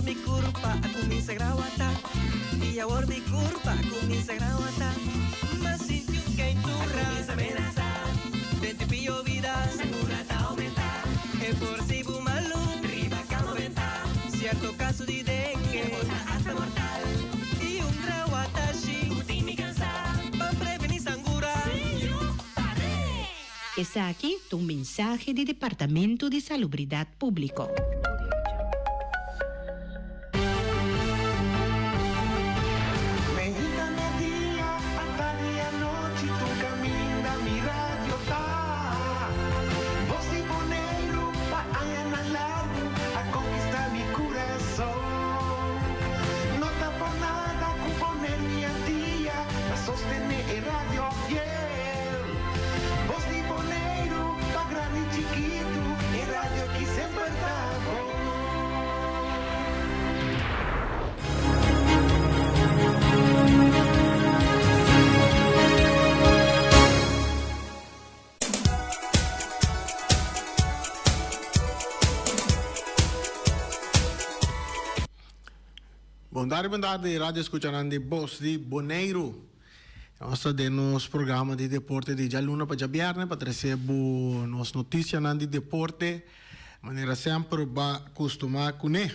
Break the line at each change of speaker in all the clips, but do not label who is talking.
mi kurpa a kuminsá grawatá I awor mi kurpa a kuminsá grawatá M'a sinti un keintura a kuminsá menasá Den ti pio bida sangura ta oumentá E por si bo malu riba kama bentá Sierto kaso di dengue e por ta asta mortal I un grawatashi ku tin mi kansá Ban prevení sangura
Esaki ta un mensahe di Departamento di Salubridat Públiko.
Meinta media, atardi anochi, tur caminda mi radio ta. Bos di Boneiru pa añanan largu a conquista mi curason. No ta por nada cu Boneiru y Antia ta sostene e radio fiel. Bos di Boneiru pa grandi i chikitu, e radio aki semper ta bon.
Bon tardi, bon tardi, radio escuchanan di Bos di Boneiru. Nos ta den nos programa di deporte di djaluna pa djabièrnè pa trese bo nos notisianan di deporte manera semper bo a kustumá kuné.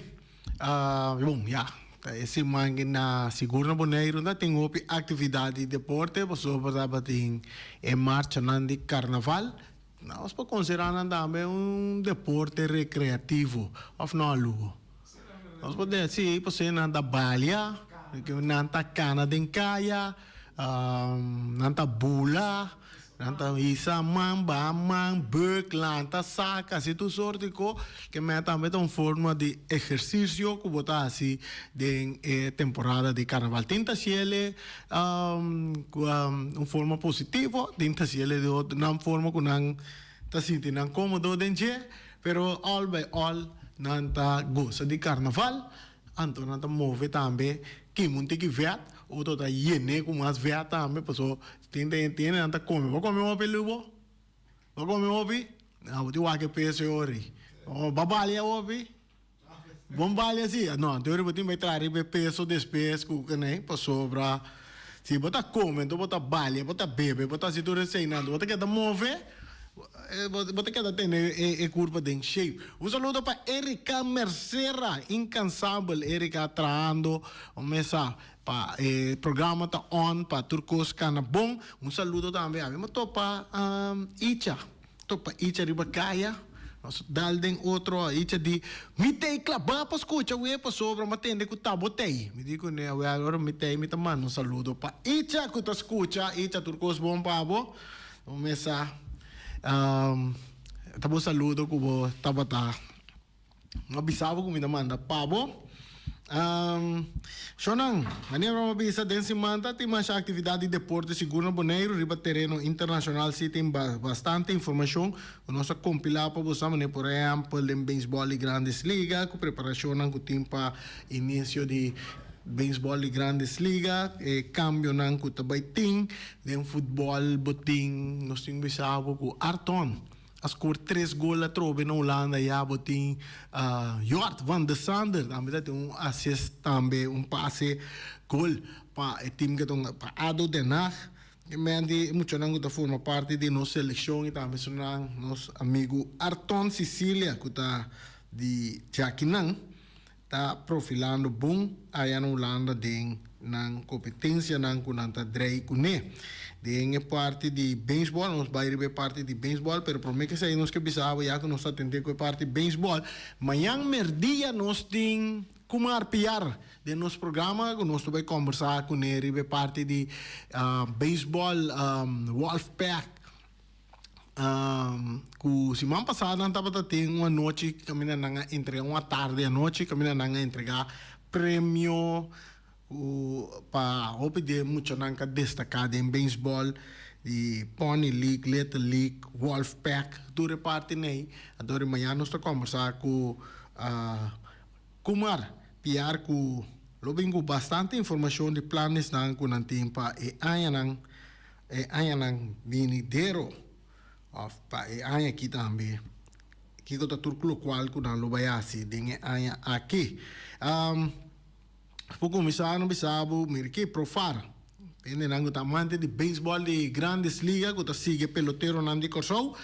Bon, ya, ta e siman ki na sigur na Boneiru ta tin hopi aktividat di deporte pasobra tabatin e marchanan di karnaval. Nos por konsiderá nan tambe un deporte rekreativo, òf no, Lugo? Nos por deci pasobra nan ta balia, nan ta cana den caya, nan ta bula, nan ta hisa man, baha man, buk, lanta, saca, haci tur soort di co, ke men tambe ta un forma di ehercicio cu bo ta haci den e temporada di carnaval. Tin ta haciele cu un forma positivo, tin ta haciele di otro nan forma cu nan ta sinti nan comodo den dje. Pero all by all nan ta gosa di carnaval, anto nan ta move tambe kima un tiki vet, otro ta yene cu mas vet tambe, paso tin tin nan ta come. Bo come hopi Lubo? Bo come hopi? Ah, bo tin wak e peso e ori. Bo balia hopi? Bon balia si. No, anto ori bo tin bai traha riba e peso despues cu keney, pasobra si bo ta come anto bo ta balia, bo ta bebe, bo ta haci tur esey anto bo ta keda move, bo ta keda tene e curpa den shape. Un saludo pa Erika Mercera, incansabel Erika trahando mesa pa e programa ta on pa tur cos cana bon. Un saludo tambe ami bo topa Icha. Topa Icha riba kaya, nos dal den otro, Icha di, Mi tei klabá pa skucha wee pasobra m'a tende ku ta bo tei. Mi di kuné, Awel, ora mi tei mi ta manda un saludo pa Icha ku ta skucha. Icha, tur kos bon pa bo. Bo mesa ta bo saludo ku bo tabata. No bisa bo ku mi ta manda pa bo. Shonnan, manera bo a bisa den siman ta tin masha aktividat di deporte sigur na Boneiru. Riba tereno internashonal si tin bastante informashon ku nos a kompilá pa bo sa manera por ehèmpel den beisbòl di Grandes Liga ku preparashonnan ku tin pa inisio di beisbòl di Grandes Liga, e kambionan ku ta bai tin den futbòl bo tin nos tin bisa bo ku Arton. A score tres gol atrobe na Hulanda ya bo tin Jort van de Sander tambe ta tin un assist tambe un pase gol pa e team ke ta hunga pa Ado Den Haag. E men di e muchanan ku ta forma parti di nos selekshon i tambe esunnan nos amigu Arton Cicilia ku ta di djakinan. Ta profilando bon aya na Hulanda den nan competencianan cu nan ta drei cune. Den e parti di baseball, nos bay riba e parti di baseball, pero prome cu esey nos ke bisa abo ya cu nos ta atende cu e parti baseball. Mañan merdia nos tin Kumar Piar den nos programa cu nos ta bay combersa cune riba e parti di baseball Wolfpack. Ku siman pasá nan tabata tin un anochi kaminda nan a entregá, un atardi anochi kaminda nan a entregá premio ku pa hopi di e muchanan ku a destaká den beisbòl di Pony League, Little League, Wolfpack, tur e parti nei. Anto di mañana nos ta kòmbersá ku Kumar Piar ku lo bin ku bastante informashon di planesnan ku nan tin pa e añanan. E añanan binidero òf pa e aña aki tambe. Kiko ta tur lokual ku nan lo bai hasi den e aña aki. Por kuminsá no bisa bo, mira ki Profar, hendenan ku ta amante di beisbòl di Grandes Liga ku ta sigui e peloteronan di Kòrsou,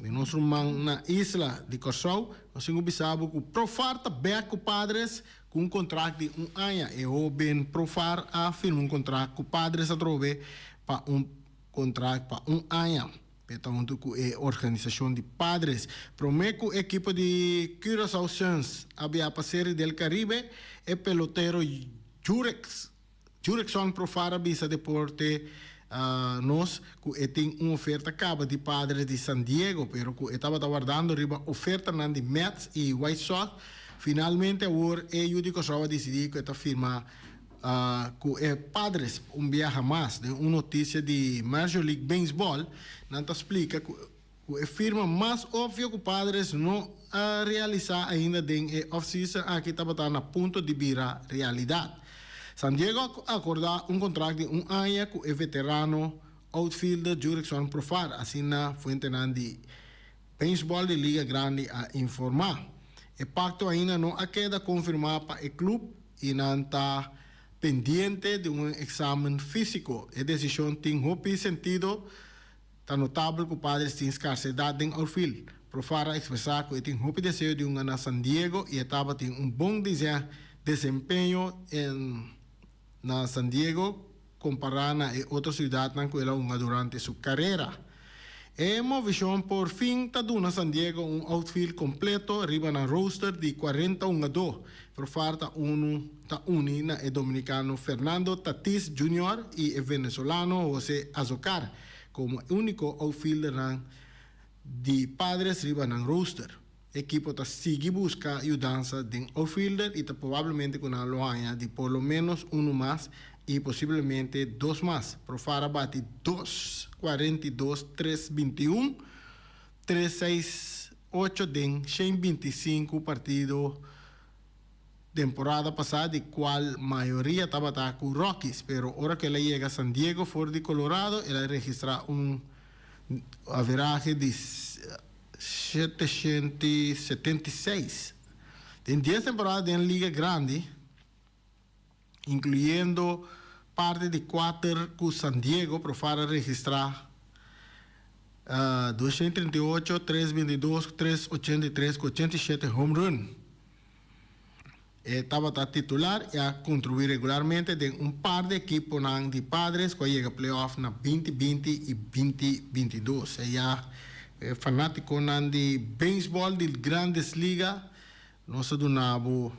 di nos ruman na isla di Kòrsou, nos tin ku bisa bo ku Profar ta bèk ku Padres ku un kontrakt di un aña. E hóben Profar a firma un kontrakt ku Padres atrobe pa un kontrakt pa un aña. E ta huntu ku e organisashon di Padres. Promé ku ekipo di Curaçao Suns a biaha pa Serie del Caribe, e pelotero Jurex Jurickson Profar a bisa Deporte Nos ku e tin un oferta kaba di Padres di San Diego, pero ku e tabata wardando riba ofertanan di Mets i White Sox. Finalmente awor e yu di Kòrsou a disidí ku e ta firma Ku e Padres un biaha mas. Den un notisia di Major League Baseball, nan ta splika ku ku e firma mas opvio ku Padres no a realisá ainda den e off-season aki tabata na punto di bira realidat. San Diego a akordá un kontrakt di un aña ku e veterano outfielder Jurickson Profar, asina fuentenan di Beisbòl di Liga Grandi a informá. E pakto ainda no a keda konfirmá pa e klup i nan ta pendiente di un eksamen físiko. E desishon tin hopi sentido, ta notabel ku Padres tin skarsedat den outfield. Profar a ekspresá ku e tin hopi deseo di hunga na San Diego i e tabatin un bon desempeño na San Diego kompará na e otro siudatnan ku el a hunga durante su karera. E movishon por fin ta duna San Diego un outfield kompleto riba nan roster di kuarenta hungadó. Profar ta unu ta uni na e dominikano Fernando Tatis Junior i e venezolano Jose Azocar komo e úniko outfieldernan di Padres riba nan roster. Ekipo ta sigui buska yudansa den outfielder i ta probablemente ku nan lo haña di por lo ménos unu mas i posiblemente dos mas. Profar a bati dos 42 tres 21, tres seis ocho den 125 partido temporada pasá di kual mayoria tabata ku Rockies, pero ora ku el a yega San Diego for di Colorado el a registrá un averahe di 776. Den dies temporada den Liga Grandi, inkluyendo parti di kuater ku San Diego, Profar a registrá 238, 322, 383 ku 87 home run. E tabata titular i a kontribuí regularmente den un par di ekiponan di Padres ku a yega playoff na 2020 i 2022. E ya e fanátikonan di beisbòl di Grandes Liga nos a duna bo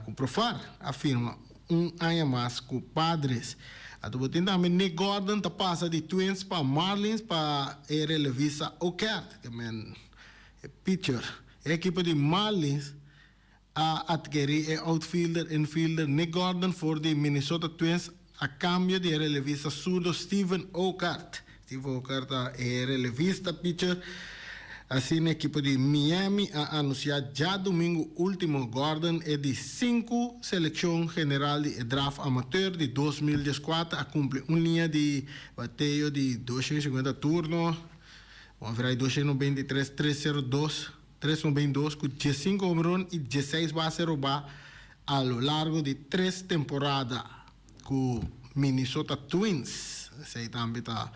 ku Profar a firma un aña mas ku Padres. Anto bo tin tambe Nick Gordon ta pasa di Twins pa Marlins pa e relevista Okert, ke men e pitcher. E ekipo di Marlins a atkerí e outfielder infielder Nick Gordon for di Minnesota Twins a kambio di e relevista zurdo Steven Okert. Steven Okert ta e relevista pitcher. Asina ekipo di Miami a anunsiá djadumingu último Gordon e di sinku selekshon general di e draft amateur di 2014 a kumpli un liña di bateo di 250 turno. Un average 293, 302, 392 ku diesinco homerun i dieseis base robá a lo largo di tres temporada ku Minnesota Twins. Esei tambe ta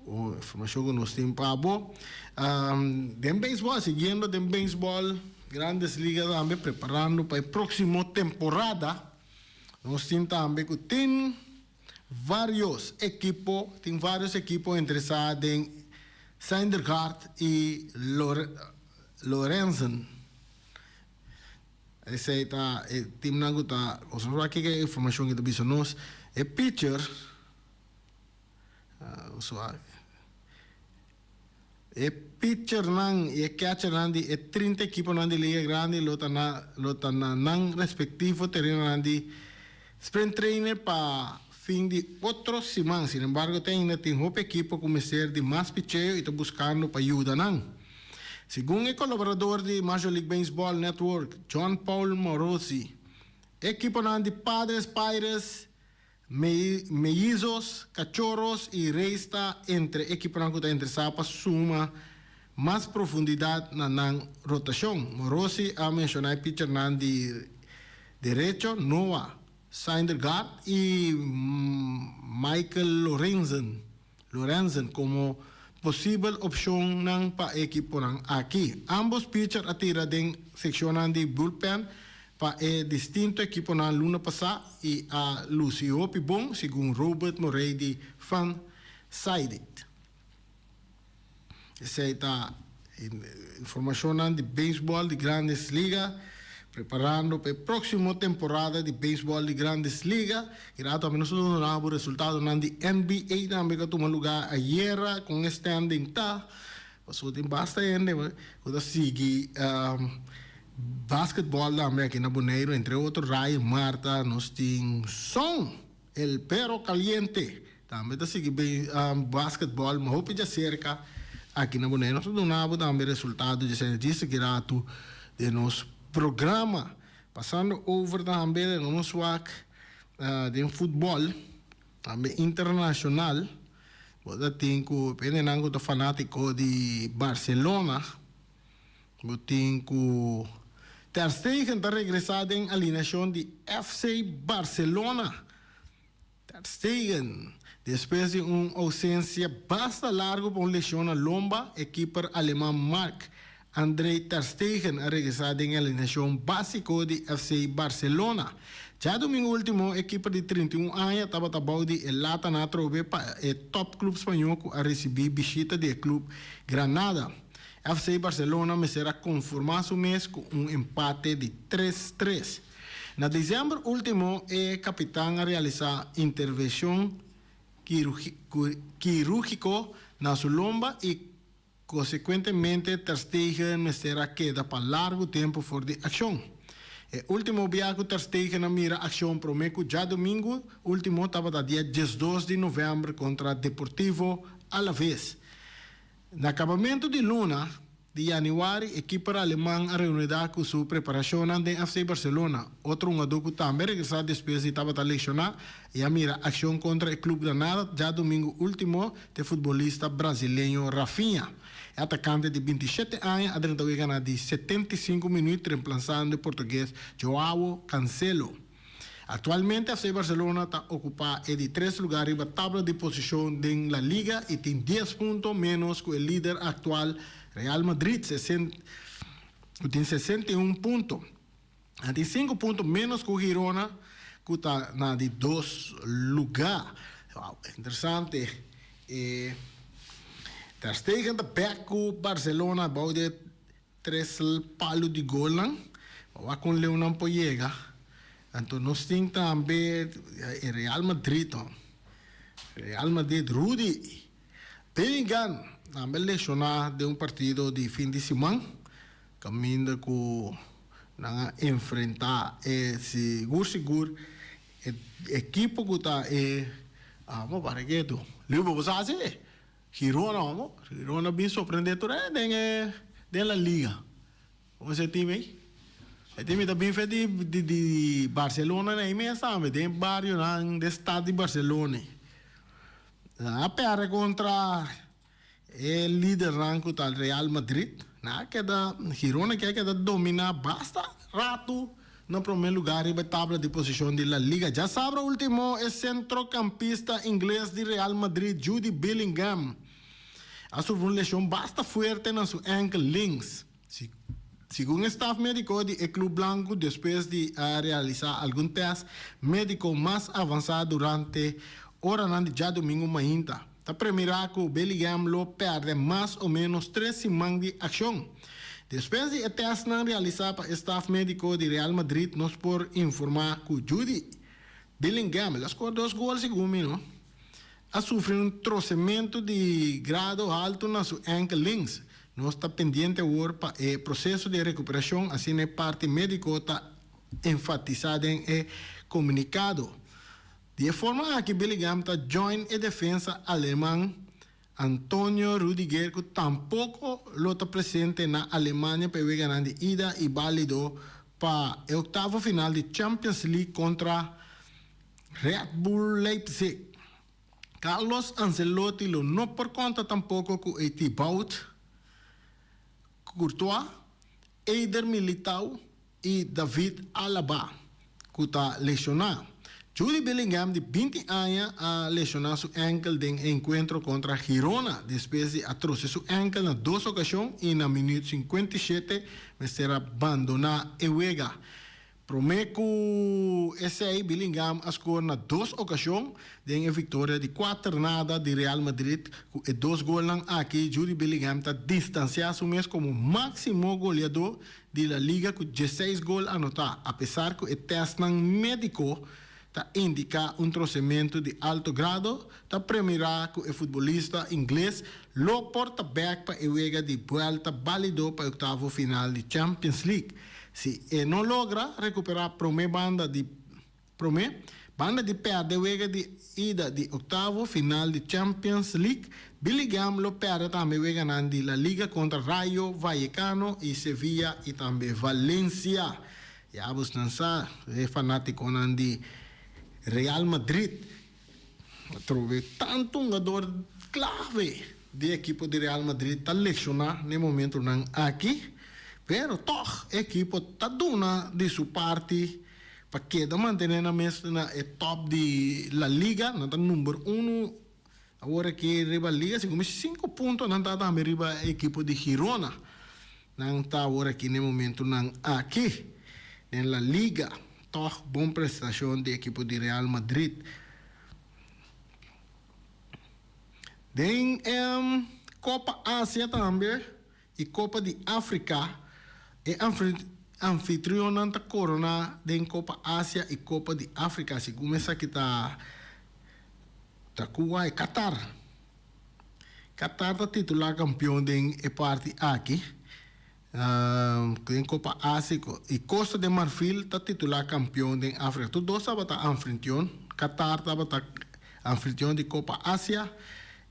un informashon ku nos tin pa bo. Den beisbòl, siguiendo den beisbòl, Grandes Ligas tambe preparando pa e próksimo temporada. Nos tin tambe ku tin. Varios ekipo tin varios ekipo interesá den Syndergaard i Lorenzen. Esei ta e timnan ku ta nos no sa kiko e informashon ku ta bisa nos. E pitcher E pitchernan i e catchernan di e 30 ekiponan di Liga Grandi lo ta na lo ta na nan respektivo terenonan di spring training pa fin di otro siman. Sin embargo, te ainda tin hopi ekipo ku mester di mas picheo i ta buskando pa yuda nan. Segun e kolaborador di Major League Baseball Network, Jon Paul Morosi, e ekiponan di Padres, Pirates, Mellizos, Cachorros y Rays ta entre ekiponan cu ta interesa pa suma mas profundidat na nan rotashon. Morosi a menshoná e pichernan di derecho Noah Syndergaard i Michael Lorenzen Lorenzen komo posibel opshonnan pa e ekiponan aki. Ámbos picher a tira den sekshonnan di bullpen pa e distinto ekiponan luna pasá i a lusi hopi bon, segun Robert Morey di Fansided. Esei ta informashonnan di beisbòl di Grandes Liga, preparando pa e próksimo temporada di beisbòl di Grandes Liga. I rato tambe nos ta duna bo resultadonan di NBA tambe ku a tuma lugá ayera kon e standing ta. Pasobra tin basta hende ku ta sigui basketbòl tambe aki na Boneiru, entre otro Ryan Marta, nos tin Son. El Perro Caliente tambe ta sigui bay basketball ma hopi djacerca aki na Bonaire. Nos ta duna bo tambe resultado dje dje sigui ratu den nos programa. Pasando over tambe den nos wak den futbol tambe internacional bo ta tin cu hendenan cu ta fanatico di Barcelona. Bo tin ku Ter Stegen ta regresá den alineashon di FC Barcelona. Ter Stegen, despues di un ousensia basta largu pa un leshon na lomba, e kiper aleman Marc Andre ter Stegen a regresá den e alineashon básiko di FC Barcelona. Djadumingu último e kiper di 31 aña tabata bou di e lata na atrobe pa e tòpklub spañó ku a risibí bishita di e klub Granada. FC Barcelona mester a konformá su mes ku un empate di tres tres. Na desèmber último e kapitan a realisá intervenshon kirúgiko na su lomba i konsekuentemente Ter Stegen mester a keda pa largu tempu for di akshon. E último bia ku Ter Stegen a mira akshon promé ku djadumingu último tabata dia 12 di novèmber kontra Deportivo Alavés. Na kabamentu di luna di yanüari e kiper aleman a reunidá ku su preparashonnan den FC Barcelona, otro hungadó ku tambe a regresá despues di tabata lekshoná i a mira akshon kontra e klub Granada djadumingu último t'e futbolista brasileño Rafinha. E atakante di 27 aña a drenta wega na di 75 minüt remplasando e portugues Joao Cancelo. Aktualmente FC Barcelona ta okupá e di tres lugá riba tabla di posishon den La Liga i tin dies punto ménos ku e lider aktual Real Madrid ku tin 61 punto. Nan tin sinku punto ménos ku Girona ku ta na di dos lugá. Wow, interesante. E Ter Stegen ta bèk ku Barcelona bou di e Tres palu di golnan, pa wak kon leu nan por yega. Anto nos tin tambe e Real Madrid no. Real Madrid, Rudy Bellingham tambe lesioná den un partido di fin di siman, kaminda ku nan a enfrentá e sigur sigur e ekipo ku ta e, amo para ketu, Liverpool bo sa si? Girona homo, Girona bin sorprende tur hende den e den la liga. Como es e team ey? E team ey ta bin fe di di di Barcelona na ey mes tambe, den e barionan den stad di Barcelona ey. Nan a perde contra e lidernan cu ta Real Madrid. Nan a keda, Girona ke a keda domina basta rato Na promé lugá riba e tabla di posishon di La Liga djasabra último e sentrokampista ingles di Real Madrid Jude Bellingham a sufri un leshon basta fuerte na su ènkel links. Segun e staf médiko di e klub blanku despues di a realisá algun tèst médiko mas avansá durante oranan di djadumingu mainta, ta premirá ku Bellingham lo pèrdè mas o ménos tres siman di akshon. Despues di e tèstnan realisá pa e staf médiko di Real Madrid nos por informá ku Jude Bellingham, el a skor dos gol segun mi no, a sufri un trosementu di grado haltu na su ènkel links. Nos ta pendiente awor pa e proseso di rekuperashon, asina e parti médiko ta enfatisá den e komunikado. Di e forma aki Bellingham ta join e defensa aleman Antonio Rudiger ku tampoko lo ta presente na Alemania pa e weganan di ida i balido pa e oktavo final di Champions League kontra Red Bull Leipzig. Carlos Ancelotti lo no por konta tampoko ku e Thibaut. Courtois, Eder Militao i David Alaba ku ta leshoná. Jude Bellingham di 20 aña a leshoná su ènkel den e enkuentro kontra Girona despues di a trose su ènkel na dos okashon i na minüt 57 mester a bandoná e wega. Promé ku esei Bellingham a skor na dos okashon den e viktoria di 4-0 di Real Madrid. Ku e dos golnan aki Jude Bellingham ta distansiá su mes komo máksimo goleadó di La Liga ku 16 gol anotá, apesar ku e tèstnan médiko ta indiká un trosementu di alto grado. Ta premirá ku e futbolista ingles lo por ta bèk pa e wega di buèlta bálido pa e oktavo final di Champions League. Si e no logra rekuperá promé banda di promé banda di pèrdè wega di ida di oktavo final di Champions League, Bellingham lo pèrdè tambe weganan di La Liga kontra Rayo Vallecano i Sevilla i tambe Valencia. Ya bosnan sa, e fanátikonan di Real Madrid atrobe tantu hungador klave di ekipo di Real Madrid ta leshoná na e momentunan aki, pero tòg e ekipo ta duna di su parti pa keda mantené nan mes na e tòp di La Liga. Nan ta number uno awor aki riba liga, segun mi sinku punto nan ta tambe riba e ekipo di Girona. Nan ta awor aki na e momentunan aki den La Liga. Tòg bon prestashon di ekipo di Real Madrid. Den Kopa Asia tambe i Kopa di Afrika e anfitrionnan ta koroná den Kopa Asia i Kopa di Afrika. Segun esaki ta ta Kuwait, Qatar. Qatar ta titulá kampion den e parti aki. Den Kopa Asia i Costa de Marfil ta titulá kampion den Afrika. Tur dos tabata anfitrion. Qatar tabata anfitrion di Kopa Asia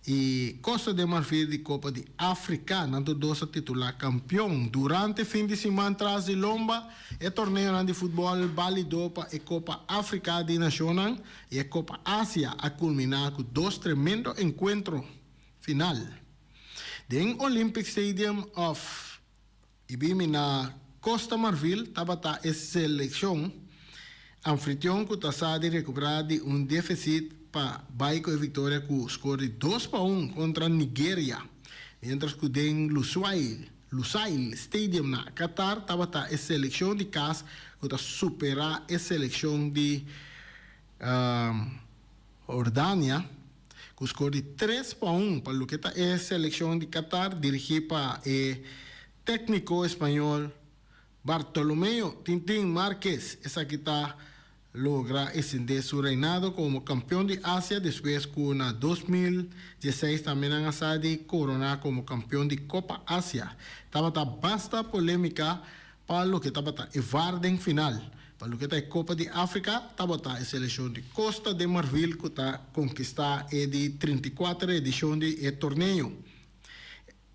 i Costa de Marfil di Kopa di Afrika. Nan tur dos a titulá kampion. Durante fin di siman tras di lomba e torneonan di futbòl bálido pa e Kopa Afrika di Nashonnan i e Kopa Asia a kulminá ku dos tremendo enkuentro final. Den Olympic Stadium of Ibimi na Costa Marfil tabata e selekshon anfitrion ku ta sa di rekuperá di un défisit pa bai ku e viktoria ku skor di 2-1 kontra Nigeria, miéntras ku den Lusail Lusail Stadium na Qatar tabata e selekshon di kas ku ta superá e selekshon di Hordania ku skor di 3-1. Pa loke ta e selekshon di Qatar dirigí pa e tékniko español Bartolomeo Tintin Marquez, esaki ta logra extendé su reinado komo kampeon di Asia despues ku na 2016 tambe nan a sa di koroná komo kampeon di Kopa Asia. Tabata basta polémika pa loke tabata e VAR den final. Pa loke ta e Kopa di Afrika, tabata e selekshon di Costa de Marfil ku ta konkistá e di 34 edishon di e torneo.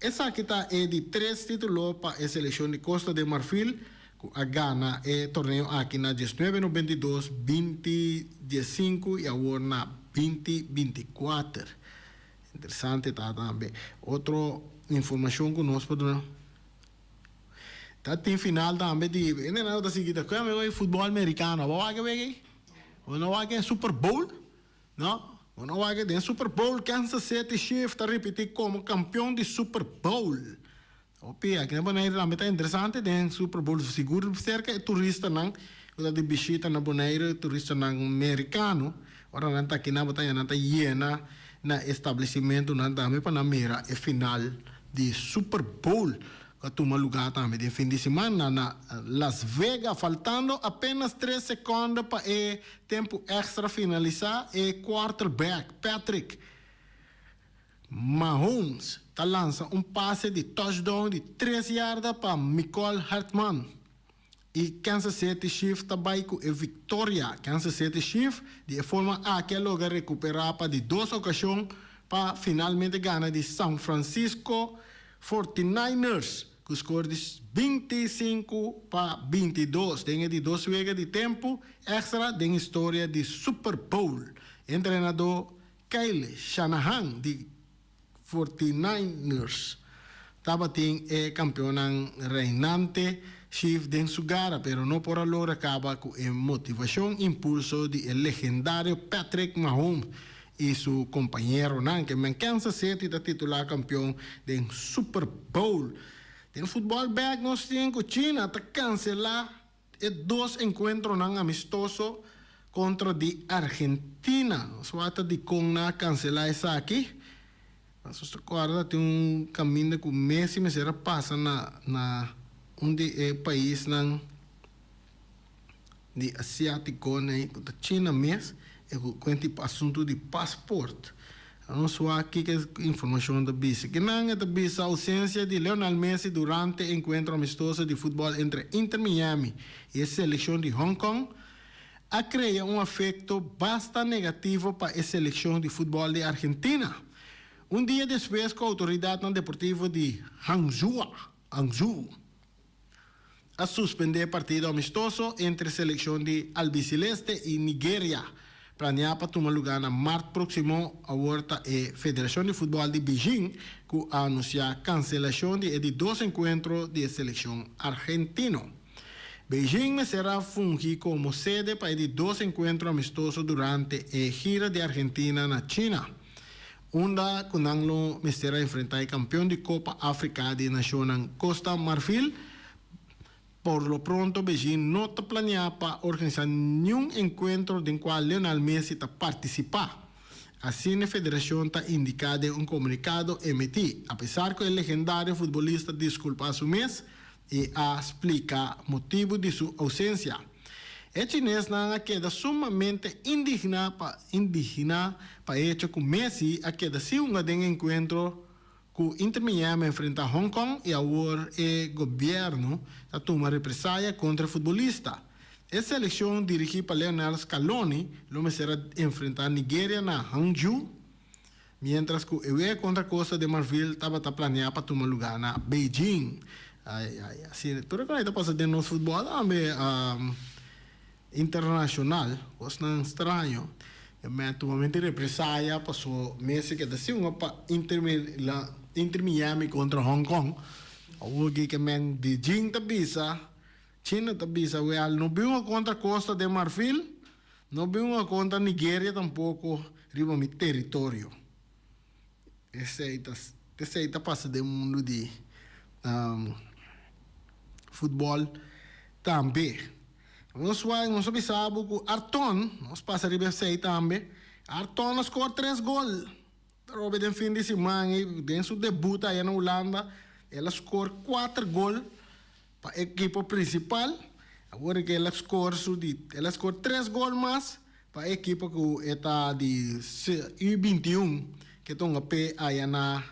Esaki ta e di tres título pa e selekshon di Costa de Marfil ku a gana e torneo aki na 1992, 2015 i awor na 2024. Interesante ta tambe. Otro informashon ku nos por duna. Ta tin final tambe di e nan ta sigui ta kue amigo e futbol mericano. Bo wak e wega ei? Bo no wak e Super Bowl? No? Bo no wak e den Super Bowl Kansas City Chiefs ta ripiti komo kampion di Super Bowl. Hopi aki na Boneiru tambe ta interesante den Super Bowl sigur serka e turistanan ku ta di bishita na Boneiru, turistanan mericano, ora nan ta aki nan bo ta haña nan ta yena na establesimentunan tambe pa nan mira e final di Super Bowl ku a tuma lugá tambe den fin di siman na Las Vegas. Faltando apenas tres sekònde pa e tempu èkstra finalisá, e quarterback Patrick Mahomes ta lansa un pase di touchdown di 3 yarda pa Mecole Hardman. I Kansas City Chiefs ta bai ku e viktoria. Kansas City Chiefs di e forma aki a logra rekuperá pa di dos okashon pa finalmente gana di San Francisco 49ers ku skor di 25-22 den e di dos wega di tempu èkstra den historia di Super Bowl. Entrenadó Kyle Shanahan di 49ers. Tabatin e kampeonnan reinante Chiefs den su gara, pero no por a logra kaba ku e motivashon impulso di e legendario Patrick Mahomes i su kompañeronan. Ke men Kansas City ta titulá kampeon den Super Bowl. Den futbòl bèk nos tin ku China ta kanselá e dos enkuentronan amistoso kontra di Argentina. Nos wak ta dikon nan a kanselá esaki. Nos ta kòrda tin un kaminda ku Messi mester a pasa na na un di e paisnan di asiátiko nei ku ta China mes e ku kuenta di asuntu di pasport. Nos wak kiko e informashon ta bisa. Kinan e ta bisa ousensia di Lionel Messi durante e enkuentro amistoso di futbòl entre Inter Miami i e selekshon di Hong Kong a krea un afekto basta negativo pa e selekshon di futbòl di Argentina. Un dia despues ku outoridatnan deportivo di Hangzhou, Hangzhou, a suspendé e partido amistoso entre selekshon di Albiceleste i Nigeria, planeá pa tuma lugá na mart próksimo, awor ta e Federashon di Futbòl di Beijing ku a anunsiá kanselashon di e di dos enkuentro di e selekshon argentino. Beijing mester a fungi komo sede pa e di dos enkuentro amistoso durante e gira di Argentina na China, unda ku nan lo mester a enfrentá e kampeon di Kopa Afrika di Nashonnan Costa Marfil. Por lo pronto Beijing no ta planeá pa organisá niun enkuentro den kua Lionel Messi ta partisipá. Asina e federashon ta indiká den un komunikado emití, apesar ku e legendario futbolista diskulpá su mes i a splika motibu di su ousensia. E chinesnan a keda sumamente indigná pa indigná pa e hecho ku Messi a keda sin hunga den e enkuentro ku Inter Miami a enfrentá Hong Kong i awor e gobièrnu ta tuma represaya kontra e futbolista. E selekshon dirigí pa Lionel Scaloni lo mester a enfrentá Nigeria na Hangzhou Mientras cu e wega contra Costa de Marfil tabata planea pa tuma lugar na Beijing. Ay, ay, asina. Tur e cosa ta pasa den nos futbol tambe internacional. Cosnan straño. E men tumamento di represaya paso Messi keda sin hunga pa Inter Inter Miami contra Hong Kong. Awor ke men Beijing ta bisa, China ta bisa, wel, no bin hunga contra Costa de Marfil. No bin un kontra Nigeria tampoko riba mi teritorio. Esei ta esei ta pasa den mundu di futbòl tambe. Nos wak nos a bisa bo ku Arton, nos pasa riba esei tambe, Arton a skor tres gol atrobe den fin di siman ei den su debut aya na Hulanda el a skor kuater gol. Pa ekipo prinsipal, awor ke el a skor su di el a skor tres gol mas pa e ekipo ku e ta di U 21 ke ta hunga p'e aya na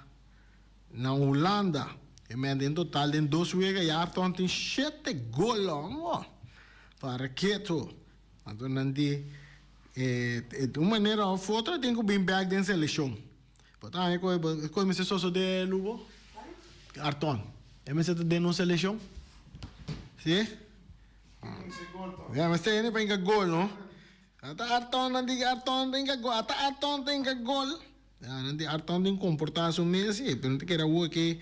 na Hulanda. E men den total den dos wega ya Arton tin shete gol oh para keto. Anto nan di e di un manera of otro e tin ku bin bek den selekshon. Bo ta haña ku e kos mester sosodé, Lugo? Arton, e mester ta den nos selekshon? Si? Ya, mester hende pa hinka gol, no? Ata Arton, nan di Arton ta hinka gol. Ata Arton ta hinka gol. Ya, nan di Arton tin komportá su mes, si. Pero no ta kere awor ke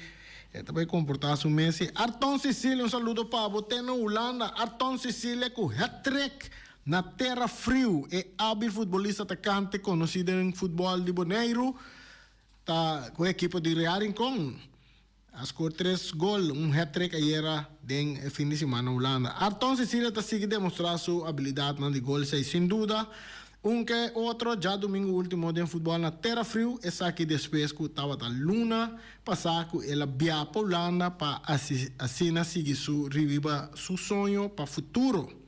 e ta bai komportá su mes, si. Arton Cecilia, un saludo pa bo. Te na Hulanda, Arton Cecilia ku hat-trick Na tera friu, e hábil futbolista atakante konosí den futbòl di Boneiru ta ku e ekipo di Real Rincon. A skor tres gol, un hat-trick ayera den e fin di siman na Hulanda. Arton Cecilia ta sigui demostrá su abilidatnan di gol sei sin duda un ke otro djadumingu último den futbòl na tera friu, esaki despues ku tabata luna pasá ku el a bia pa Hulanda pa asina sigui su riba su soño pa futuro.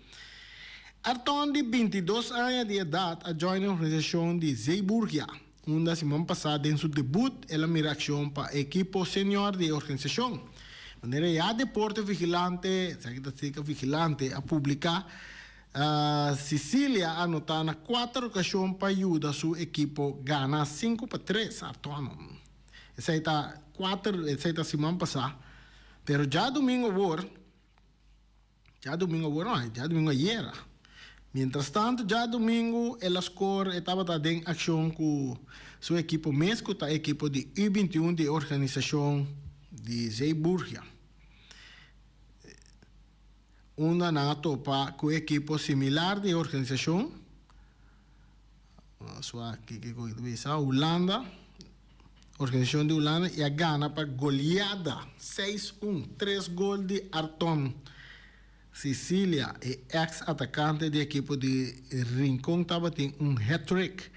Arton di 22 aña di edat a join e organisashon di Zeeburgia, unda siman pasá den su debut el a mira akshon pa e ekipo senior di e organisashon. Manera ya Deporte Vigilante, esaki ta seka Vigilante, a publiká, Cicilia a anotá na kuater okashon pa yuda su ekipo gana 5-3. Arton, esei ta kuater, esei ta siman pasá, pero djadumingu awor, Djadumingu awor no, djadumingu ayera. Mientras tanto djadumingu el a score, e tabata den accion cu su ekipo mes cu ta ekipo di U 21 di e organisacion. Di Zeeburgia. Unda nan a topa ku ekipo similar di e organisashon, Swak kiko ta bisa, Hulanda, organisashon di Hulanda i a gana pa goleada seis un, tres gol di Arton Cicilia, e eks atakante di ekipo di Rincon tabatin un hat-trick,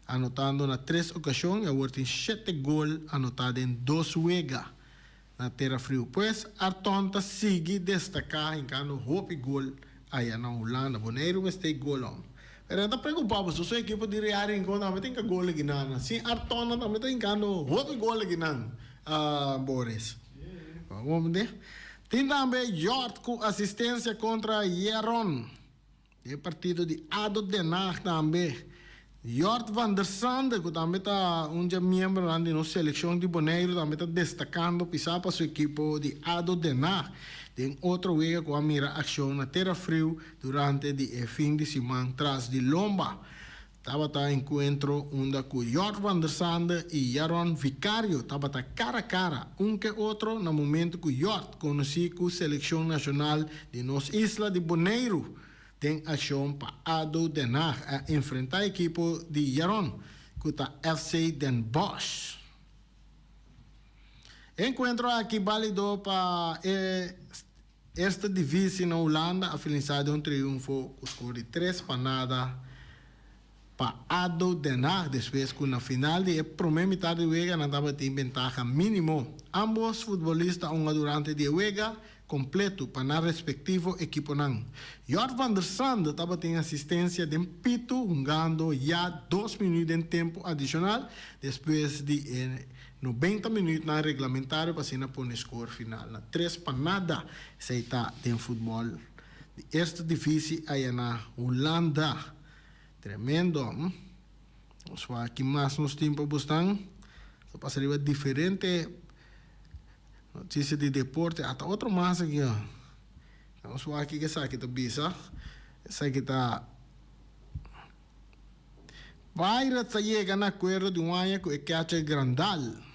anotando na tres okashon i awor tin shete gol anotá den dos wega. Na tera friu. Pues Arton ta sigui destaká hinkando hopi gol aya na Hulanda. Boneiru mester e gol om. Pero nan ta preokupá pasobra su ekipo di Real Rincon tambe ta hinka gol aki nan. Sin Arton nan tambe ta hinkando hopi gol aki nan, Boris. Tin tambe Jort ku asistensia kontra Jeron. Den partido di ado Den Haag tambe Jort van der Sande ku tambe ta un dje miembronan di nos selekshon di Boneiru tambe ta destakando pisá pa su ekipo di ado Den Haag den otro wega ku a mira akshon na tera friu durante di e fin di siman tras di lomba. Tabata enkuentro unda ku Jort van der Sande i Yaron Vicario tabata kara kara un ke otro na momentu ku Jort konosí ku selekshon nashonal di nos isla di Boneiru den akshon pa ado Den Haag a enfrentá ekipo di Yaron ku ta FC Den Bosch. E enkuentro aki balido pa e Eerste Divisie na Hulanda a finalisá den un triunfo ku skor di tres pa nada pa ado Den Haag despues ku na final di e promé mitar di wega nan tabatin bentaha mínimo. Ambos futbolista a hunga durante di e wega kompleto pa nan respektivo ekiponan. Jort van der Sande tabatin asistensia den pitu hungando ya dos minüt den tempu adishonal despues di e Nobenta minuutnan reglamentario pa asina pone score final na tres pa nada. Esey ta den futbol di eerste divisie aya na Hulanda. Tremendo hm. Nos wak ki mas nos tin pa bustan. Ta pasa riba diferente noticia di deporte. Ata otro mas aki oh. Nos wak kiko esaki ta bisa. Esaki ta. Pirates a yega na akuerdo di un aña ku e catcher Grandal.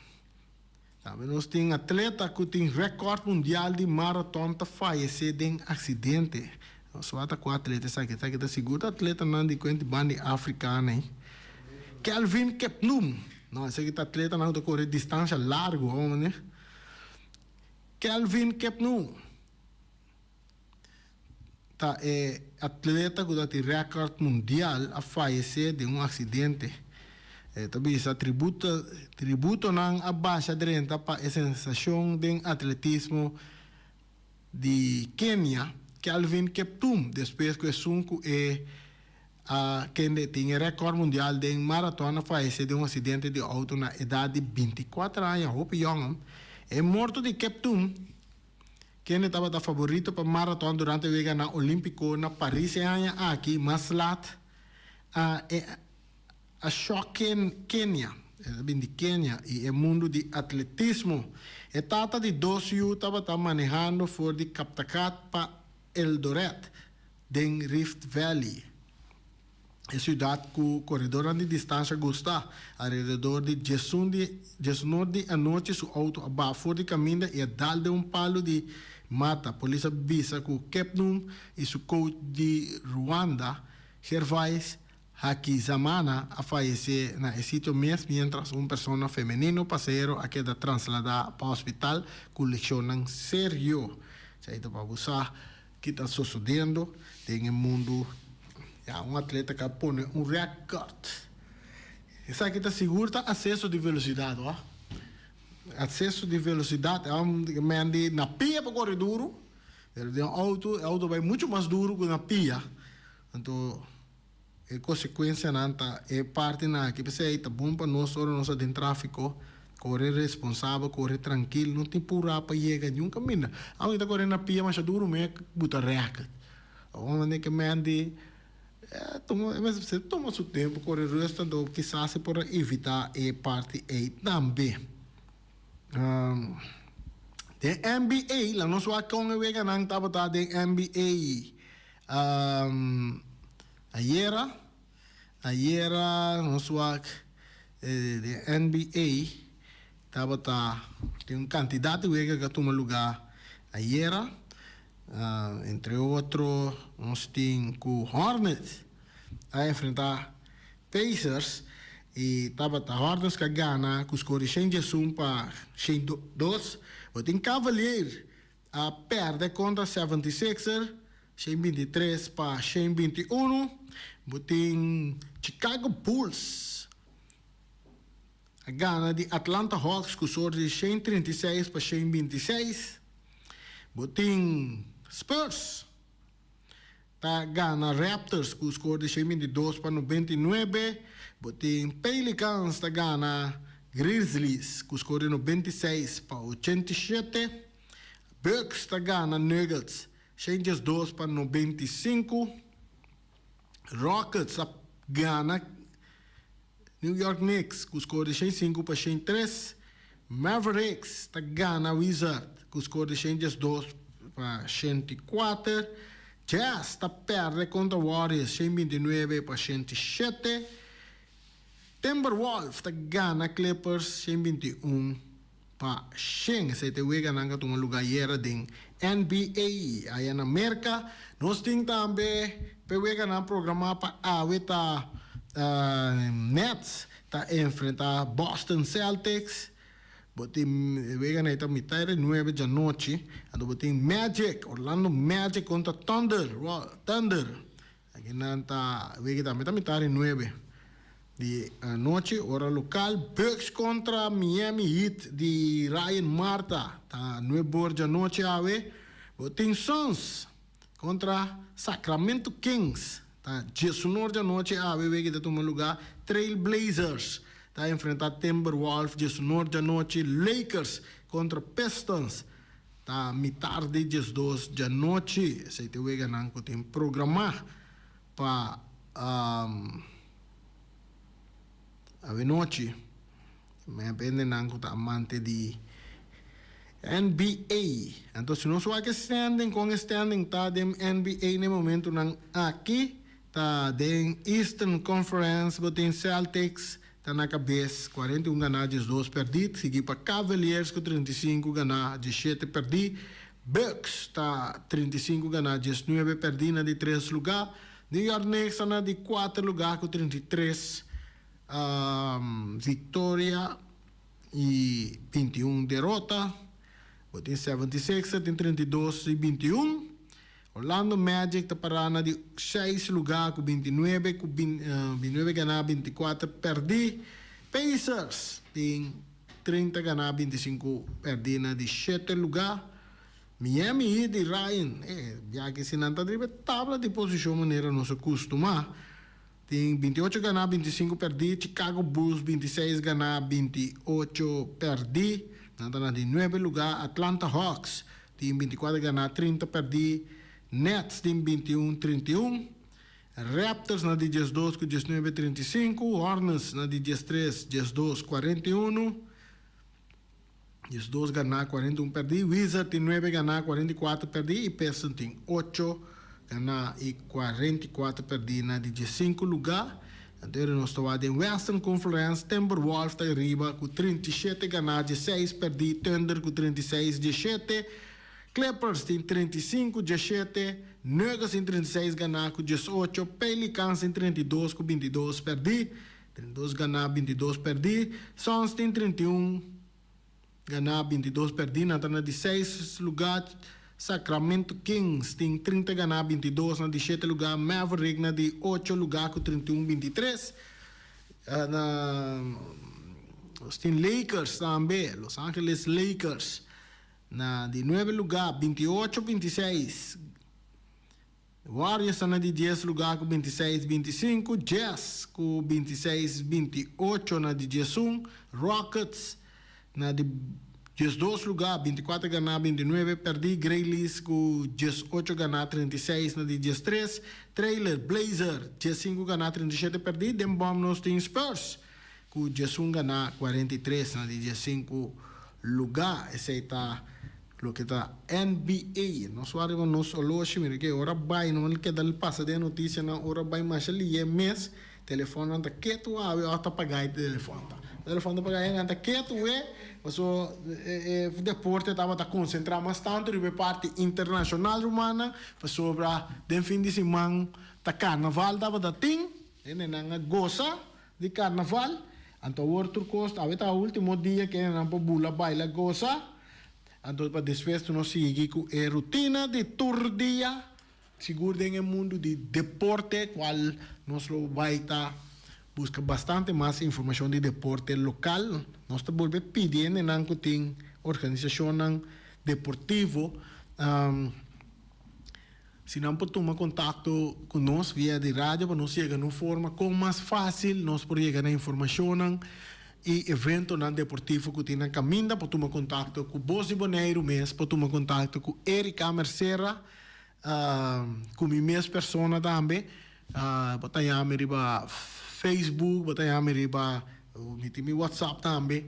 Tambe nos tin atleta ku tin rèkòrt mundial di maraton ta fayesé den aksidente. Nos wak ta kua atleta esaki. Esaki ta sigur ta atletanan di kuenti ban di Afrika nei. Kelvin Kiptum. No, esaki ta atletanan ku ta kore distansha largu, amo manera. Kelvin Kiptum. Ta e atleta ku ta tin rèkòrt mundial a fayesé den un aksidente. E ta bisa tributo tributonan a basha drenta pa e sensashon den atletismo di Kenia, Kelvin Kiptum, despues ku esun ku e a kende tin e rèkòrt mundial den maraton a fayesé den un aksidente di outo na edat di binti kuater aña, hopi yòn. E morto di Kiptum. Kende tabata faborito pa maraton durante Weganan Olímpiko na Paris e aña aki, mas lat a e a shòk Kenia, e ta bin di Kenia, i e mundu di atletismo. E tata di dos yu tabata manehando for di Kaptagat pa Eldoret, den Rift Valley. E siudat ku koredornan di distansha gusta. Alrededor di diesun di diesnor di anochi su outo a baha for di kaminda i a dal den un palu di mata. Polis a bisa ku Kipnum i su coach di Ruanda, Gervais Hakizamana, a fayesé na e sitio mes miéntras un persona femenino pasahero a keda trasladá pa hospital ku leshonnan serio. Esei ta pa bo sa. Ki ta sosodiendo den e mundu? Ya, un atleta ka pone un rèkòrt. Esaki ta sigur ta aseso di velosidat, ho. Aseso di velosidat, e un men di na pia pa kore duru, pero den outo, e outo bai muchu mas duru ku na pia. Anto. E konsekuensianan ta e partinan aki. P'esei ta bon pa nos ora nos ta den tráfiko, kore responsabel, kore trankil, no tin purá pa yega niun kaminda. Aunke ta kore na pia masha duru mi a buta rèkert. Awor manera ke men di tuma mester tuma su tempu kore rùst anto kisas e por a evitá e parti ei tambe. Den NBA, la nos wak kon e weganan tabata den NBA. Ayera, ayera nos wak den NBA. Tabata tin un kantidat di wega ku a tuma lugá ayera. Entre otro nos tin ku Hornets a enfrentá Pacers i tabata Hornets ku a gana ku skor di 111 pa 102. Bo tin Cavalier a pèrdè kontra 76er 123 pa 121. Bo tin Chicago Bulls a gana di Atlanta Hawks ku sor di 136 pa 126. Bo tin Spurs ta gana Raptors ku skor di 122 pa 99. Bo tin Pelicans ta gana Grizzlies ku skor di 96 pa 87. Bucks ta gana Nuggets 112 pa 95. Rockets a gana New York Knicks ku skor di 105 pa 103. Mavericks ta gana Wizard ku skor di 112 pa 104. Jazz ta pèrdè kontra Warriors 129 pa 107. Timberwolves ta gana Clippers 121 pa 100. Esei ta e weganan ku a tuma lugá ayera den NBA aya na Merka. Nos tin tambe p'e weganan programá pa awe ta Nets ta enfrentá Boston Celtics. Bo tin e weganan ei ta mitad di nuebe djanochi. Anto bo tin Magic, Orlando Magic kontra Thunder, Thunder. Akinan ta wega tambe ta mitad di nuebe di anochi ora lokal. Bucks kontra Miami Heat di Ryan Marta ta nuebe or djanochi awe. Bo tin Suns kontra Sacramento Kings ta diesun or djanochi awe wega ta tuma luga. Trail Blazers ta enfrenta Timberwolf diesun or djanochi. Lakers kontra Pistons Ta mitar di 12 djanochi, esei ta e weganan ku tin programá pa awenochi. Mi a bendenan ku ta amante di NBA. Anto si nos wak e standing, kon e standing ta den NBA na e momentunan aki, Ta den Eastern Conference bo tin Celtics ta na kabes 41 ganá 12 pèrdí, sigui pa Cavaliers ku 35 ganá 17 pèrdí. Bucks ta 35 ganá 19 pèrdí na di tres lugá. New York Knicks ta na di kuater lugá ku 33 viktoria i 21 derota. Bo tin 76ers tin 32 i 21. Orlando Magic ta pará na di seis lugá ku 29 ku 29 ganá 24 pèrdí. Pacers tin 30 ganá 25 pèrdí na di shete lugá. Miami Heat di Ryan, e biaha si nan ta riba e tabla di posishon manera nos a kustumá, tin 28 ganá 25 pèrdí. Chicago Bulls 26 ganá 28 pèrdí, nan ta na di nuebe lugá. Atlanta Hawks tin 24 ganá, 30 pèrdí. Nets tin 21 31. Raptors na di 12 ku 19 35. Hornets na di 13 12 41. 12 ganá, 41 pèrdí. Wizards tin 9 ganá, 44 pèrdí. I Pistons tin 8 ganá i 44 pèrdí na di 15 lugá. Anto nos ta wak den Western Conference, Timberwolves ta riba ku 37 ganá, 16 pèrdí. Thunder ku 36, 17. Clippers tin 35, 17. Nuggets tin 36 ganá ku 18. Pelicans tin 32 ku 22 pèrdí. 32 ganá, 22 pèrdí. Suns tin 31 ganá, 22 pèrdí. Nan ta na di seis lugá. Sacramento Kings tin 30 ganá, 22 na di shete lugá. Maverick na di ocho lugá ku 31, 23. Na nos tin Lakers tambe, Los Angeles Lakers na di nuebe lugá, 28, 26. Warriors ta na di dies lugá ku 26, 25, Jazz ku 26, 28 na di 11, Rockets na di 12 lugá, 24 ganá, 29 pèrdí, Grizzlies ku 18 ganá, 36 na di 13, Trailer Blazer 15 ganá, 37 pèrdí, den bòm nos tin Spurs ku 11 ganá, 43 na di 15 lugá. Esei ta loke ta NBA. Nos wak riba nos oloshi, mira ke ora bai, no keda pasa den notisianan, ora bai masha liye mes, telefonnan ta ketu awe òf ta pagá e telefòn ta. Telefòn ta paga nan ta ketu we, paso e deporte tabata konsentrá mas tantu riba e parti internashonal rumannan, pasobra den fin di siman ta karnaval tabata tin, hendenan a gosa di karnaval, anto awor tur kos awe ta ultimo dia ku hendenan por bula baila gosa, anto pa despues nos sigui ku e rutina di tur dia. Sigur den e mundu di deporte cual nos lo bay ta busca bastante mas informacion di deporte local. Nos ta bolbe pidi hendenan cu tin organisacionnan deportivo si nan por tuma contacto cu nos via di radio pa nos yega na un forma con mas facil nos por yega na informacionnan y eventonan deportivo cu tin na caminda. Por tuma contacto cu Bos di Boneiru mes, por tuma contacto cu Erika Mercera. Ku mi mes persona tambe. Bo ta yami riba Facebook, bo ta yami riba, mi tin mi WhatsApp tambe.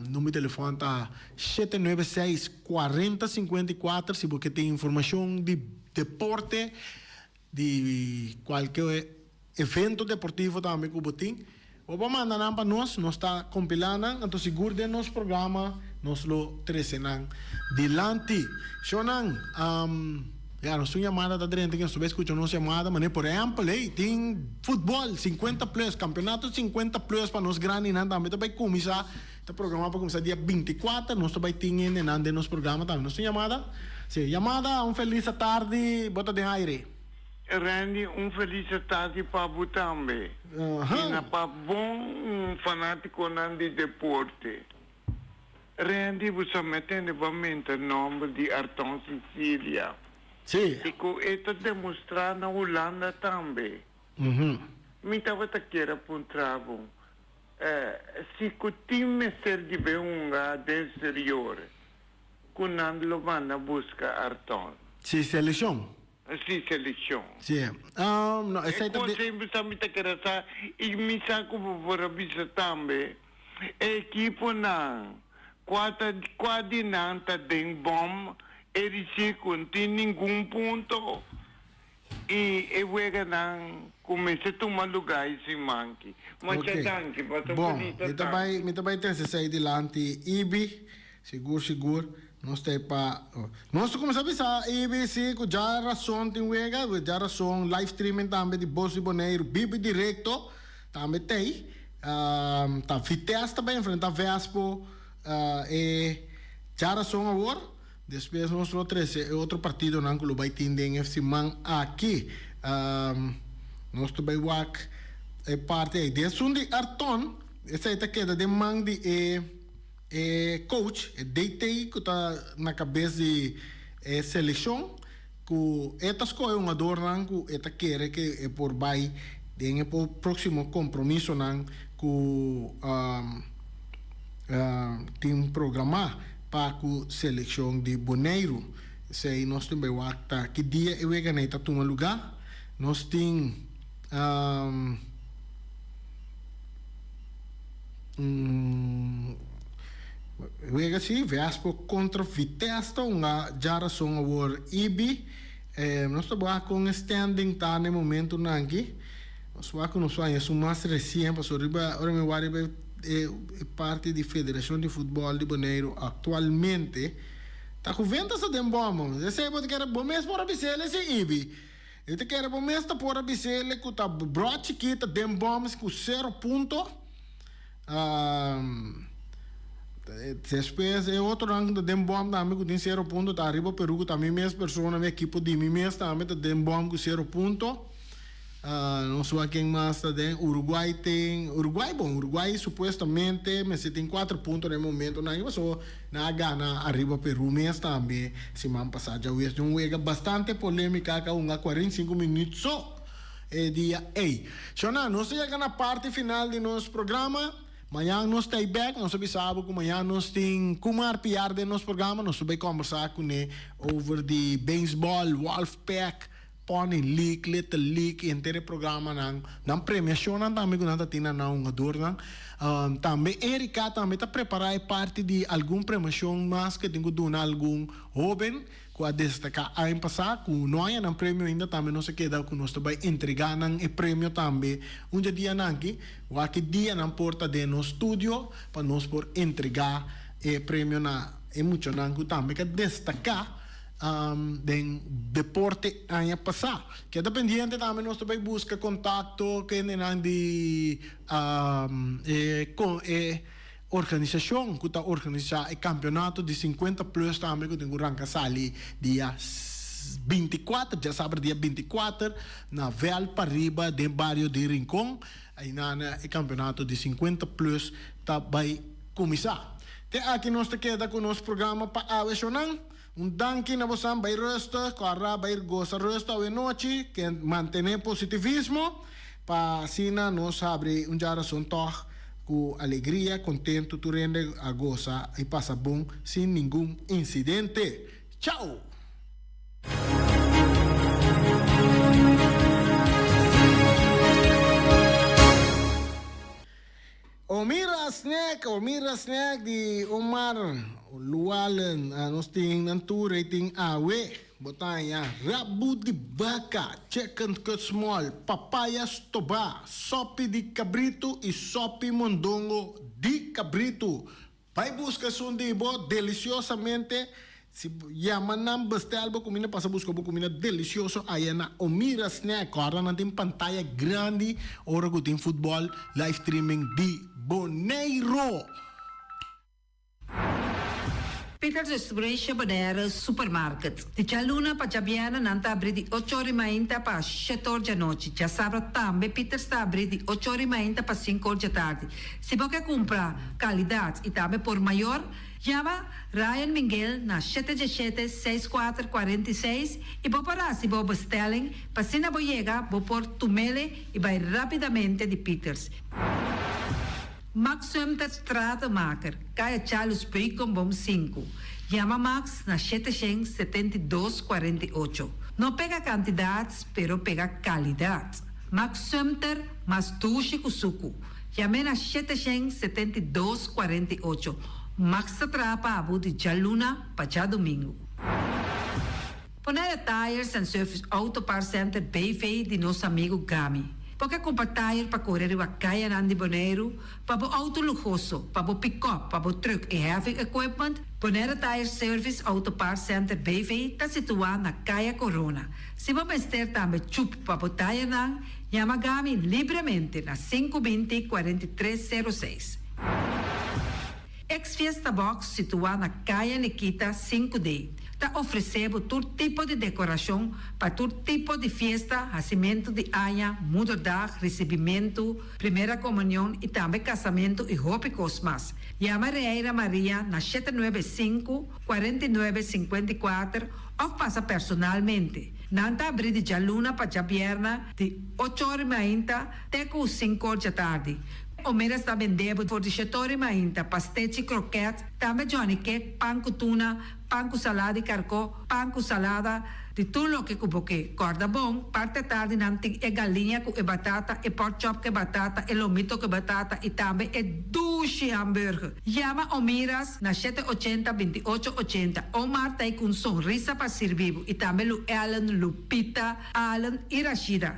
Number di telefòn ta 796 40 54 si bo ke tin informashon di deporte, di kualke evento deportivo tambe ku bo tin. Bo por manda nan pa nos, nos ta kompilá nan, anto sigur den nos programa nos lo trese nan dilanti. Shownan, ya nos tin un yamada ta drenta aki, nos ta bai skucha nos yamada, manera por ehèmpel, hey, tin futbòl sinkuenta plus, kampeonato sinkuenta plus pa nos grandinan tambe ta bai kuminsá, ta programá pa kuminsá dia 24, nos ta bai tin hendenan den nos programa tambe. Nos tin yamada? Sí, yamada, un felis atardi, bo ta den aire.
Randy un felis tardi pa bo tambe y na pa bon un fanaticonan di deporte. Randy bo sa mi tende bo a menta nomber di Arton Cicilia y cu e ta demostra na Hulanda tambe. Mi tabata kier a puntra bo si cu tin mester di bay hunga den exterior cu nan lo manda busca Arton.
Si seleccion.
Si seleccion.
Si. No,
esey ta. E cos ey bisa mi ta kere sa y mi sa cu bo por a bisa tambe. E equiponan, cua ta cua di nan ta den bom e rici cu no tin ningun punto y e weganan cu mester tuma lugar e siman aki. Masha danki, pasa un
Bon,
bonita
mi ta
tardi.
bay mi ta bay trece esey dilanti Ibi. Sigur sigur nos ta e pa nos ta kuminsá bisa ABC ku dja rason tin wega, dja rason live streaming tambe di Bos di Boneiru bibi direkto tambe t'ei. Ta Vitesse ta bai enfrentá Vespo e dja rason awor. Despues nos lo trese e otro partidonan ku lo bai tin den e siman aki. Nos ta bai wak e parti ei. Den esun di Arton esei ta keda den man di e. E coach, e DT ku ta na kabes di e selekshon, ku e ta skohe hungadornan ku e ta kere ke e por bai den e próksimo kompromisonan ku tin programá pa ku selekshon di Boneiru. Esei nos tin bai wak ta ki dia e weganei ta tuma lugá. Nos tin. Wega si, Vespo kontra Vitesse ta hunga djarason awor Ibi. Nos ta wak kon e standing ta na e momentunan aki. Nos wak ku nos haña esun mas resien pasobra riba ora mi wak riba e parti di Federashon di Futbòl di Boneiru aktualmente ta Juventus ta den bòm. Esei bo ta kere bo mes por a bis'el esei Ibi. E ta kere bo mes ta por a bis'el ku ta brò chikí ta den bòms ku sero punto. Despues e otronan ku ta den bòm tambe ku tin sero punto ta ariba Peru ku ta mi mes persona, mi ekipo di mi mes tambe ta den bòm ku sero punto. Nos wak ken mas ta den Uruguay tin Uruguay bon Uruguay supuestamente mester tin kuater punto na e momentonan aki pasobra nan a gana ariba Peru mes tambe siman pasa djawees den un wega bastante polemika ka hunga 45 minuut so e dia ey. Shona nos ta yega na parti final di nos programa mañan nos ta ey bek nos a bisa bo ku mañan nos tin Kumar Piar den nos programa nos ta bay kombersa kune over di beisbol Wolfpack Pony League, Little League y henter e programanan, nan premiacionnan tambe cu nan ta tin na nan hungadornan. Tambe Erika tambe ta prepara e parti di algun premiacion mas cu e tin cu duna algun hoben. ku a destaká aña pasá ku no haña nan premio ainda tambe nos a keda ku nos ta bai entregá nan e premio tambe un dje dianan aki. Wak e dia nan por ta den nos studio pa nos por entregá e premio na e muchanan ku tambe ka destaká den deporte aña pasá. Keda pendiente tambe nos ta bai buska kontakto kendenan di e e organisashon ku ta organisá e kampionato di sinkuenta plus tambe ku tin ku ranka sali dia 24, djasabra dia 24 na vèlt pariba den bario di Rincon. Ainana e kampionato di sinkuenta plus ta bai kuminsá. Te aki nos ta keda ku nos programa pa awe shownan. Un danki na bosan bai rustig, kòrda bai gosa rust awe nochi, ke mantené positivismo pa asina nos habri un djarason tòg ku alegria, kontentu tur hende a gosa i pasa bon sin ningun insidente. Chao! Omira Snack, Omira Snack di Omar Lualen. Nos tin nan tur ei tin awe. Bo ta haña rabu di baka, chicken cut small, papaya stobá, sopi di kabritu i sopi mondongo di kabritu. Bai buska esun di bo deliciosamente. Si bo yama nan bestel bo cuminda pasa busca bo cuminda delicioso aya na Omira Snack. Corda nan tin pantaya grandi ora cu tin futbol live streaming di Boneiro.
Peter's Restauration Bonaire Supermarket. Di djaluna pa djabièrnè nan ta abrí di ocho or i mainta pa shete or djanochi. Djasabra tambe Peter's ta abrí di ocho or i mainta pa sinku or djatardi. Si bo ke kumpra kalidat i tambe por mayor, yama Ryan Minguel na shete djeshete seis kuater 46 i bo por hasi bo bestelling pa asina bo yega bo por tumele i bai rapidamente di Peters. Max Sumter Stratenmaker, Kaya Charles Beukenboom sinku. Yama Max na 772 48. No pega kantidat, pero pega kalidat. Max Sumter mas dushi ku suku. Yam'é na 772 48. Max ta traha pa bo di djaluna pa djadumingu. Bonaire Tires and Service Auto Parts Center BV di nos amigu Gami. Bo ke kumpra tire pa kore riba kayanan di Boneiru, pa bo outo luhoso, pa bo pikòp, pa bo trùk i heavy equipment? Bonaire Tire Service Auto Parts Center BV ta situá na Kaya Korona. Si bo mester tambe chup pa bo tayernan, yama Gami libremente na 520 43 06. Ex Fiesta Box situá na Kaya Nikita 5D ta ofresé bo tur tipo di dekorashon pa tur tipo di fiesta, hasimentu di aña, moederdag, risibimentu, primera komunion i tambe kasamentu i hopi kos mas. Yama Reira Maria na 795, 49, 54 òf pasa personalmente. Nan ta abrí di djaluna pa djabièrnè di ocho or i mainta te ku sinku or djatardi. Omeras ta bende bo for di shetori mainta, pastechi, kroket, tambe johnny cake, pan ku tuna, pan ku salada di karkó, pan ku salada, di tur loke ku bo ke. Kòrda bon, parti atardi nan tin e galiña ku e batata, e pork chop ku e batata, e lomito ku e batata i tambe e dushi hamburger. Yama Omiras na 780 28 80. Omar ta ei ku un sonrisa pa sirbi bo i tambe Lu Ellen, Lupita, Allen i Rashida.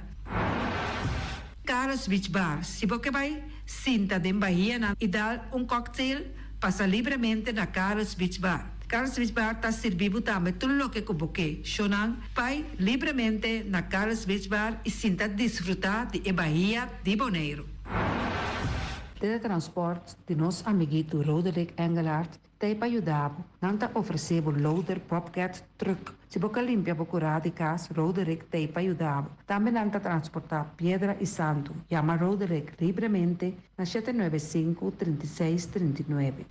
Carlos Beach Bar, Si bo ke bai sinta den bahianan i dal un cocktail, pasa libremente na Carlos Beach Bar. Carlos Beach Bar ta sirbi bo tambe tur loke ku bo ke. Shownan, bai libremente na Carlos Beach Bar i sinta disfrutá di e bahia di Boneiru.
Teletransport di nos amiguito Roderick Engelhardt T'ei pa yuda bo. Nan ta ofresé bo loader, bobcat, truck. Si bo ka limpia bo kurá di kas, Roderick t'ei pa yuda bo. Tambe nan ta transportá piedra i santu. Yama Roderick libremente na 795, 36, 39.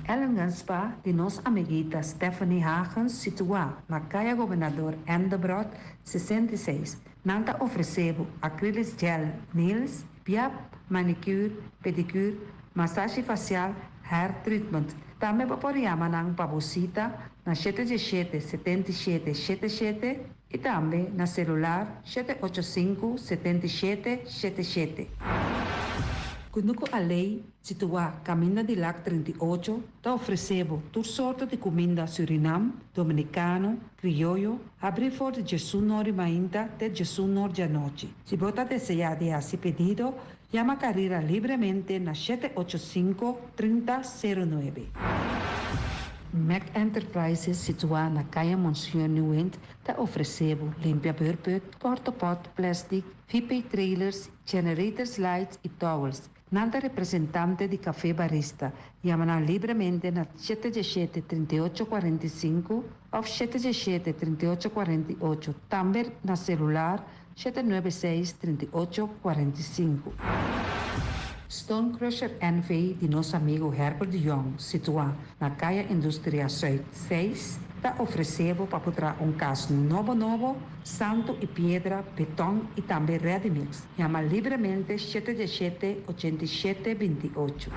Ellingham Spa di nos amiguita Stephanie Hagens situá na Kaya Gobernador Endebrot 66. Nan ta ofresé bo acrylic gel nails, piap, manicure, pedicure, masashi fasial, hair treatment. Tambe bo por yama nan pa bo sita na 717 77 77 i tambe na selular 785 77 77. Kunuku Alei, situá kaminda di Lak 38, ta ofresé bo tur sorto di kuminda Surinam, Dominikano, Krioyo, habrí for di 11 or di mainta te 11 or di anochi. Si bo ta deseá di hasi pedido, yama Carira libremente na 785 30 09. Mac Enterprises, situá na Kaya Monsieur Nieuwind, ta ofresé bo limpia beurput, portapot, plastic, VP trailers, generators lights i towels. Nan ta representante di Café Barista. Yama nan libremente na 77 38 45 òf 77 38 48. Tambe na selular 796 38 45. Stone Crusher NV di nos amigu Herbert de Jong, situá na Kaya Industria Zuid 6, ta ofresé bo pa traha un kas nobo nobo, santu i piedra, beton i tambe ready mix. Yama libremente 77 87 28.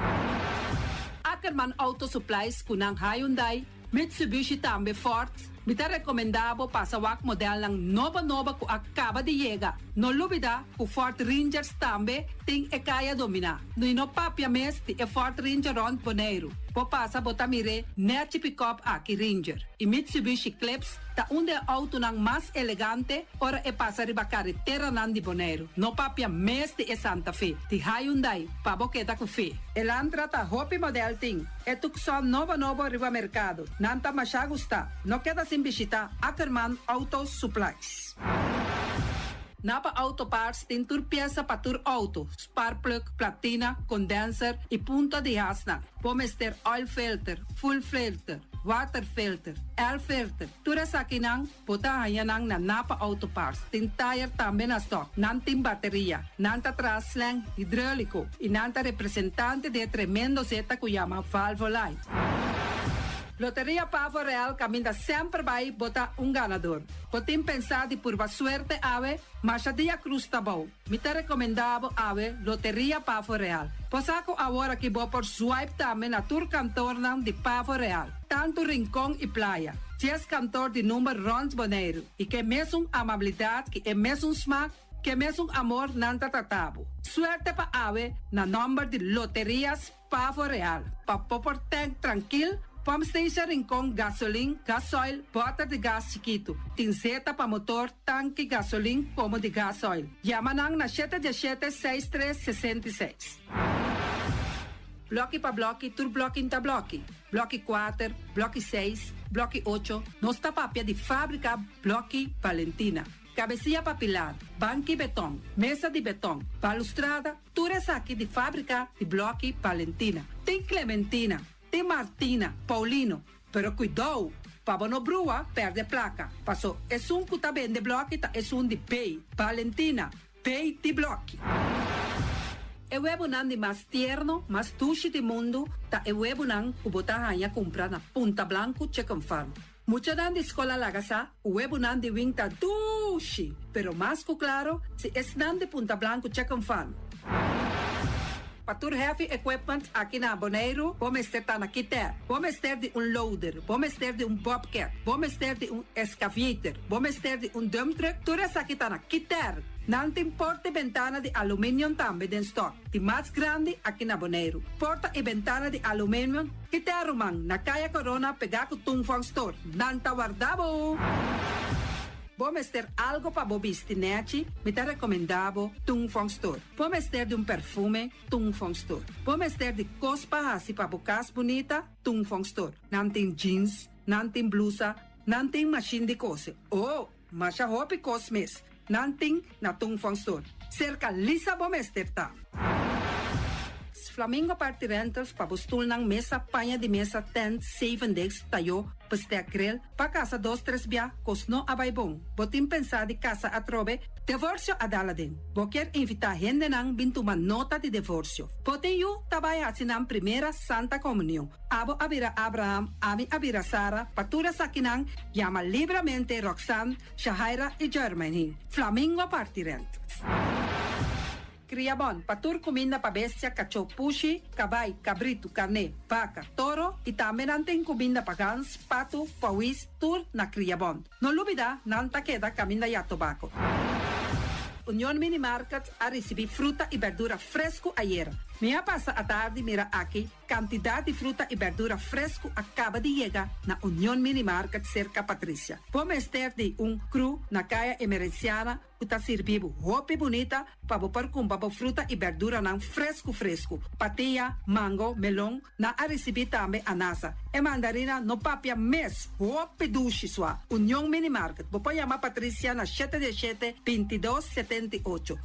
Ackerman Auto Supplies ku nan Hyundai, Mitsubishi tambe Ford. Mi ta rekomendá bo pasa wak modelnan nobo nobo ku a kaba di yega. No lubidá ku Ford Rangers tambe tin e kaya dominá. No no papia mes di e Ford Ranger rònt Boneiru. Bo pasa bo ta mir'é nèchi pick-up aki Ranger. I Mitsubishi Eclipse ta un di e outonan mas elegante ora e pasa riba kareteranan di Boneiru. No papia mes di e Santa Fe. Di Hyundai, pa bo keda ku fe. Elantra ta hopi model tin. E Tucson nobo nobo riba merkado. Nan ta masha gusta. No keda sin bishitá Ackerman Auto Supplies. Napa Auto Parts tin tur piesa pa tur outo, spark plug, platina, condenser i punta di hasnan. Bo mester oil filter, fuel filter, water filter, air filter. Tur esakinan, bo ta haña nan na Napa Auto Parts. Tin tire tambe na stock. Nan tin bateria. Nan ta traha slang hidráuliko. I nan ta representante di tremendo zeta ku yama Valvoline. Loteria Pavo Real kaminda semper bai bo ta un ganadó. Bo tin pensá di purba suerte awe, masha dia krus ta bou. Mi ta rekomendá bo awe Loteria Pavo Real. Bo sa ku awor aki bo por swipe tambe na tur kantornan di Pavo Real. Tantu Rincon i Playa. 10 kantor di number rònt Boneiru. I ku e mesun amabilidat, ku e mesun smak, ku e mesun amor nan ta trata bo. Suerte pa awe na nòmber di Loterias Pavo Real. Pa bo por tank trankil, pump station Rincon, gasolin, gasoil, bòter di gas chikitu. Tin zeta pa motor, tanki, gasolin, komo di gasoil. Yama nan na 717 6366. Blòki pa blòki, tur blòki ta blòki. Blòki 4, blòki 6, blòki 8. Nos ta papia di fábrika Blòki Valentina. Kabesia pa pilar, banki beton, mesa di beton, balustrada, tur esaki di fábrika di Blòki Valentina. Tin Clementina, tin Martina, Paulino, pero kuidou, pa no brua, pèrdè plaka. Paso, esun ku ta bende blòki ta esun di B, Valentina, B di blòki. E webunan di mas tierno, mas dushi di mundu, ta e webunan ku bo ta haña kumpra na Punta Blanco Chicken Farm. Muchanan di skol a laga sa, webunan di Wing ta dushi, pero mas ku klaro, si esnan di Punta Blanco Chicken Farm. Pa tur heavy equipment aki na Boneiru, bo mester ta na Kiter. Bo mester di un loader, bo mester di un bobcat, bo mester di un excavator, bo mester di un dump truck, tur esaki ta na Kiter. Nan tin porta i bentana di aluminium tambe den stock. Di mas grandi aki na Boneiru. Porta i bentana di aluminium, Kiter ruman, na Kaya Corona pegá ku Tung Store. Nan ta warda bo. Bo mester algu pa bo bisti nèchi, mi ta rekomendá bo Tung Fong Store. Bo mester di un perfume, Tung Fong Store. Bo mester di kos pa hasi pa bo kas bunita, Tung Fong Store. Nan tin jeans, nan tin blusa, nan tin machine di kose. Oh, masha hopi kos mes. Nan tin na Tung Fong Store. Serka Lisa bo mester ta. Flamingo Party Rentals pa bo stulnan mesa, paña di mesa, tent, seven days, tayo, bestek grill, pa kasa dos tres bia, kos no a bai bon. Bo tin pensá di kasa atrobe, divorsio a dal aden. Bo ke invitá hendenan bin tuma nota di divorsio. Bo tin yu ta bai hasi nan primera Santa Komunion. Abo a bira Abraham, ami a bira Sara, pa tur esakinan, yama libremente Roxanne, Shahaira i Jermaine. Flamingo Party Rentals. Kriabon, pa tur kuminda pa bestia, kachó, pushi, kabai, kabritu, karné, baka, toro i tambe nan tin kuminda pa gans, patu, pawis, tur na Kriabon. No lubidá, nan ta keda kaminda ya tobako. Union Mini Market a risibí fruta i berdura fresku ayera. Mi a pasa atardi mira aki kantidat di fruta i bèrdura fresku a kaba di yega na Union Mini Market serka Patricia. Bo mester di un kru na Kaya Emerenciana ku ta sirbi bo hopi bunita pa bo por kumpra bo fruta i bèrduranan fresku fresku. Patia, mango, melon, nan a risibí tambe anasa. E mandarina no papia mes, hopi dushi sua. Union Mini Market, bo por yama Patricia na shete diesshete, bintidos, setenti'ocho.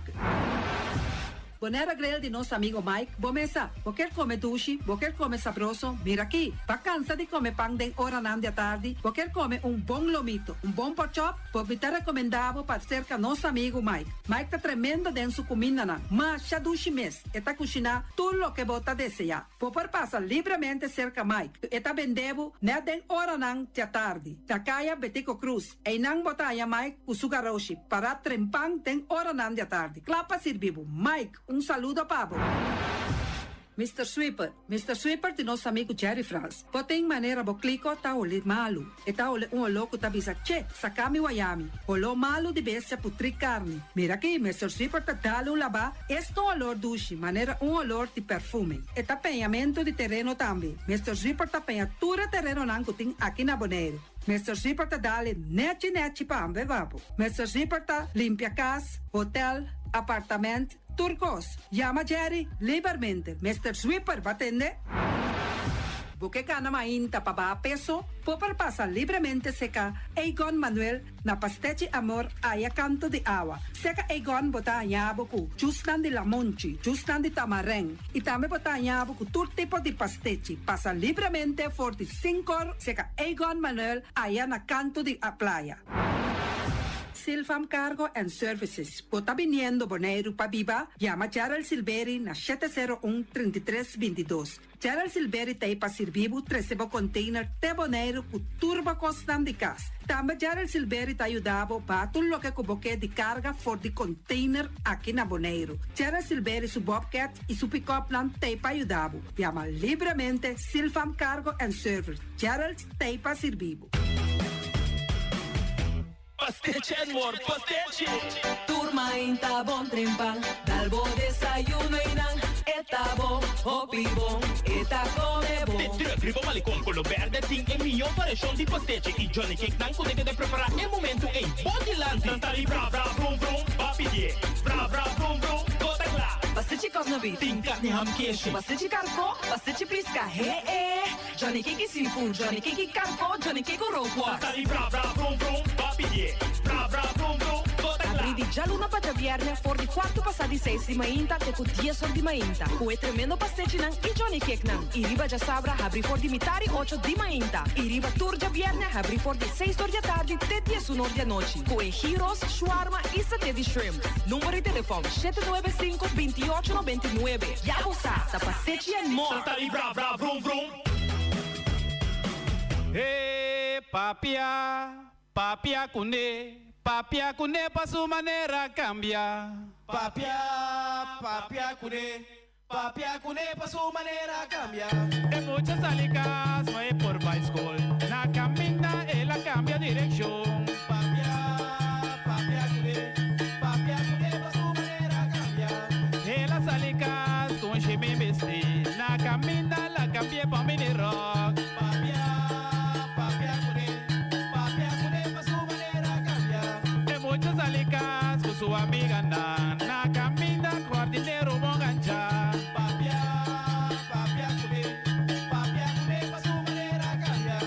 Bonaire Grill di nos amigo Mike, bo mesa, bo kier come dushi, bo kier come sabroso, mira aki! Ba cansa di come pan den oranan di atardi, bo kier come un bon lomito, un bon porkchop, bo mi ta recomenda bo pa cerca nos amigo Mike. Mike ta tremendo den su cumindanan, masha dushi mes, e ta cushina tur loke bo ta desea. Bo por pasa libremente cerca Mike, e ta bende bo net den oranan di atardi, na caya Betico Croes. Einan bo ta haña Mike ku su garoshi pará trempan den oranan di atardi, kla pa sirbi bo. Mike, un saludo pa bo. Mister Sweeper, Mister Sweeper di nos amigu Jerry Frans. Bo tin manera bo kliko ta holi malu. E ta holi un oló ku ta bisa, Che, saka mi wayami. Holó malu di bestia putrí karni. Mira aki, Mister Sweeper ta dal un labá, es ta un olor dushi, manera un olor di perfume. E ta peñamentu di tereno tambe. Mister Sweeper ta peña tur e terenonan ku tin aki na Boneiru. Mister Zipper ta dale nechi nechi pa hamber babo. Mister Zipper ta limpia cas, hotel, apartament, tur cos. Yama Jerry libermente. Mister Zwipper ba tende? Bo ke gana mainta pa baha peso? Bo por pasa libremente seca Egon Manuel na Pastechi Amor aya kanto di awa. Seka Egon bo ta haña bo ku jusnan di lamonchi, jusnan di tamarèn i tambe bo ta haña bo ku tur tipo di pastechi. Pasa libremente for di sinkor seka Egon Manuel aya na kanto di a playa. Silfam Cargo and Services, Bo ta biniendo Boneiru pa biba? Yama Gerald Silberi na 701 33 22. Gerald Silberi ta ei pa sirbi bo trese bo container te Boneiru ku tur bo kosnan di kas. Tambe Gerald Silberi ta yuda bo baha tur loke ku bo ke di karga for di container aki na Boneiru. Gerald Silberi su bobcat i su pickupnan ta ei pa yuda bo. Yama libremente Silfam Cargo and Service. Gerald ta ei pa sirbi bo.
Pastechi and more pastechi!
Tur mainta bon trempan, dal bo desayuno y nan e ta bon, hopi bon, e ta come bon.
De truck riba Malecon Colo Berde tin e mihó variashon di pastechi y Johnny Cake nan ku ta keda prepará e momentu ei bo dilanti. Nan ta di bra bra vrum vrum, ba pidié. Bra bra vrum vrum, bo ta kla.
Pastechi kòsna beef.
Tin karni ham keshi.
Pastechi karkó, pastechi piska, he e. Johnny Cake seafood, Johnny Cake carco, Johnny Cake rookworst.
Ta di bra bra vrum vrum, ba pidié. Bra bra vrum vrum, bo ta kla.
Abrí di djaluna pa djabièrnè for di kuartu pasá di seis di mainta te ku dies or di mainta ku e tremendo pastechinan i Johnny Cakenan. I riba djasabra habrí for di mitari ocho di mainta i riba tur djabièrnè habrí for di seis or di atardi te diesun or di anochi ku e gyros, shwarma i saté di shrimp. Number di telefòn, shete nuebe sinku, bintiòcho nobentinuebe. Ya bo sa, ta pastechi and more!
Ta di bra bra vrum vrum.
He papia, papia kuné, papia kuné pa su manera kambia.
Papia, papia kuné, papia kuné pa su manera kambia.
E mucha sali kas pa e por bai skol, na kaminda el a kambia direkshon.
Papia, papia kuné, papia kuné pa su manera kambia.
El a sali kas ku un shimi bistí, na kaminda el a kambi'é pa un mini ròk.
Papia, papia kuné, papia kuné pa su manera kambia.
E mucha sali kas ku su amiganan, na kaminda ku hardinero bon ganchá.
Papia, papia kuné, papia kuné pa su manera kambia.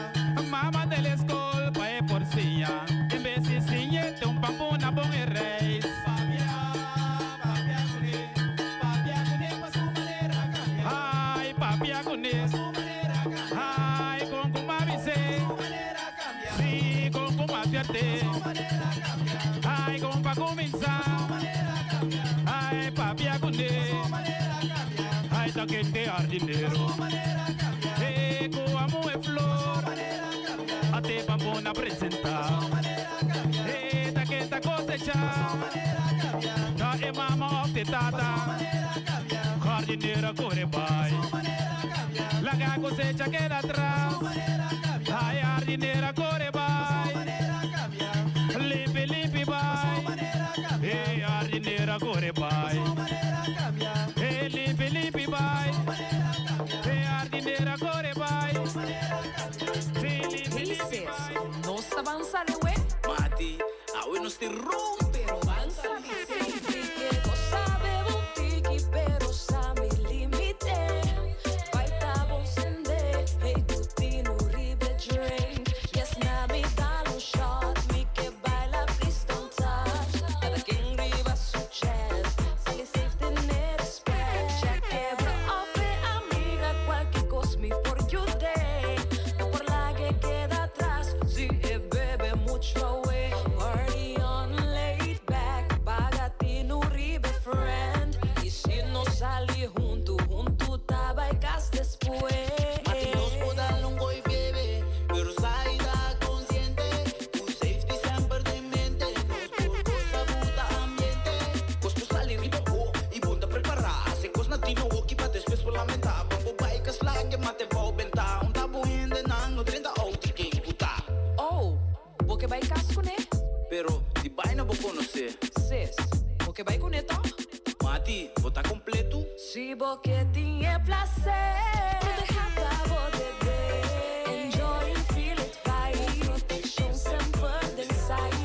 Mama del skol pa e por siña, en bes di siñ'é te un pampuna bon e reis.
Papia, papia kuné, papia kuné pa su manera kambia.
Ai, papia kuné,
Pa su manera kambia.
ai, kon ku m'a bis'é,
Pa su manera kambia.
si, kon ku m'a advert'é.
Pa su manera kambia.
Ai, kon pa kuminsá,
Pa su manera kambia.
ai, papia kuné,
Pa su manera kambia.
ai, ta kende hardinero.
Pa su manera kambia.
E ku amo e
Pa su
flor,
manera kambia.
a te pampuna presentá.
Pa su manera kambia.
E ta ken ta kosechá.
Pa su manera kambia.
Ta e mama òf te
Pa
tata.
su manera kambia.
Hardinero kore
Pa
bai.
su manera kambia.
Laga kosecha keda
Pa su
atras.
manera kambia.
Ai, hardinero kore
Pa su
bai.
manera kambia.
Limpi, limpi
Pa su
bai.
manera kambia.
E hardinero kore
Pa
bai.
su manera kambia.
E limpi, limpi
Pa
nos te rompe.
Pero ban sali safe. Mi ke gosa bebe un tiki, pero sa mi limite. Bai ta bon sende, hey ku tinu riba e drink. Yes na mi dal un shot, mi ke baila please don't touch. Kada ken riba su chest, sali safe tene respect. Check e bro of e amiga, kualke kos mi por yud'é. No por lag'é keda atras, si e bebe mucho awe. Party on laid back, paga tinu riba e friend. I si nos sali huntu, huntu ta bai kas despues.
Mati nos por dal un gooi bebe, pero sa i ta konsiente ku safety semper den mente. Nos por gosa buta ambiente. Kos por sali riba bo i bon ta prepará. Hasi kos na tino hoki pa despues por lamentá. Pa bo bai kas lake mate bou bentá. Un ta bo hendenan no drenta outi ken ku ta.
Oh, bo ke bai kas kuné?
Pero di baina bo konosé.
Sis, bo ke bai kuné tòg?
Mati, bo ta kompletu?
Si bo ke tin e plaser. Protehá ta bo deber. Enjoy and feel it vibe. Protekshon semper den sight.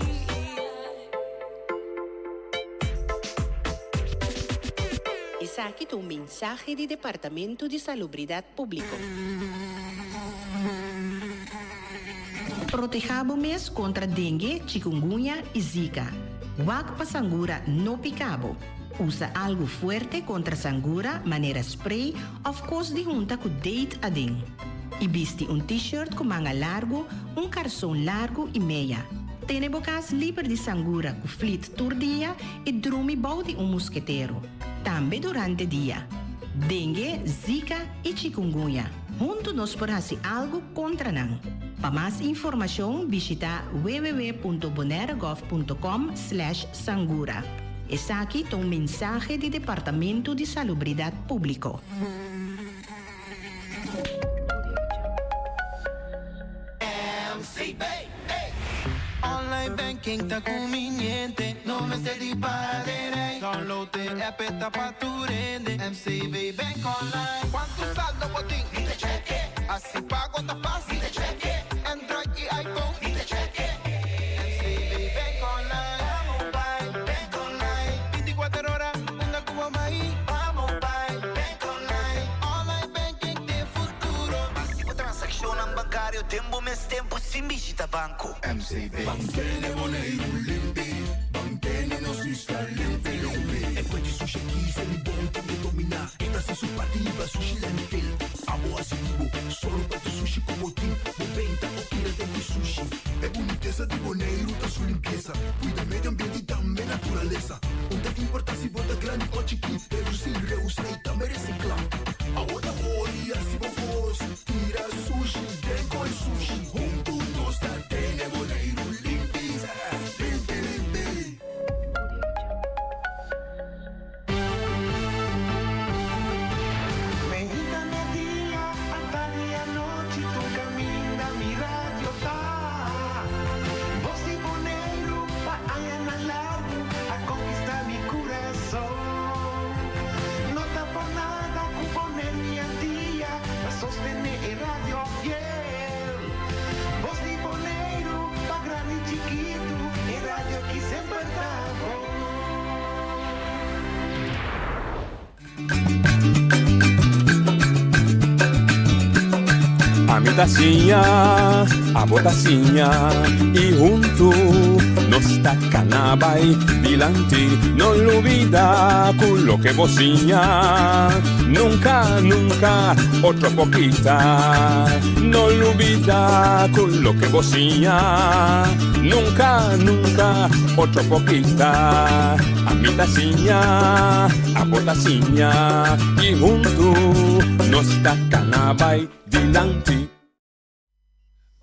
Esaki ta un mensahe di Departamento di Salubridat Públiko. Protehá bo mes kontra dengue, chikungunya i zika. Wak pa sangura no pika bo. Usa algu fuerte kontra sangura manera spray òf kos di hunta ku date aden. I bisti un t-shirt ku manga largu, un karson largu i meya. Tene bo kas liber di sangura ku flit tur dia i drumi bou di un musketero. Tambe durante dia. Dengue, zika i chikungunya. Huntu nos por hasi algu kontra nan. Pa mas informashon bishita www.bonairegov.com slash sangura. Esaki ta un mensahe di Departamento di Salubridat Públiko.
MCB, ey! Online banking ta conveniente, no mester di para den rij. Download e app e ta pa tur hende, MCB Bank Online. Cuanto saldo bo tin? Mi ta check e. Haci pago ta facil. Mi ta check e. Android y iPhone. Mi ta check e. MCB Bank Online. Vamos bay, Bank Online. Binticuater ora, unda cu bo bay. Vamos bay, Bank Online. Online banking t'e futuro.
Haci bo transaccionnan bancario den bo mes tempo sin bishita banco.
MCB.
Ban tene Boneiru limpi, ban tene nos isla limpi limpi. E fuente sushi aki se mi bon tin ke dominá. E ta hasi su parti riba sushi landfill. Abo hasi di bo, solo pa tu sushi ku bo tin. Bo benta o tira den di sushi. E bunitesa di Boneiru ta su limpiesa. Kuida medio ambiente i tambe naturalesa. Un ta importá si bo ta grandi o chikí, redusí, reusá i tambe resiklá. Awo ta hori hasi bo kos, tira sushi den koi sushi. Huntu nos ta tene Boneiru limpi, limpi limpi.
Meinta media, atardi anochi, tur caminda mi radio ta. Bos di Boneiru pa añanan largu a conquista mi curason. No ta por nada cu Boneiru y Antia ta sostene e radio fiel. Bos di Boneiru pa grandi y chikitu, e radio ki semper ta bon.
Ami ta siña, abo ta siña y huntu nos ta cana bay dilanti. No lubida cu loke bo siña nunca, nunca otro por kita. No lubida cu loke bo siña nunca, nunca otro por kita. Ami ta siña, abo ta siña y huntu nos ta cana bay dilanti.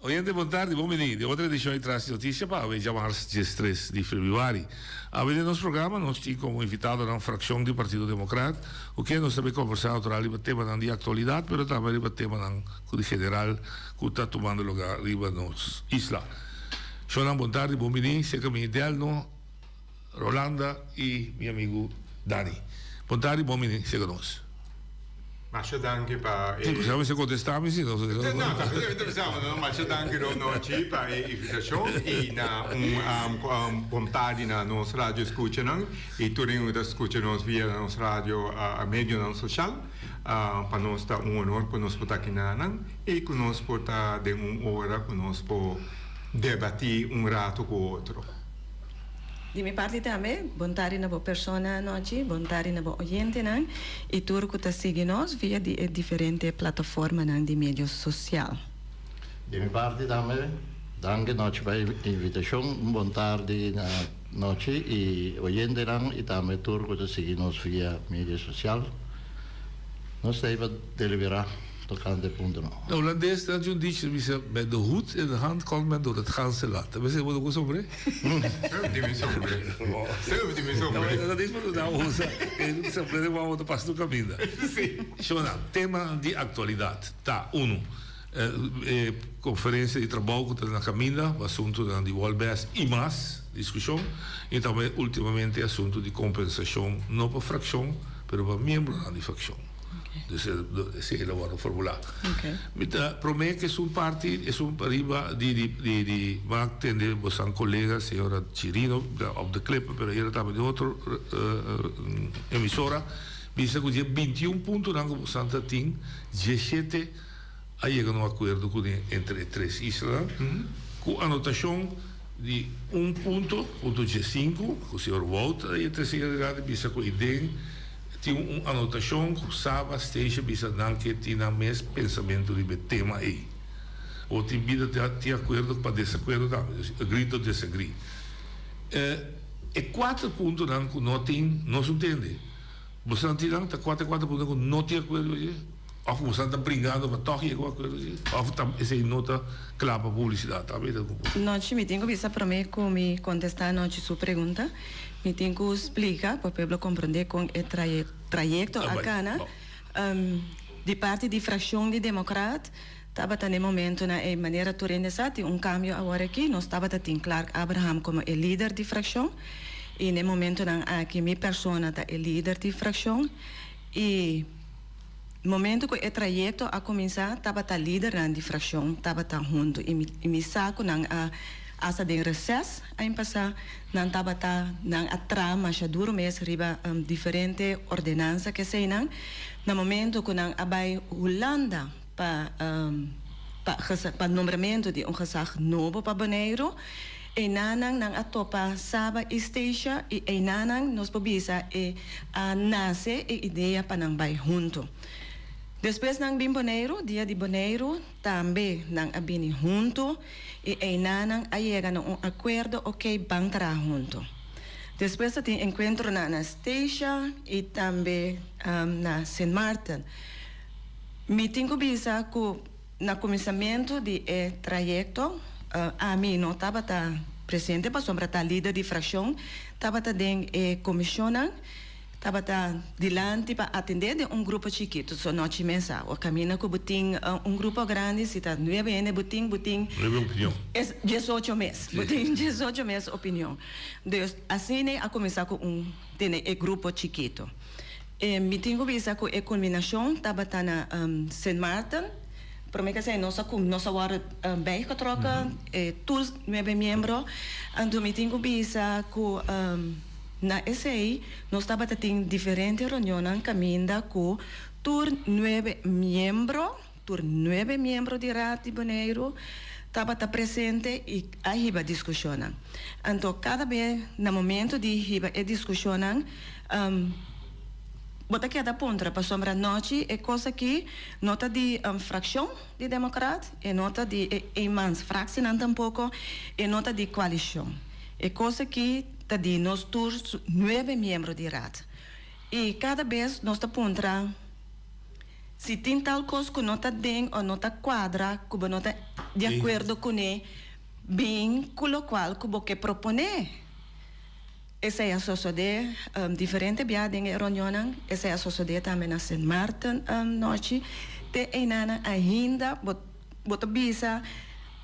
Oyente bon tardi, bon bini den otro edicion di Tras di Noticia pa awe djamars diestres di februari. Awe den nos programa nos tin como invitadonan fraccion di Partido Democrat cu ken nos ta bay conversa natural riba temanan di actualidad pero tambe riba temanan cu di general cu ta tumando lugar riba nos isla. Shownan bon tardi, bon bini, cerca mi Delno. Rolanda y mi amigo Dani. Bon tardi, bon bini sega nos.
Masha danki pa
e. Si, bo mester kontestá mi si no.
No, ta mi ta bisa bo no. Masha danki Ronochi pa e invitashon i na un bon tardi na nos radio eskuchanan i tur hende ku ta skucha nos via nos radio medionan soshal. Pa nos ta un honor ku nos por ta aki nanan i ku nos por ta den un ora ku nos por debatí un rato ku otro.
Di mi parti tambe, bon tardi na bo persona anochi, bon tardi na bo oyentenan y tur cu ta sigui nos via di e diferente plataformanan di medio social.
Di mi parti tambe, danki nochi pa e invitacion, un bon tardi na nochi y oyentenan y tambe tur cu ta sigui nos via medio social. Nos ta ei pa delibera. Tocante e puntonan.
Na Holandes nan tin un dicho ta bisa, Met de hoed in de hand komt men door het ganse land. Ta bisa bo ta ku sombre?
Zelf di mi sombre. Zelf di mi sombre.
Dat is wat nan usa. E sombre den wou ta pasa tur kaminda.
Si.
Shona, tema di aktualidat ta, unu, e konferensia di trabou ku ta na kaminda, asuntunan di Wolbes i mas diskushon, i tambe ultimamente asuntu di kompensashon no pa frakshon pero pa miembronan di frakshon. Dus esei lo wòrdu formulá. Mi ta promé ku esun parti, esun pariba di di di di bo a tende bosan kolega señora Chirino op de klippen, pero ayera tabata den otro emisora, bisa ku dje bintiun puntonan ku bosan ta tin, diesshete a yega na un akuerdo kuné entre e tres islanan, ku anotashon di un punto, punto diesinku, ku señor Wout a trese adelante bisa ku iden. Tin un anotashon ku Saba Station bisa nan ke tin nan mes pensamentu riba e tema ei. Bo tin bida tin akuerdo pa desakuerdo tambe, dus agree to disagree. E kuater puntonan ku no tin nos un tende. Boso nan tin nan ta kuater kuater puntonan ku no tin akuerdo dje? Òf boso nan ta bringando pa tòg yega un akuerdo dje? Òf ta esei no ta kla pa publisidat tambe ta ku.
Nochi mi tin ku bisa promé ku mi kontestá Nochi su pregunta. Mi tin ku splika pa pueblo komprondé kon e trayekto a kana. Di parti di frakshon di Demokrat tabata na e momentunan ei manera tur hende sa tin un kambio awor aki. Nos tabata tin Clark Abraham komo e lider di frakshon i na e momentunan aki mi persona ta e lider di frakshon i momento ku e trayekto a kuminsá tabata lidernan di frakshon tabata huntu i mi sa ku nan a Asta den reces aña pasá nan tabata nan a traha masha duro mes riba diferente ordenansa keseinan. Na momento ku nan a bai Hulanda pa pa pa nombramentu di un gezag nobo pa Boneiru, einanan nan a topa Saba i Statia i einanan nos por bisa e a nase e idea pa nan bai huntu. Despues nan bin Boneiru, dia di Boneiru tambe nan a bini huntu. I einanan a yega na un akuerdo oke ban traha huntu. Despues ta tin enkuentronan na Statia i tambe na Sint Maarten. Mi tin ku bisa ku na kuminsamentu di e trayekto ami no tabata presente pasobra ta lider di frakshon tabata den e komishonnan. Tabata dilanti pa atendé den un grupo chikitu, so nochi mesa. O kaminda ku bo tin un grupo grandi, si ta nuebe hende bo tin, bo tin.
Nuebe opinion.
Es diesocho mes. Bo tin diesocho mes opinion. Dus asina a kuminsá ku un tene e grupo chikitu. E mi tin ku bisa ku e kulminashon tabata na Sint Maarten. Promé ke esei nos a nos a wòrdu bijgetrokken, e tur nuebe miembro. Anto mi tin ku bisa ku. Na esei nos tabata tin diferente reunionnan kaminda ku tur nuebe miembro, tur nuebe miembro di Raad di Boneiru tabata presente i a hiba diskushonnan. Anto kada be na momento di hiba e diskushonnan bo ta keda puntra pasobra nochi e kos aki no ta di frakshon di Demokrat, e no ta di e eenmansfractienan tampoko, e no ta di koalishon. E kos aki ta di nos tur nuebe miembro di Raad. I kada bes nos ta puntra si tin tal kos ku no ta den o no ta kuadra ku bo no ta di akuerdo kuné, bin ku lokual ku bo ke proponé. Esei a sosodé diferente bia den e reunionnan, esei a sosodé tambe na Sint Maarten nochi. Te einanan ainda bo bo ta bisa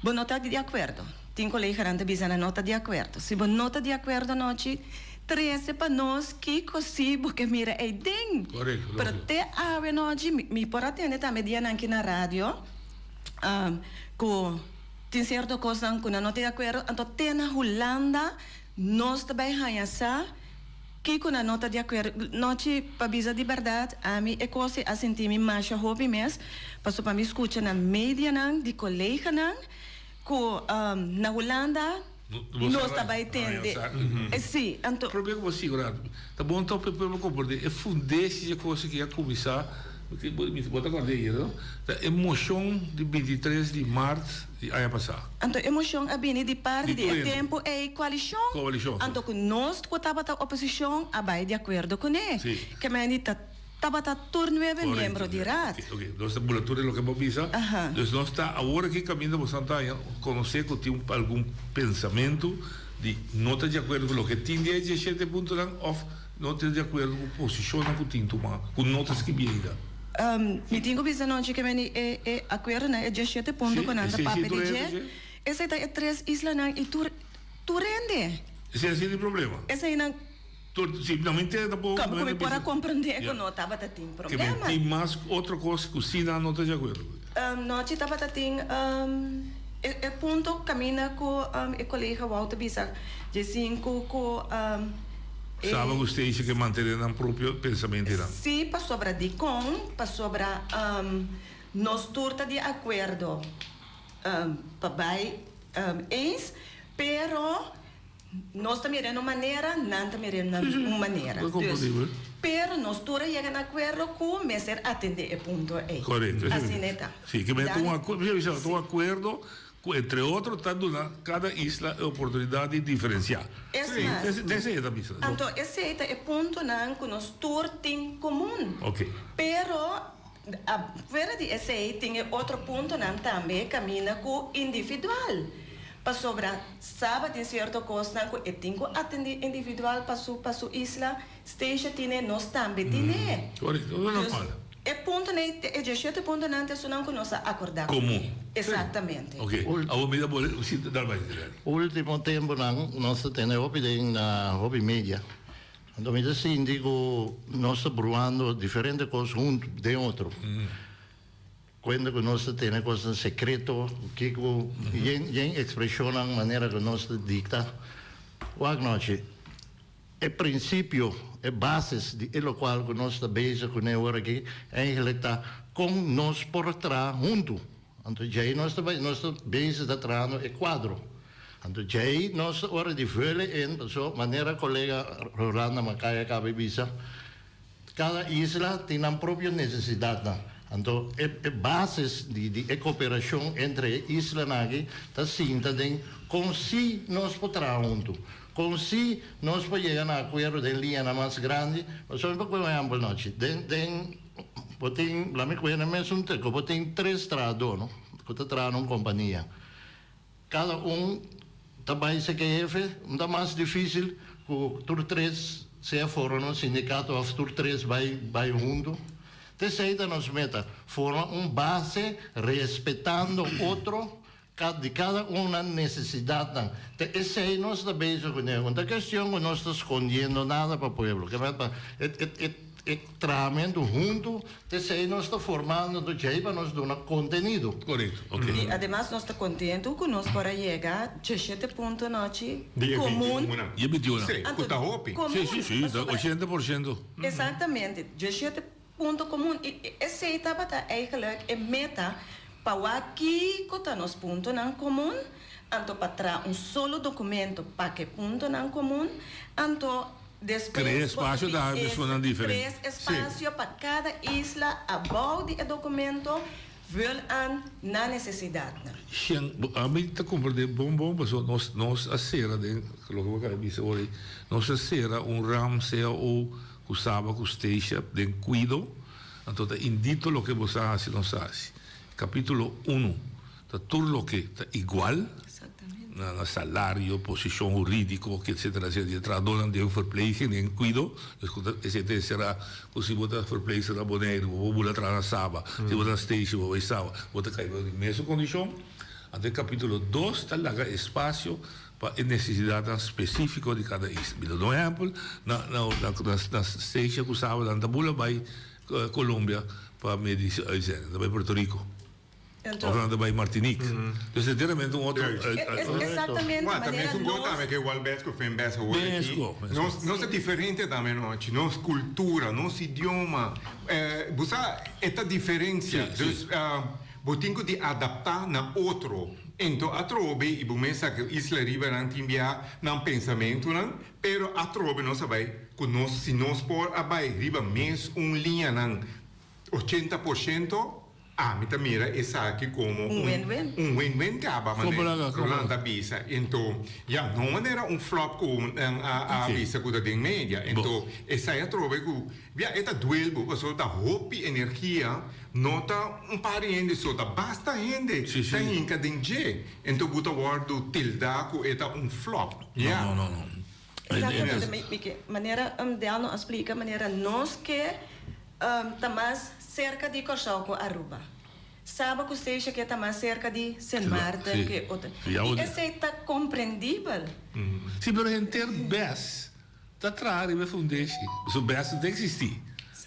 bo no ta di akuerdo. Tin koleganan ta bisa nan no ta di akuerdo. Si bo no ta di akuerdo nochi. Trese pa nos kiko si bo ke mira ei den.
Correcto,
Pero
lógico.
te awe nochi mi, mi por a tende tambe dianan ki na radio ku tin sierto kosnan ku nan no ta di akuerdo, anto te na Hulanda nos ta bai haña sa kiko nan no ta di akuerdo. Nochi pa bisa di bèrdat ami e kos ei a sinti mi masha hopi mes, pasobra pa mi skucha na medianan di koleganan ku na Hulanda Nos ta bai tende. Sí, anto.
Probeer ku bo sigurá. Ta bon tòg pa e pueblo komprendé e fundesi di e kos aki a kuminsá, bo ta kòrda ayer no? Ta e moshon di 23 di mart di aña pasá.
Anto e moshon a bini di parti
Di
di e
tur hende.
tempu ei koalishon.
Koalishon, sí.
Anto ku nos ku tabata oposishon a bai di akuerdo kuné.
Sí.
Kemendi ta Tabata tur nuebe
Correcto,
miembro di raad.
Ok, ok. Nos ta bula tur e loke bo bisa.
Aha.
Dus nos ta awor aki caminda bo Santa Aña conoce cu tin algun pensamento di no ta di acuerdo cu loke tin di e diecisiete puntonan of no ta di acuerdo cu posicionnan cu tin tuma cu no ta scribi ainda.
Mi tin cu bisa nochi ke meni e e acuerdonan e diecisiete punto
Si,
cu nan ta
esey si
papia
tur
di
hende
dje,
dje.
esey ta e tres islanan y tur tur hende.
Esey a sinti problema.
Eseynan.
Tur, si, no mi ntende tampoco.
Como cu mi por a comprende
Ja.
cu no tabata tin
Que
problema.
men tin mas otro cos cu si nan no ta di acuerdo cu.
Nochi tabata tin e e punto caminda cu e colega Wouter bisa dje sinku cu e.
Saba cu Stacia ke mantene nan propio pensamentonan.
Si, pasobra dicon? Pasobra nos tur ta di acuerdo pa bay eens, pero. Nos ta mira en un manera, nan ta mira en un manera. Dus, pero nos tur a yega na akuerdo ku mester atendé e punto ei.
Korekto.
Asina e ta.
Sí, ke mester un akuerdo, un akuerdo ku entre otro ta duna kada isla e oportunidat di diferensiá.
Es mas.
Esei e ta bisa.
Anto esei ta e puntonan ku nos tur tin komun.
Oke.
Pero fuera di esei tin e otro puntonan tambe kaminda ku individual. Pasobra Saba tin sierto kosnan ku e tin ku atendé individual pa su pa su isla, Stacia tine, nos tambe tine.
Korekto, no
Dus
normal.
e puntonan ei, e diesshete puntonan ta esunnan ku nos a akordá.
Komun.
Eksaktamente.
Oke, awor mi ta bole, si, dal bai.
Ultimo tempunan nos ta tene hopi den na hopi media. Anto mi ta sinti ku nos ta bruando diferente kos huntu den otro. Cuenta cu nos ta tene cosnan secreto, kico yen yen expresionnan manera cu nos ta dicta. Wak nochi, e principio, e bases di e locual cu nos ta bezig cune ora aki, eigenlijk ta con nos por traha hunto. Anto djei nos ta bay, nos ta bezig ta trahando e cuadro. Anto djei nos ta ora di vule in, paso manera colega Rolanda Macaya caba di bisa, Kada isla tin nan propio nesesidatnan. Anto e e bases di di e koperashon entre e islanan aki ta sinta den kon si nos por traha huntu, kon si nos por yega na akuerdo den liñanan mas grandi. Pasobra mi por kohe un ehèmpel nochi, den den bo tin, laat mi kohe na mesun teko, bo tin tres trahadó no ku ta traha na un kompania. Kada un ta bai seke hefe, un ta mas dificil cu tur tres sea forma un sindicato of tur tres bai bai hunto. T'esey ta nos meta, forma un base respetando otro di cada un nan necesidadnan. Ta esey nos ta bezig cune. Un ta cuestion cu nos ta scondiendo nada pa pueblo. E e E trahamentu huntu t'esei nos ta formando anto djei pa nos duna kontenido.
Korekto, ok.
I ademas nos ta kontentu ku nos por a yega djeshete punto nochi
Di e
komun.
21.
Di e 21.
Sí, ku ta hopi.
Komun.
Sí, sí, sí, ta 80%.
Exactamente, djeshete punto komun. I esei tabata eigenlijk e meta pa wak kiko ta nos puntonan komun, anto pa traha un solo dokumento pa ku e puntonan komun, anto Despues
Crea espacio
bo
ta
es
personan diferente.
Tres espacio pa cada isla abou di e documento vul aan na necesidadnan.
Shen, bo ami ta comprende bon bon paso nos nos a cera den loke bo acaba di bisa ora ei, nos a cera un ram cao cu Saba cu Stacia den cuido, anto ta indito loke bo sa haci nos sa haci. Capitulo uno ta tur loke ta igual. Na salario, posishon hurídiko, etcétera, etcétera. Di e trahadónan den verpleging, den kuido, dus ku ta esei ta enserá ku si bo ta verpleegster na Boneiru, bo por bula traha na Saba, si bo ta na Statia, bo bai Saba, bo ta kai bou di mesun kondishon. Anto e kapítulo dos ta laga espasio pa e nesesidatnan spesífiko di kada isla. Mi ta duna un ehèmpel, na na na na Statia ku Saba nan ta bula bai Colombia pa medi uitzending, nan ta bai Puerto Rico òf nan ta bai Martinique. Dus enteramente un otro.
Exactamente,
Bueno, tambe
manera
es un
nos.
tambe ke igual bes ku fen bes awor aki. Nos nos ta diferente tambe nochi, nos kultura, nos idioma, bo sa e ta diferensia. Dus bo tin ku di adaptá na otro. Ento atrobe i bo mes sa ku Isla Riba nan tin bia nan pensamentunan, pero atrobe nos a bai ku nos si nos por a bai riba mes un liñanan 80%, ami ta mira esaki komo
Un win-win.
un win-win kaba
Como
manera
laga, como
Rolando a bisa. Ento ya no manera un flop ku nan a
Sí.
bisa ku ta den media. Ento esei atrobe ku ya e ta duel bo pasobra ta hopi energia No ta un par di hende so, ta basta hende ta hinka den dje. Enton bo ta wòrdu tildá ku e ta un flop. Ya.
No, no, no.
Exactamente, mi, mi ke, manera Delno a splika, manera nos ke ta mas serka di Kòrsou ku Aruba. Saba ku Statia ke ta mas serka di Sint Maarten ke otro. I esei ta komprendibel.
Sí, pero henter bes Ta traha riba e fundeshi. Su bes no ta existi.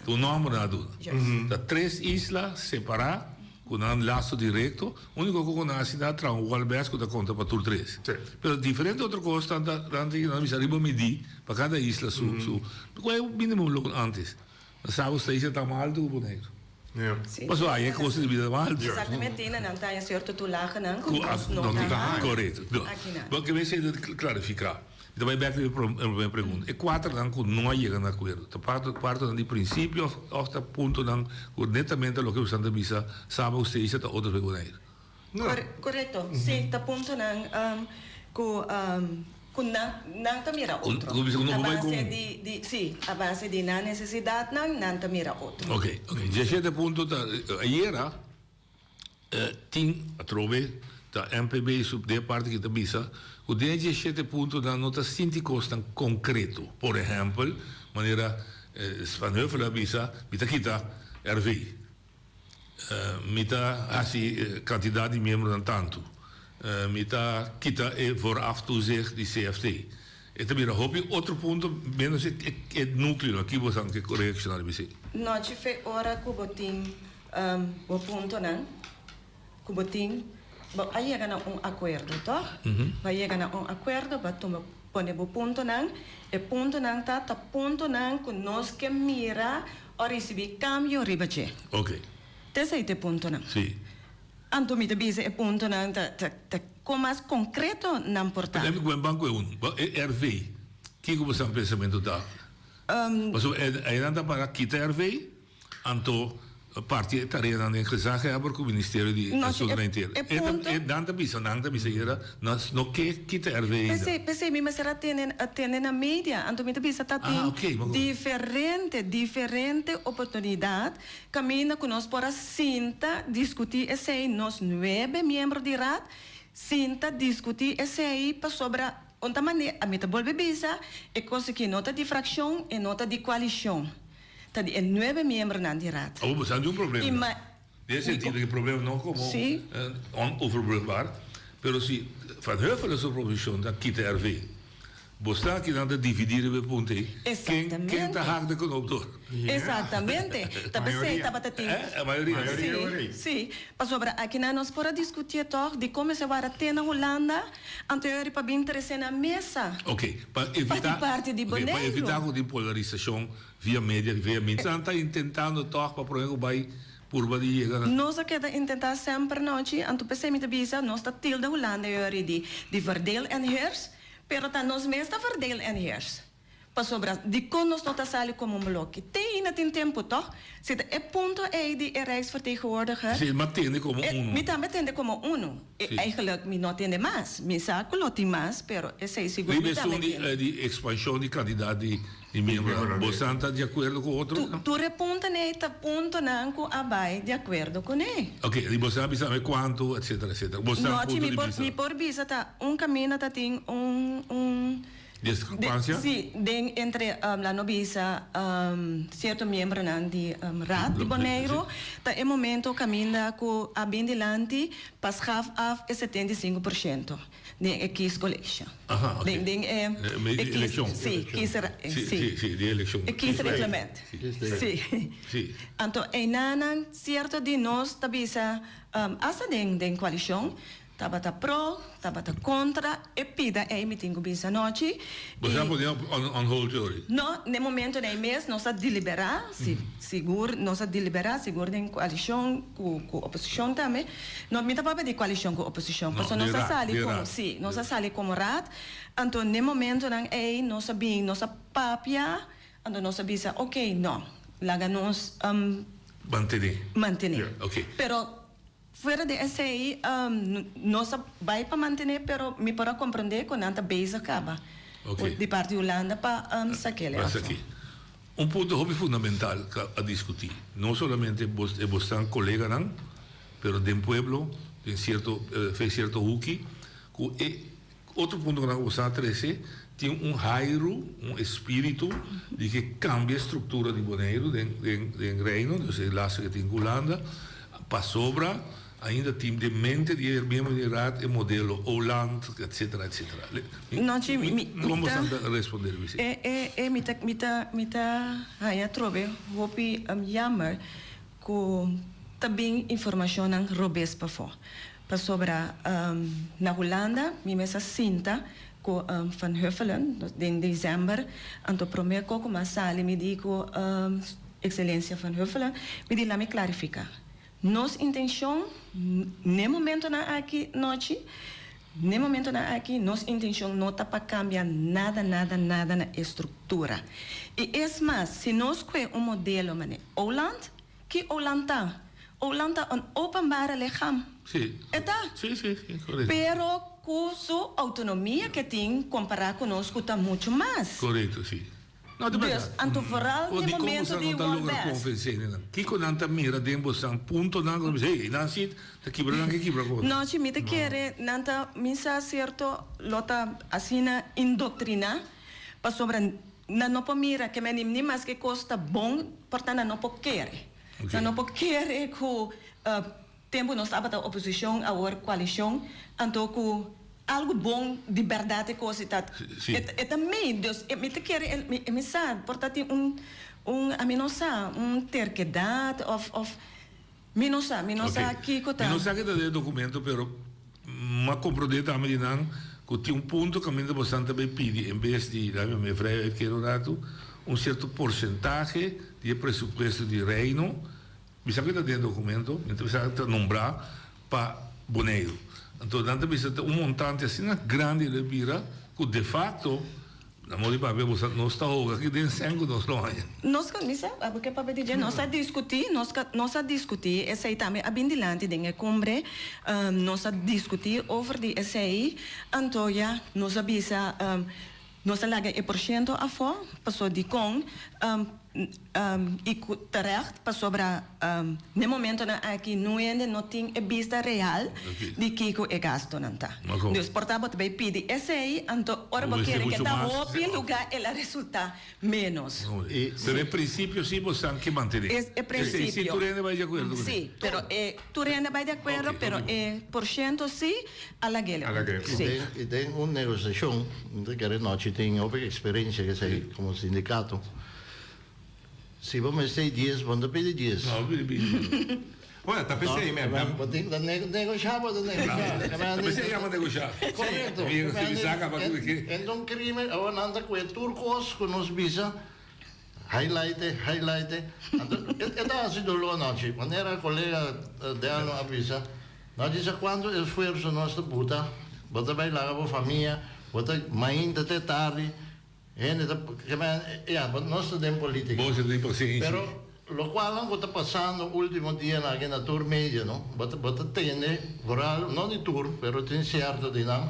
Ta un nomber nan a duna. Ta tres isla separa cu nan laso directo. Unico cu nan haci nan a traha un wal bes cu ta conta pa tur tres. Pero diferente otro cos nan ta nan ta bisa riba midi pa cada isla su su. Cu e minimo loon antes. Nan sa cu Stacia ta mas alto cu Boneiru. Pasobra aya e costo di bida ta mas alto.
Exactamente, nan ta haya cierto toelagenan cu nos no ta haya.
Corecto. Bo ke mester clarifica. Mi ta bai bek riba e prome pregunta. E kuaternan ku no a yega na akuerdo, ta partonan di prinsipio òf ta puntonan ku netamente loke boso ta bisa Saba ku Stacia ta otro fe Bonaire?
Korekto, si, ta puntonan ku ku nan nan ta mira otro.
Ku bisa ku no
A
por bai
base
komun.
di di si, a base di nan nesesidatnan nan ta mira otro.
Oke, oke. Diesshete punto ta ayera. Tin atrobe ta MPB su den e parti ki ta bisa ku den e diesshete puntonan no ta sinti kosnan konkreto. Por ehèmpel, manera Van Huffelen a bisa, mi ta kita RV. Mi ta hasi kantidat di miembronan tantu. Mi ta kita e vooraf toezicht di CFT. E ta bira hopi otro punto menos e núkleo aki bo san ke reakshoná riba esei.
Nochi fe ora ku bo tin Bo puntonan ku bo tin, bo a yega na un akuerdo, tòg? Bo a yega na un akuerdo, bo a tuma pone bo puntonan. E puntonan ta ta puntonan ku nos ke mira o risibí kambio riba dje. Ta esei ta e puntonan. Anto mi ta bisa e puntonan ta ta ta kon mas konkreto nan por ta.
Lèmi ku e banko e unu, e RV, kiko bo sa pensamentu ta? Pasobra einan ta para kita RV. Anto parti e tareanan den gezaghebber ku Ministerio di Asuntunan Interno. E nan ta bisa, nan ta bisa yera, nos no ke kita RV ainda.
P'esei, p'esei mi mester a tene, a tene na media. Anto mi ta bisa ta tin diferente, diferente oportunidat kaminda ku nos por a sinta diskutí esei, nos nuebe miembro di Raad sinta diskutí esei pasobra un ta manera, mi ta bolbe bisa, e kos aki no ta di frakshon, e no ta di koalishon. Ta di e nuebe miembronan di Raad.
Awor bo sa di un problema.
I ma.
Den e sentido ku e problema no komo onoverbrugbaar, pero si Van Huffelen su proposishon ta kita RV, bo sa ki nan ta dividí riba e punto ei.
Exactamente.
Ken ta hak de knoop door?
Exactamente. Ta p'esei tabata tin.
E mayoria.
Si, si. Pasobra akinan nos por a diskutié tòg dikon mester wara te na Hulanda anto e ora pa bin trese na mesa.
Oké, pa evitá.
Pa di parti di
Oké, pa
Boneiru.
evitá ku tin polarisashon Via media, via media. Nan ta intentando tòg pa prome ku bai purba di yega na.
Nos a keda intentá semper nochi, anto p'esei mi ta bisa nos ta tilda Hulanda yori di di verdeel en heers, pero ta nos mes ta verdeel en heers. Pasobra dikon nos no ta sali komo un bloki? Te ainda tin tempu tòg? Si ta e punto ei di e Rijksvertegenwoordiger.
Si, mi a tende komo unu.
Mi tambe tende komo unu. Eigenlijk mi no tende mas. Mi sa ku lo tin mas, pero esei sigur mi
Riba
tambe
esun di
tende.
di ekspanshon di kantidat di di miembronan, bosan ta di akuerdo ku otro?
Tur e puntonan ei ta puntonan ku a bai di akuerdo kuné.
Oke, di bosan a bisa mi kuantu, etsetera, etsetera. Bosan
No,
punto
mi
di
por
bista.
mi por bisa ta un kaminda ta tin un un.
Discrepancia?
Si, den entre la no bisa cierto miembronan di Raad di Boneiru ta e momento caminda cu a bin dilanti pa schaf af e 75% den e kiescollege.
Aha, oké.
Den den e
E
kies
eleccion.
si, kies
Si,
si.
si, si, di eleccion.
E kiesreglement.
Si.
Si.
Si.
Anto einanan cierto di nos ta bisa hasta den den coalicion Tabata pro, tabata kontra, e pida ei mi tin ku bisa anochi.
Bo sa pone on hold Jory?
No, n'e momentonan ei mes nos a deliberá, si, sigur nos a deliberá, sigur den koalishon ku ku oposishon tambe. No, mi ta papia di koalishon ku oposishon,
No,
pasobra
di
nos a
raad,
sali
di
komo,
raad.
si, nos a sali komo raad, anto n'e momentonan ei nos a bin, nos a papia, anto nos a bisa, oké, no, laga nos
Mantené.
mantené.
Oké.
Pero Fuera di esei, nos a bai pa mantené, pero mi por a komprondé ku nan ta bezig kaba di parti Hulanda pa sak'é
Pa
afó.
sak'é. Un punto hopi fundamental ku a diskutí, no solamente e bosnan koleganan, pero den pueblo, den sierto fe sierto huki, ku e otro punto ku nan ku bosnan a trese, tin un hairu, un espíritu di ke kambia e struktura di Boneiru den den Reino, dus e laso ke tin ku Hulanda, pasobra ainda tin den mente di e miembro di Raad e modelo Oland, etcetera, etcetera.
No, chi, mi, mi
Kon
ta,
bosan ta respondé riba esei?
e, e, e, mi ta, mi ta, mi ta haña atrobe hopi jammer ku ta bin informashonnan robes pafó. Pasobra na Hulanda mi mes a sinta ku Van Huffelen den december, anto prome ko ku mi a sali mi di ku Excelencia Van Huffelen, mi di lami klarifiká. Nos intenshon n'e momentonan aki nochi, n'e momentonan aki nos intenshon no ta pa kambia nada nada nada na e struktura. I es mas, si nos kue un modelo manera Oland, Ki Oland ta? Oland ta un openbare lichaam.
Sí.
E ta.
Sí, sí, sí, korekto.
Pero ku su outonomia ke tin kompará ku nos ku ta muchu mas.
Korekto, sí. No, ta
Dus,
bèrdat.
anto vooral
O
den
dikon
momento
bosan
di
no ta logra
World Best.
konvensé nan? Kiko nan ta mira den bosan puntonan ku nan bisa, hey, nan sit ta kibra nan ke kibra ku otro?
No, chi mi ta kere nan ta misa sierto lo ta asina indoktriná pasobra Nan no por mira ke meni ni maske kos ta bon, por ta nan no por kere. Nan no por kere ku tempu nos tabata oposishon awor koalishon, anto ku algu bon di bèrdat e kos ta e ta mei. Dus mi ta kere mi sa por ta tin un un ami no sa un terkedat òf òf mi no sa mi no sa kiko ta.
Mi no sa ke ta den e dokumento pero M'a komprondé tambe di nan ku tin un punto kaminda bosan ta bay pidi en bes di, laat mi vrij uitkeren un ratu, un sierto porsentahe di e presupuesto di Reino, mi sa ku e ta den e dokumento, mi ta bisa ta nombrá pa Boneiru. Anto nan ta bisa ta un montante asina grandi lo e bira ku de facto, Na modo di papia bo sa nos ta hoga aki den sèn ku nos lo haña.
Nos ka, mi sa, abo ke papia di dje, nos a diskutí, nos ka, nos a diskutí esei tambe a bin dilanti den e kumbre, nos a diskutí over di esei, anto ya nos a bisa, nos a laga e porshento afó, paso dikon, i ku terecht, pasobra n'e momentonan aki no hende no tin e bista real di kiko e gastonan ta. Dus por ta bo ta bay pidi esey, anto ora bo kere ke ta hopi luga el a resulta menos.
Pero e principio si bo san ke mantene.
E principio.
Si tur hende bay di acuerdo cu
Si, pero e tur hende bay di acuerdo, pero e por ciento si a lag'el. Si.
I den un negociacion, mi ta kere nochi tin hopi experiencia esey como sindicato. Si bo mester dies, bo no ta pidi dies.
No, pidi binti.
Bueno, ta p'esei mi.
Bo tin ta negoshá, bo ta negoshá.
Ta p'esei yama negoshá.
Korekto.
Si mi saka pa ku ke.
Enton krimen, awor nan ta kue tur kos ku nos bisa, highlight e, highlight e. Anto e ta hasi doló anochi. Manera kolega Delno a bisa, nos di sa kuantu esfuerso nos ta buta, bo ta bai laga bo famia, bo ta mainta te tardi. Hende ta keme ya nos ta den politica.
Bo ta den pasenshi.
Pero locualnan cu ta pasando ultimo dianan aki na tur media no, bo ta bo ta tende vooral no di tur pero tin cierto di nan,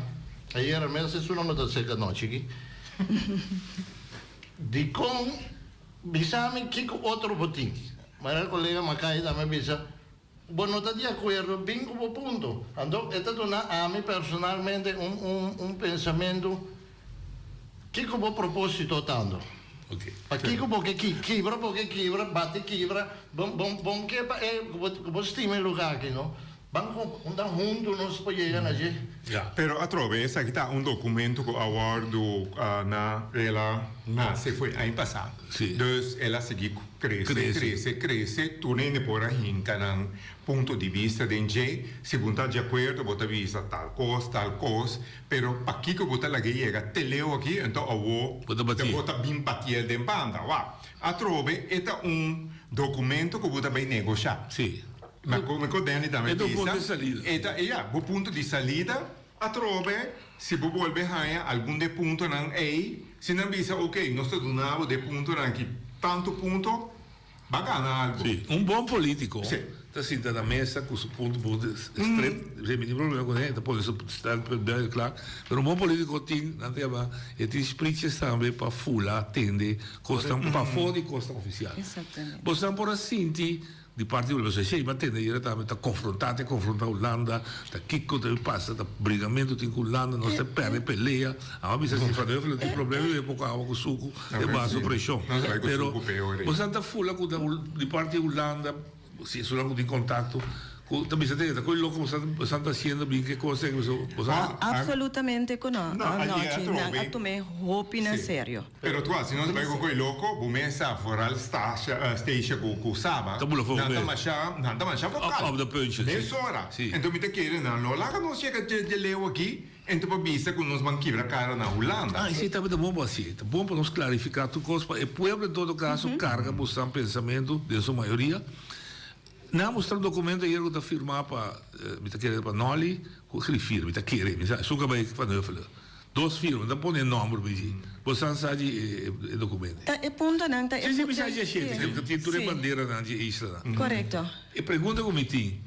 ayera mes esun a ta seca nochi aki, dicon bisa mi kico otro bo tin? Manera colega Macay tambe a bisa bo no ta di acuerdo bin cu bo punto. Anto e ta duna ami personalmente un un un pensamento. Kiko bo propósito ta anto? Pakiko bo ke kibra, bo ke kibra, bati kibra, bo bo ke pa e ku bo stima e lugá aki no? Ban hunta huntu nos por yega na dje.
Pero atrobe esaki ta un documento cu a wordo na el a nace foi aña pasa. Dus el a sigui crece, crece, crece. Tur hende por a hinca nan punto di bista den dje. Si bo ta di acuerdo bo ta bisa tal cos, tal cos. Pero pakico bo ta laga yega te leu aki enton awo bo ta bin batiel den banda. Wak, atrobe e ta un documento cu bo ta bay negosha. Ma como cu Danny tambe bisa, e ta, ya, bo punto di salida, atrobe si bo bolbe haña algun di e puntonan ey, si nan bisa ok, nos ta duna bo di e puntonan aki tanto punto, ba gana algo.
Sí, un bon politico ta sinta na mesa cu su punto bon strep, si mi tin problema cu ne, ta pone su standpunt duidelijk klaar, pero un bon politico tin, nan ta yama, e tin sprietjes tambe pa fula, tende cosnan pafó di cosnan oficial. Bosnan por a sinti Di parti di Hulanda, pasobra esei mi a tende ayera tambe ta konfrontá, ta konfrontá Hulanda, ta kiko ta bin pasa, ta bringamentu tin ku Hulanda, nos ta pèrdè pelea. Amo a bisa si Van Heuvel no tin problema i bebe poko awa ku suku e baha su preshon. Pero boso ta fula ku ta di parti di Hulanda, si esunnan ku tin kontakto, ku ta bisa ta koe loko boso ta hasiendo bin ke kos ei boso a.
Absolutamente ku no. Anochi nan a tum'é hopi na serio.
Pero tu si nos bai ku koe loko, bo mesa vooral Stasia, Stasia ku ku Saba,
Ta bula
nan ta masha, nan ta masha vokal.
Op de puntje, si.
Mesora.
Si.
Enton mi ta kere nan lo laga nos yega dje dje leu aki, enton pa bisa ku nos ban kibra kara na Hulanda.
Ah, esei tabata bon pa hasi. Ta bon pa nos klarifiká tur kos pa e pueblo en todo kaso karga boso pensamentu den su mayoria. Nan a mustra un dokumento ayer ku ta firmá pa, mi ta kere pa Nolly ku griffier, mi ta kere, mi sa, esun ka bai Van Huffelen. Dos firma, ta pone e nòmber bij dje. Bo san sa di e dokumento.
Ta e puntonan ta e
Sí, sí, mi sa dje shete, ke tin tur e banderanan dje islanan.
Korekto.
E pregunta ku mi tin,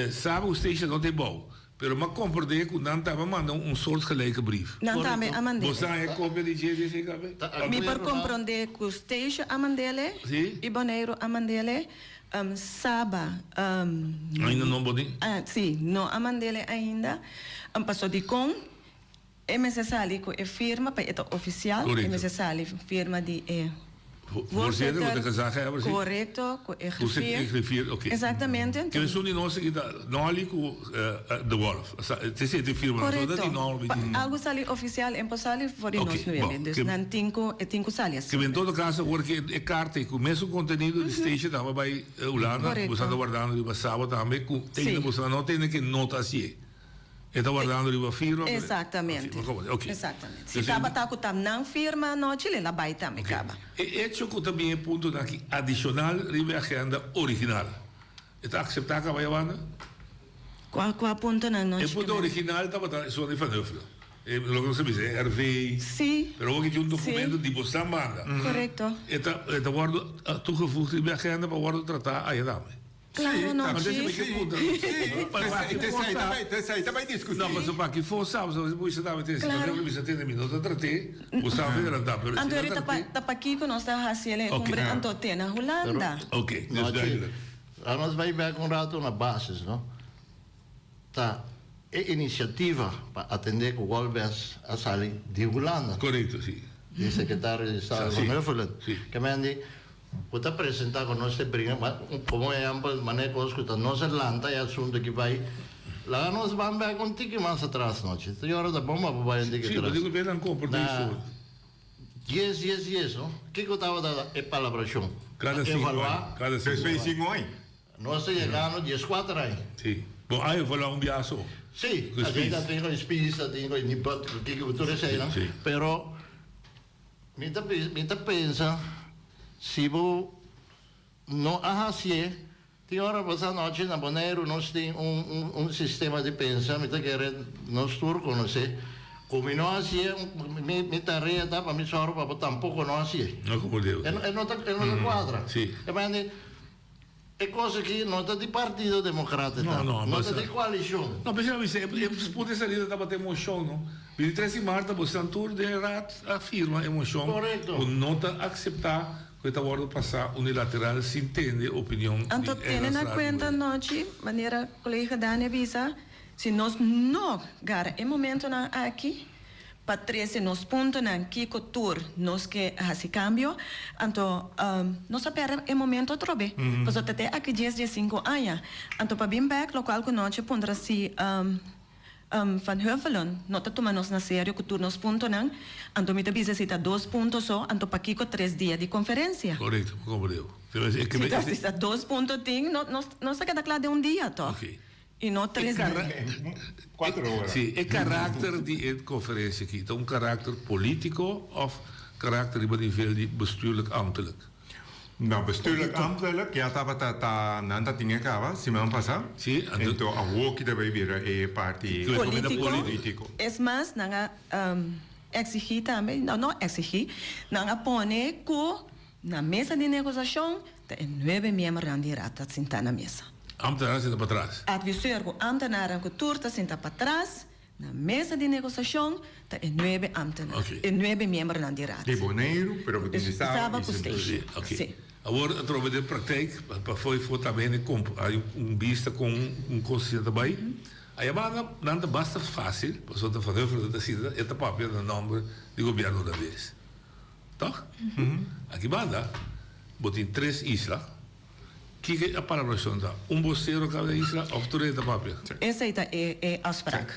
sabe ku Stacia no ta e bou, pero m'a komprendé ku nan tambe a manda un soortgelijke brief.
Nan tambe a mand'é.
Bo sa e kopia di dje dje kabe?
Mi por komprendé ku Stacia a mand'é i Boneiru a mand'é, Saba.
Ainda no bo tin?
Sí, no a mand'é ainda. Paso dikon e mester sali ku e firma pa e ta ofisial, e mester sali firma di e
voorzitter,
korekto, ku e griffier. Exactamente.
Ke esun di nos aki ta Nolly ku De Wolf. Esei ta e firma.
Korekto. Pa algu sali ofisial e por sali for di nos nuebe. Dus nan tin ku e tin ku sali
asina. Ke en todo kaso awor ke e karta ku mesun kontenido di station tambe bai Hulanda, boso ta wardando riba Saba tambe ku tende boso no tende ke no ta hasié. E ta wardando riba firma.
Exactamente. Exactamente. Si tabata cu ta nan firma anochi, le la bay tambe caba.
E hecho cu ta bin e puntonan aki adicional riba e agenda original, e ta acepta caba Yawanda?
Cua, cua puntonan nochi?
E punto original tabata esun di Van Huffelen. E loke nos ta bisa, e RV.
Si.
Pero awor ki tin un documento di bosan banda.
Correcto.
E ta, e ta wordo toegevoegd riba e agenda pa wordo trata aya tambe.
Claro no
chi.
Esei ta bai discuti.
No, pasobra pa ki for sa, pasobra bo bisa tambe
Claro.
bo bisa tende mi no ta trat'é, bo sa adelantá, pero si
Anto
no
eri ta pa
trat'é.
ta pakiko nos ta hasi el e cumbre anto te na Hulanda.
Ok, dus duidelijk.
Laat nos bai bek un rato na basis, no? Ta e iniciativa pa atende cu Wolbes a sali di Hulanda.
Correcto, si.
Di secretario di Estado Van Huffelen. Ke men di. Bo ta presenta cu nos te bringa, ma como ehempel mane cos cu ta nos a lanta e asunto aki bay, laga nos ban bek un tiki mas atras nochi. Ta yora ta bon pa bo bay un tiki
Sí,
atras.
bo tin cu bira comporta
Na
su.
dies dies dies no, kico tabata e palabracion?
Cada cinco
Evalua.
aña, cada cinco
Despues
aña.
cinco aña.
Nos ta yegando diescuater aña.
Sí. Bo a evalua un biaha so.
Sí,
Cu
a
spies.
ta tin cu spies, ta tin cu nibot, cu kico, cu tur eseinan.
Sí.
Pero. Mi ta mi ta pensa si bo no a hacié, tin ora bo sa nochi na Boneiru nos tin un un un sistema di pensa, mi ta kere nos tur conoce, cu mi no hacié mi mi tarea ta pa mi sòru pa bo tampoco no hacié.
No como Deus.
E no e no ta e no ta cuadra.
Si.
E mende E kos aki no ta di Partido Democrata
No, no,
no ta di koalishon.
No, p'esei mi bisa, e punto di salida tabata e moshon, no? 23 di mart ta bosan tur den Raad a firma e moshon ku no ta akseptá ku e ta wòrdu pasá unilateral sin tende opinion di
Anto tene na
Eilandsraad
kuenta nochi, manera kolega Dani a bisa, si nos no gara e momentonan aki. pa trese nos puntonan kiko tur nos ke hasi kambio, anto nos a pèrdè e momento atrobe, pasobra ta te aki dies diesinku aña. Anto pa bin bèk lokual ku nochi puntra si Van Huffelen no ta tuma nos na serio ku tur nos puntonan, anto mi ta bisa si ta dos punto so, anto pakiko tres dia di konferensia?
Korekto, mi komprendé.
Si ta dos punto tin, nos ta keda kla den un dia tòg. Y no tres dia.
Cuatro ora.
Sí, e karakter di e konferensia aki ta un karakter polítiko òf karakter riba nivel di bestuurlijk ambtelijk?
No, bestuurlijk ambtelijk ya tabata ta nan ta tin e kaba siman pasá.
Sí,
anto. Ento awor ki ta bay bira e parti
Polítiko.
polítiko.
Es mas, nan a exigí tambe, no, no exigí, nan a pone ku Na mesa di negosiashon ta e nuebe miembronan di Raad ta sintá na mesa.
Ambtenaran sinta patras.
Adviseur ku ambtenaran ku tur ta sinta patras. Na mesa di negosiashon ta e nuebe ambtenar, e nuebe miembronan di Raad.
Di Boneiru, pero ku tin di Saba i Sint
Sí, oké. Awor atrobe den praktijk, pa fo'i for tambe hende komp hay un bista kon un kos asina ta bai. Ayabanda nan ta basta fásil, pasobra ta Van Huffelen ta sinta, e ta papia na nòmber di gobièrnu hulandes. Toch? Aki banda bo tin tres isla. Kiko e palabrashon ta? Un bosero kada isla of tur hende ta papia?
Esei ta e afsprak.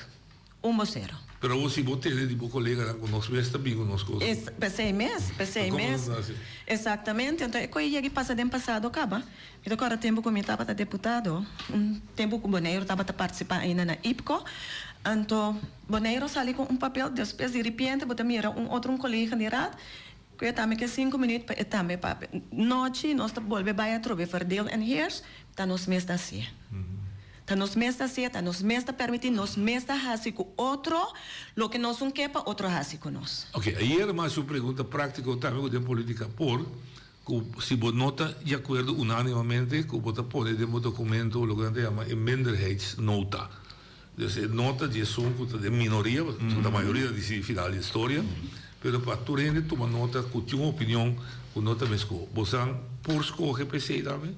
Un bosero.
Pero awor si bo tende di bo koleganan ku nos mes ta bin ku nos kos.
Es p'esei mes, p'esei mes. Exactamente. Anto e koe yegi pasa den pasado kaba. Mi ta kòrda tempu ku mi tabata deputado, un tempu ku Boneiru tabata partisipá ainda na IPCO. Anto Boneiru sali ku un papel, despues di ripiente bo ta mira un otro un kolega di raad ku e tambe ke sinku minuut pa e tambe papia. Nochi nos ta bolbe bai atrobe verdeel en heers, ta nos mes ta hasié. Ta nos mes ta hasié, ta nos mes ta permití, nos mes ta hasi ku otro loke nos un ke pa otro hasi ku nos.
Oke, ayer mi a hasi un pregunta práktiko tambe ku den polítika por Ku si bo no ta di akuerdo unánimamente ku bo ta pone den bo dokumento loke nan ta yama e minderheidsnota. Dus e nota di esun ku ta den minoria, pasobra ta mayoria ta disidi final di e storia, pero pa tur hende tuma nota ku tin un opinion ku no ta meskó. Bosan por skohe pa esei tambe?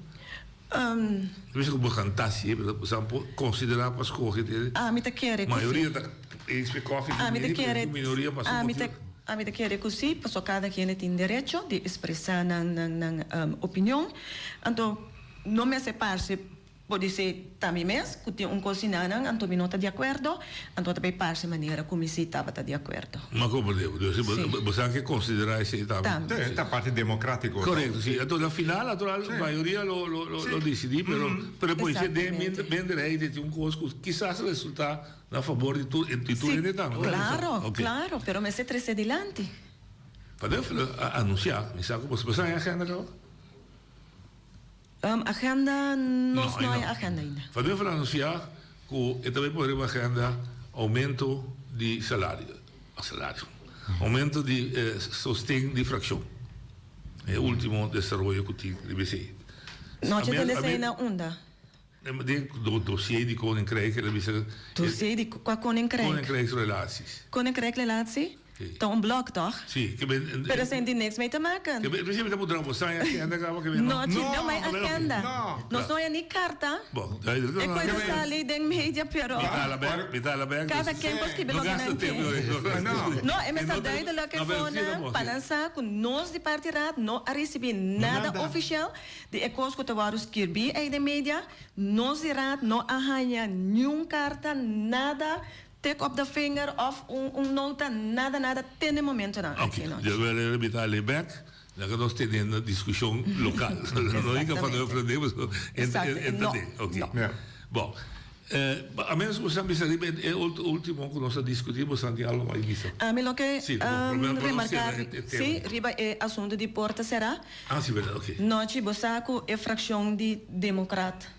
No bisa ku bosan ta hasié, pero bosan por konsiderá pa skohe den
Ami ta kere ku si.
Mayoria ta eens pe kòfi ku
Ami ta
miri, pero
kere
tin minoria pa su
ami ta
motibu.
Ami ta kere ku si, pasobra kada kende tin derecho di ekspresá nan nan nan opinion. Anto no mester parse podisé ta mi mes ku tin un kos di nan, anto mi no ta di akuerdo, anto ta bay parse manera ku mi si tabata di akuerdo.
Ma komprendé bo. Dus bo sa ke konsiderá esei tambe.
Tambe.
Ta parti demokrátiko.
Korekto, si. Anto na final natural mayoria lo lo lo disidí, pero pero podisé den minderheid tin un kos ku kisas resultá Na fabor di tur di tur hende tambe.
Si, claro, claro, pero mester trece dilanti.
Van Huffelen a anuncia, mi sa cu boso a haña agenda caba?
Agenda, nos no haña agenda ainda.
Van Huffelen a anuncia cu e ta bay pone riba agenda aumento di salario, salario, aumento di sosten di fraccion. E ultimo desaroyo cu tin riba esey.
Nochi ta esey na unda?
Den dossier di Koninkrijk el a bisa.
Dossier di kua Koninkrijk?
Koninkrijksrelaties.
Koninkrijkrelatie?
Si.
Ta un blok toch?
Si.
Pero esei tin niks mee te maken.
Ke men ta puntra bo sa e agenda kaba ke men
no. No, no may agenda. Nos no haya ni karta.
Bon, duidelijk.
E koe ta sali den media pero.
Mi ta ala bek, mi ta ala bek.
Kada ken por skibi loke nan ke. No, e mester duidelijk e fonan pa nan sa ku nos di parti raad no a risibi nada ofishal. Di e kos ku ta wòrdu skirbí ei den media, nos di Raad no a haña niun karta, nada, tik op de vinger òf un un nota, nada nada te n'e momentonan aki
Oké,
nochi.
yo wil rebita alí bèk, laga nos tene na diskushon lokal. No hinka van Huffelen den, pasobra e e ta den. Oké. Bon. A menos ku boso a bisa riba e ultimo ku nos a diskutí, boso a tin algu mas di bisa?
Ami lo ke remarká, sí, riba e asuntu di porta será.
Ah, sí, bèrdat, oké.
Nochi bo sa ku e frakshon di Demokrat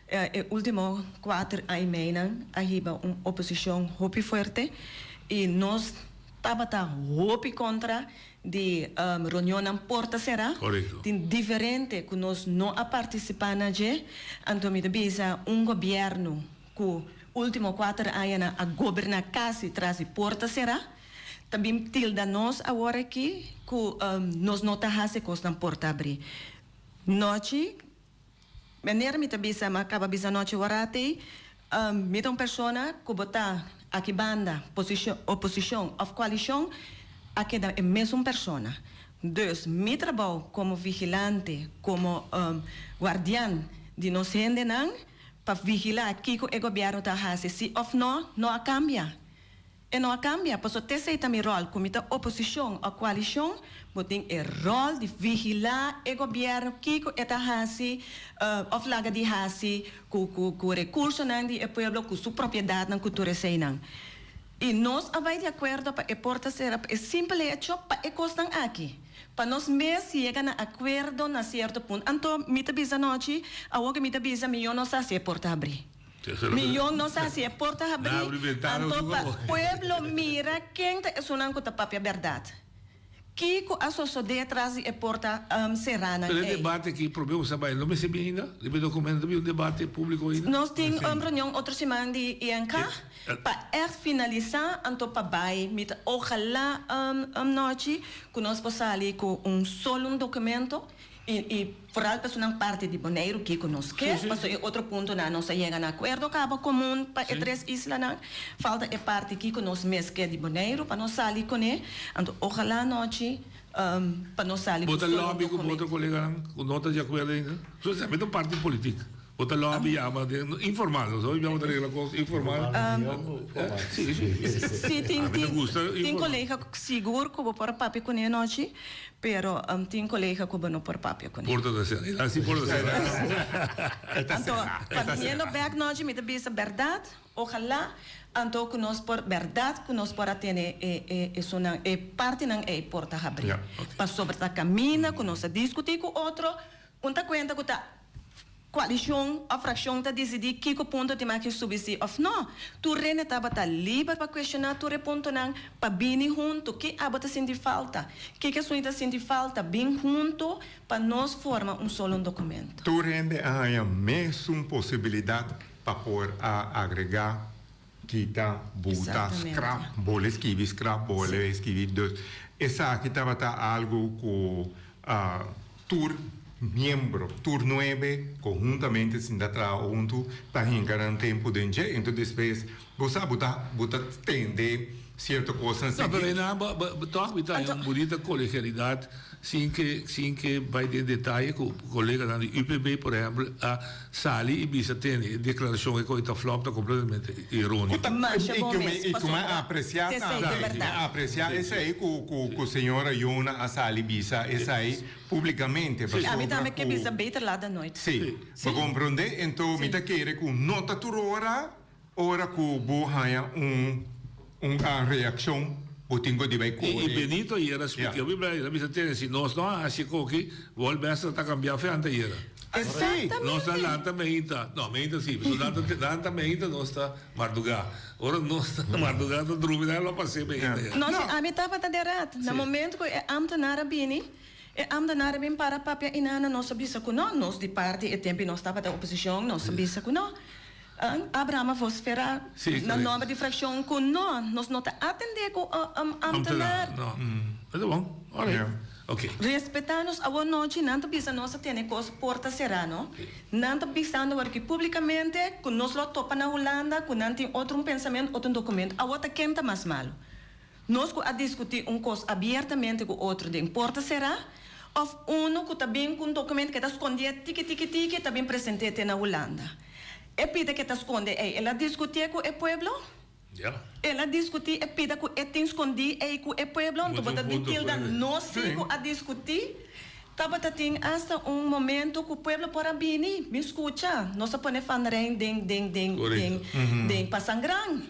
e ultimo kuater aña i meinan a hiba un oposishon hopi fuerte i nos tabata hopi kontra di reunionnan porta será. Tin diferente ku nos no a partisipá na dje. Anto mi ta bisa un gobièrnu ku último kuater añanan a goberná kasi tras di porta será, ta bin tilda nos awor aki ku nos no ta hasi kosnan porta abrí. Nochi, Meneer mi ta bisa, mi a kaba bisa nochi wara tei. Mi ta un persona ku bo ta aki banda, posishon, oposishon òf koalishon, a keda e mesun persona. Dus mi trabou komo vigilante, komo guardian di nos hendenan pa vigilá kiko e gobièrnu ta hasi si òf nò, no a kambia. E no a kambia, pasobra t'esei ta mi ròl, ku mi ta oposishon òf koalishon, bo tin e ròl di vigilá e gobièrnu kiko e ta hasi òf laga di hasi ku ku rekursonan di e pueblo, ku su propiedatnan, ku tur eseinan. I nos a bai di akuerdo pa e por ta sera pa e simpel hecho pa e kosnan aki, pa nos mes yega na akuerdo na sierto punto. Anto mi ta bisa anochi, awor ku mi ta bisa mi yo no sa si e por ta habrí. Miyon no sa si e por ta habrí, anto pa pueblo mira ken ta esunnan ku ta papia bèrdat. Kiko a sosodé tras di e porta seránan
Pero e
ei?
debate aki promé ku sa bai no mester bin ainda? Riba e dokumento bin un debate públiko ainda?
Nos tin un reunion otro siman di INK pa ègt finalisá anto pa bai. Mi ta ojalá nochi ku nos por sali ku un solo un dokumento I i foral personan parti di Boneiru kiko nos ke, pasobra e otro puntonan nos a yega na akuerdo kaba komun pa e tres islanan, falta e parti kiko nos mes ke di Boneiru pa nos sali kuné, anto ojalá anochi pa nos sali
Bo
ku
ta
solo un
lobby ku bo
dokumento.
otro koleganan ku no ta di akuerdo ainda? So esaki ta un parti politik. Bo ta lobby yama den informal, nos hopi bia bo ta regla kos informal. Si, si.
Si, tin
A mi ta gusta
tin
informal.
kolega sigur ku bo por a papia kuné anochi, Pero tin colega cu bo no por papia cune.
Porta ta cera. E si porta cera.
Anto, pa biniendo bek nochi mi ta bisa berdad, ojalá anto cu nos por, berdad cu nos por a tene e e esunnan, e partinan ey por ta habri. Pasobra ta caminda cu nos a discuti cu otro, un ta cuenta cu ta Coalicion of fraccion ta dicidi kico punto tin mag subi si of no. Tur rende tabata liber pa cuestiona tur e puntonan pa bini hunto. Ki abo ta sinti falta? Kiko esun ta sinti falta? Bin hunto pa nos forma un solo un documento.
Tur hende a haña mesun posibilidad pa por a agrega, kita, buta, scrap, bole skibi, scrap, bole skibi. Dus esaki tabata algo cu Tur miembro, tur nuebe konhuntamente sinta traha huntu ta hinka nan tempu den dje. Enton despues bo sa bo ta bo ta tende sierto kosnan
No, pero
sigui.
einan bo bo tòg mi ta haña un bunita kolegialidat sin ke sin ke bai den detaye ku koleganan di UPB por ehèmpel a sali i bisa tende e deklarashon e koe ta flòp ta kompletamente eróneo.
Ku ta
Masha
i
bon
ku mi
mes,
i ku mi
pasobra
a apresiá
t'esei ta
tambe, mi
bèrdat.
a apresiá esei ku ku ku señora Yona a sali bisa esei públikamente
Sí, ami
pasobra
tambe ke
ku
bisa beter laat dan nooit.
Sí, bo komprondé? Enton mi ta kere ku no ta tur ora ora ku bo haña un un reakshon bo tin ku di bai
I
kore.
Benito ayera splika
Ja.
mi blei, el a bisa tene si nos no a hasi koki, Wolbester ta kambia fe ante ayera.
Sí.
Nos ta lanta meinta, no meinta si, pasobra lanta lanta meinta nos ta mardugá. Ora nos ta mardugá ta drumi nan lo pas'é meinta ya.
No, si ami tabata den raad, na momento ku e ambtenaar a bini, E ambtenaar a bin para papia i nana nos a bisa ku no, nos di parti e tempu nos tabata oposishon nos a bisa ku no. Abraham a vosfera na nomber di frakshon ku no, nos no ta atende ku ambtenaar.
No, ta bon, alright, ok.
Respeta nos awor nochi nan ta bisa nos a tene kos porta sera no. Nan ta bisando awor aki publikamente ku nos lo topa na Hulanda ku nan tin otro un pensamentu otro un dokumento. Awor ta ken ta mas malu? Nos ku a diskutí un kos abiertamente ku otro den porta será, òf unu ku ta bin ku un dokument ke ta skondié tiki tiki tiki ta bin present'é te na Hulanda. E pida ke ta skonde ei, el a diskutié ku e pueblo? El a diskutí e pida ku e tin skondí ei ku e pueblo? Anto bo ta bin tilda nos sí ku a diskutí? Tabata tin asta un momento ku pueblo por a bini, bin skucha. Nos a pone Van Rijn den den den den den Pasangran.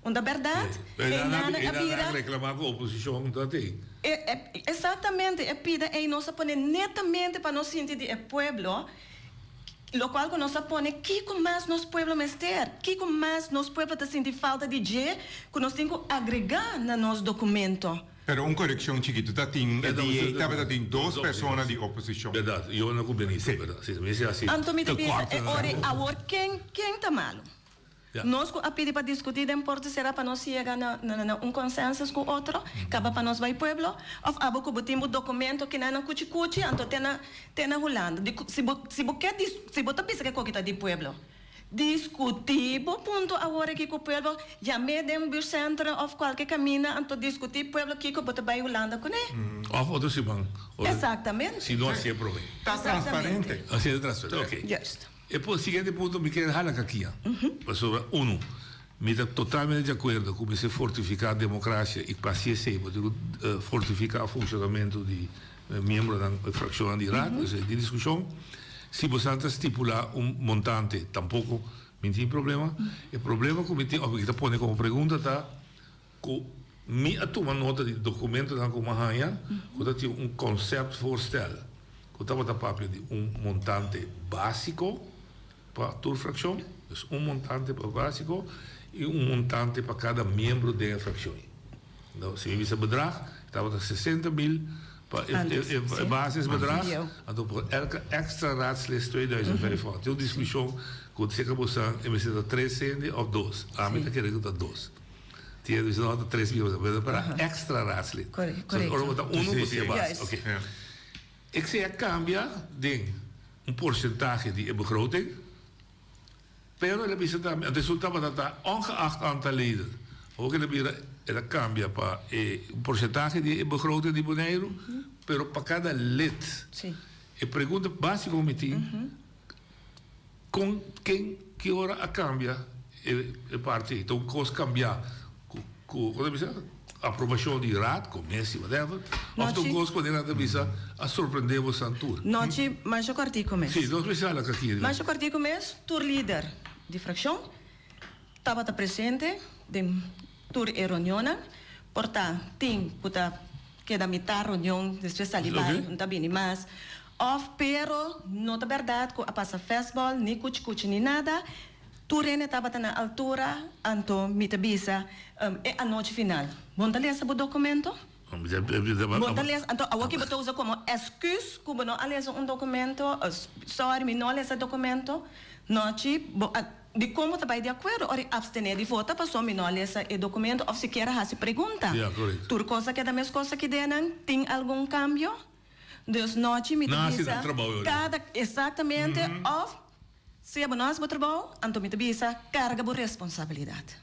Unda berdad?
Pero
E nana a
e
bira.
a reclama cu oposicion ta tey.
E, e, exactamente, e pida ey nos a pone netamente pa nos sinti di e pueblo, locual cu nos a pone kico mas nos pueblo mester, kico mas nos pueblo ta sinti falta di dje cu nos tin cu agrega na nos documento.
Pero un coreccion chikito, ta tin, e di ey tabata tin dos persona di oposicion.
Berdad, Yona cu Benito, berdad. Si, mi si haci
Anto mi ta
te
bisa,
cuarto
e
na
ora awor ken, ken ta malo? Nos ku a pidi pa diskutí den Porto sera pa nos yega na na un consensus ku otro, kaba pa nos bai pueblo, òf abo ku bo tin bo dokumento kinan nan kuchi kuchi anto te na te na Hulanda. Di ku si bo si bo ke dis si bo ta bisa ke koki ta di pueblo. Diskutí bo punto awor aki ku pueblo, yam'é den buurtcentrum òf kualke kaminda anto diskutí pueblo kiko bo ta bai Hulanda kuné.
Òf otro siman.
Exactamente.
Si no hasié promé.
Ta transparente.
Hasié ta transparente, ok.
Juist.
E siguiente punto mi kier hala kakia. Pasobra uno, mi ta totalmente di akuerdo ku mester fortifiká demokrasia i pa hasi esei bo tin ku fortifiká funshonamentu di miembronan e frakshonnan di raad, esei tin diskushon. Si bosan ta stipulá un montante tampoko mi tin problema. E problema ku mi tin òf mi ta pone komo pregunta ta ku mi a tuma nota di dokumentonan ku mi a haña ku ta tin un conceptvoorstel ku tabata papia di un montante básiko pa tur frakshon, dus un montante pa básiko i un montante pa kada miembro den e frakshon. No, si mi bisa bedrag, tabata 60 mil pa e, e, e basisbedrag, anto por elke extra raadslid 2500. Tin un diskushon ku seka bosan e mester ta tres hende òf dos. Ami ta kere ku ta dos. Tin hende bisa no ta tres mil, pero para extra raadslid. So ora bo ta uno bo tin e base. Oké. Esei a kambia den un porsentahe di e begroting. Pero el a bisa tambe, anto esun tabata ta ongeacht aantal leden. Awor ku el a bira, el a kambia pa e un porsentahe di e begroting di Boneiru, pero pa kada lid. E pregunta básiko ku mi tin, kon, ken, ki ora a kambia e e parti ei? Ta un kos kambiá ku ku, kon ta bisa? Aprobashon di raad, komesi, whatever, òf ta un kos ku nan ta bisa a sorprendé bosan tur?
Nochi masha kòrtiku mes.
Sí, nos mester hala kaki.
Masha kòrtiku mes, tur lider di frakshon tabata presente den tur e reunionnan. Por ta tin ku ta keda mitá reunion despues sali bai, no ta bini mas. Òf pero no ta bèrdat ku a pasa fèstbòl, ni kuchi kuchi ni nada. Tur hende tabata na altura, anto mi ta bisa, e anochi final, bo no ta lesa bo documento? Bo no ta lesa? Anto awoki bo ta usa como excuse cu bo no a lesa un documento, sorry mi no a lesa documento, nochi bo a, dicon bo ta bay di acuerdo ora y abstene di vota pasobra mi no a lesa e documento of sikiera haci pregunta. Tur cos a keda mescos aki denan, tin algun cambio? Dus nochi mi ta bisa cada, exactamente, of Sea bo no hasi bo trabou, anto mi ta bisa, karga bo responsabilidat.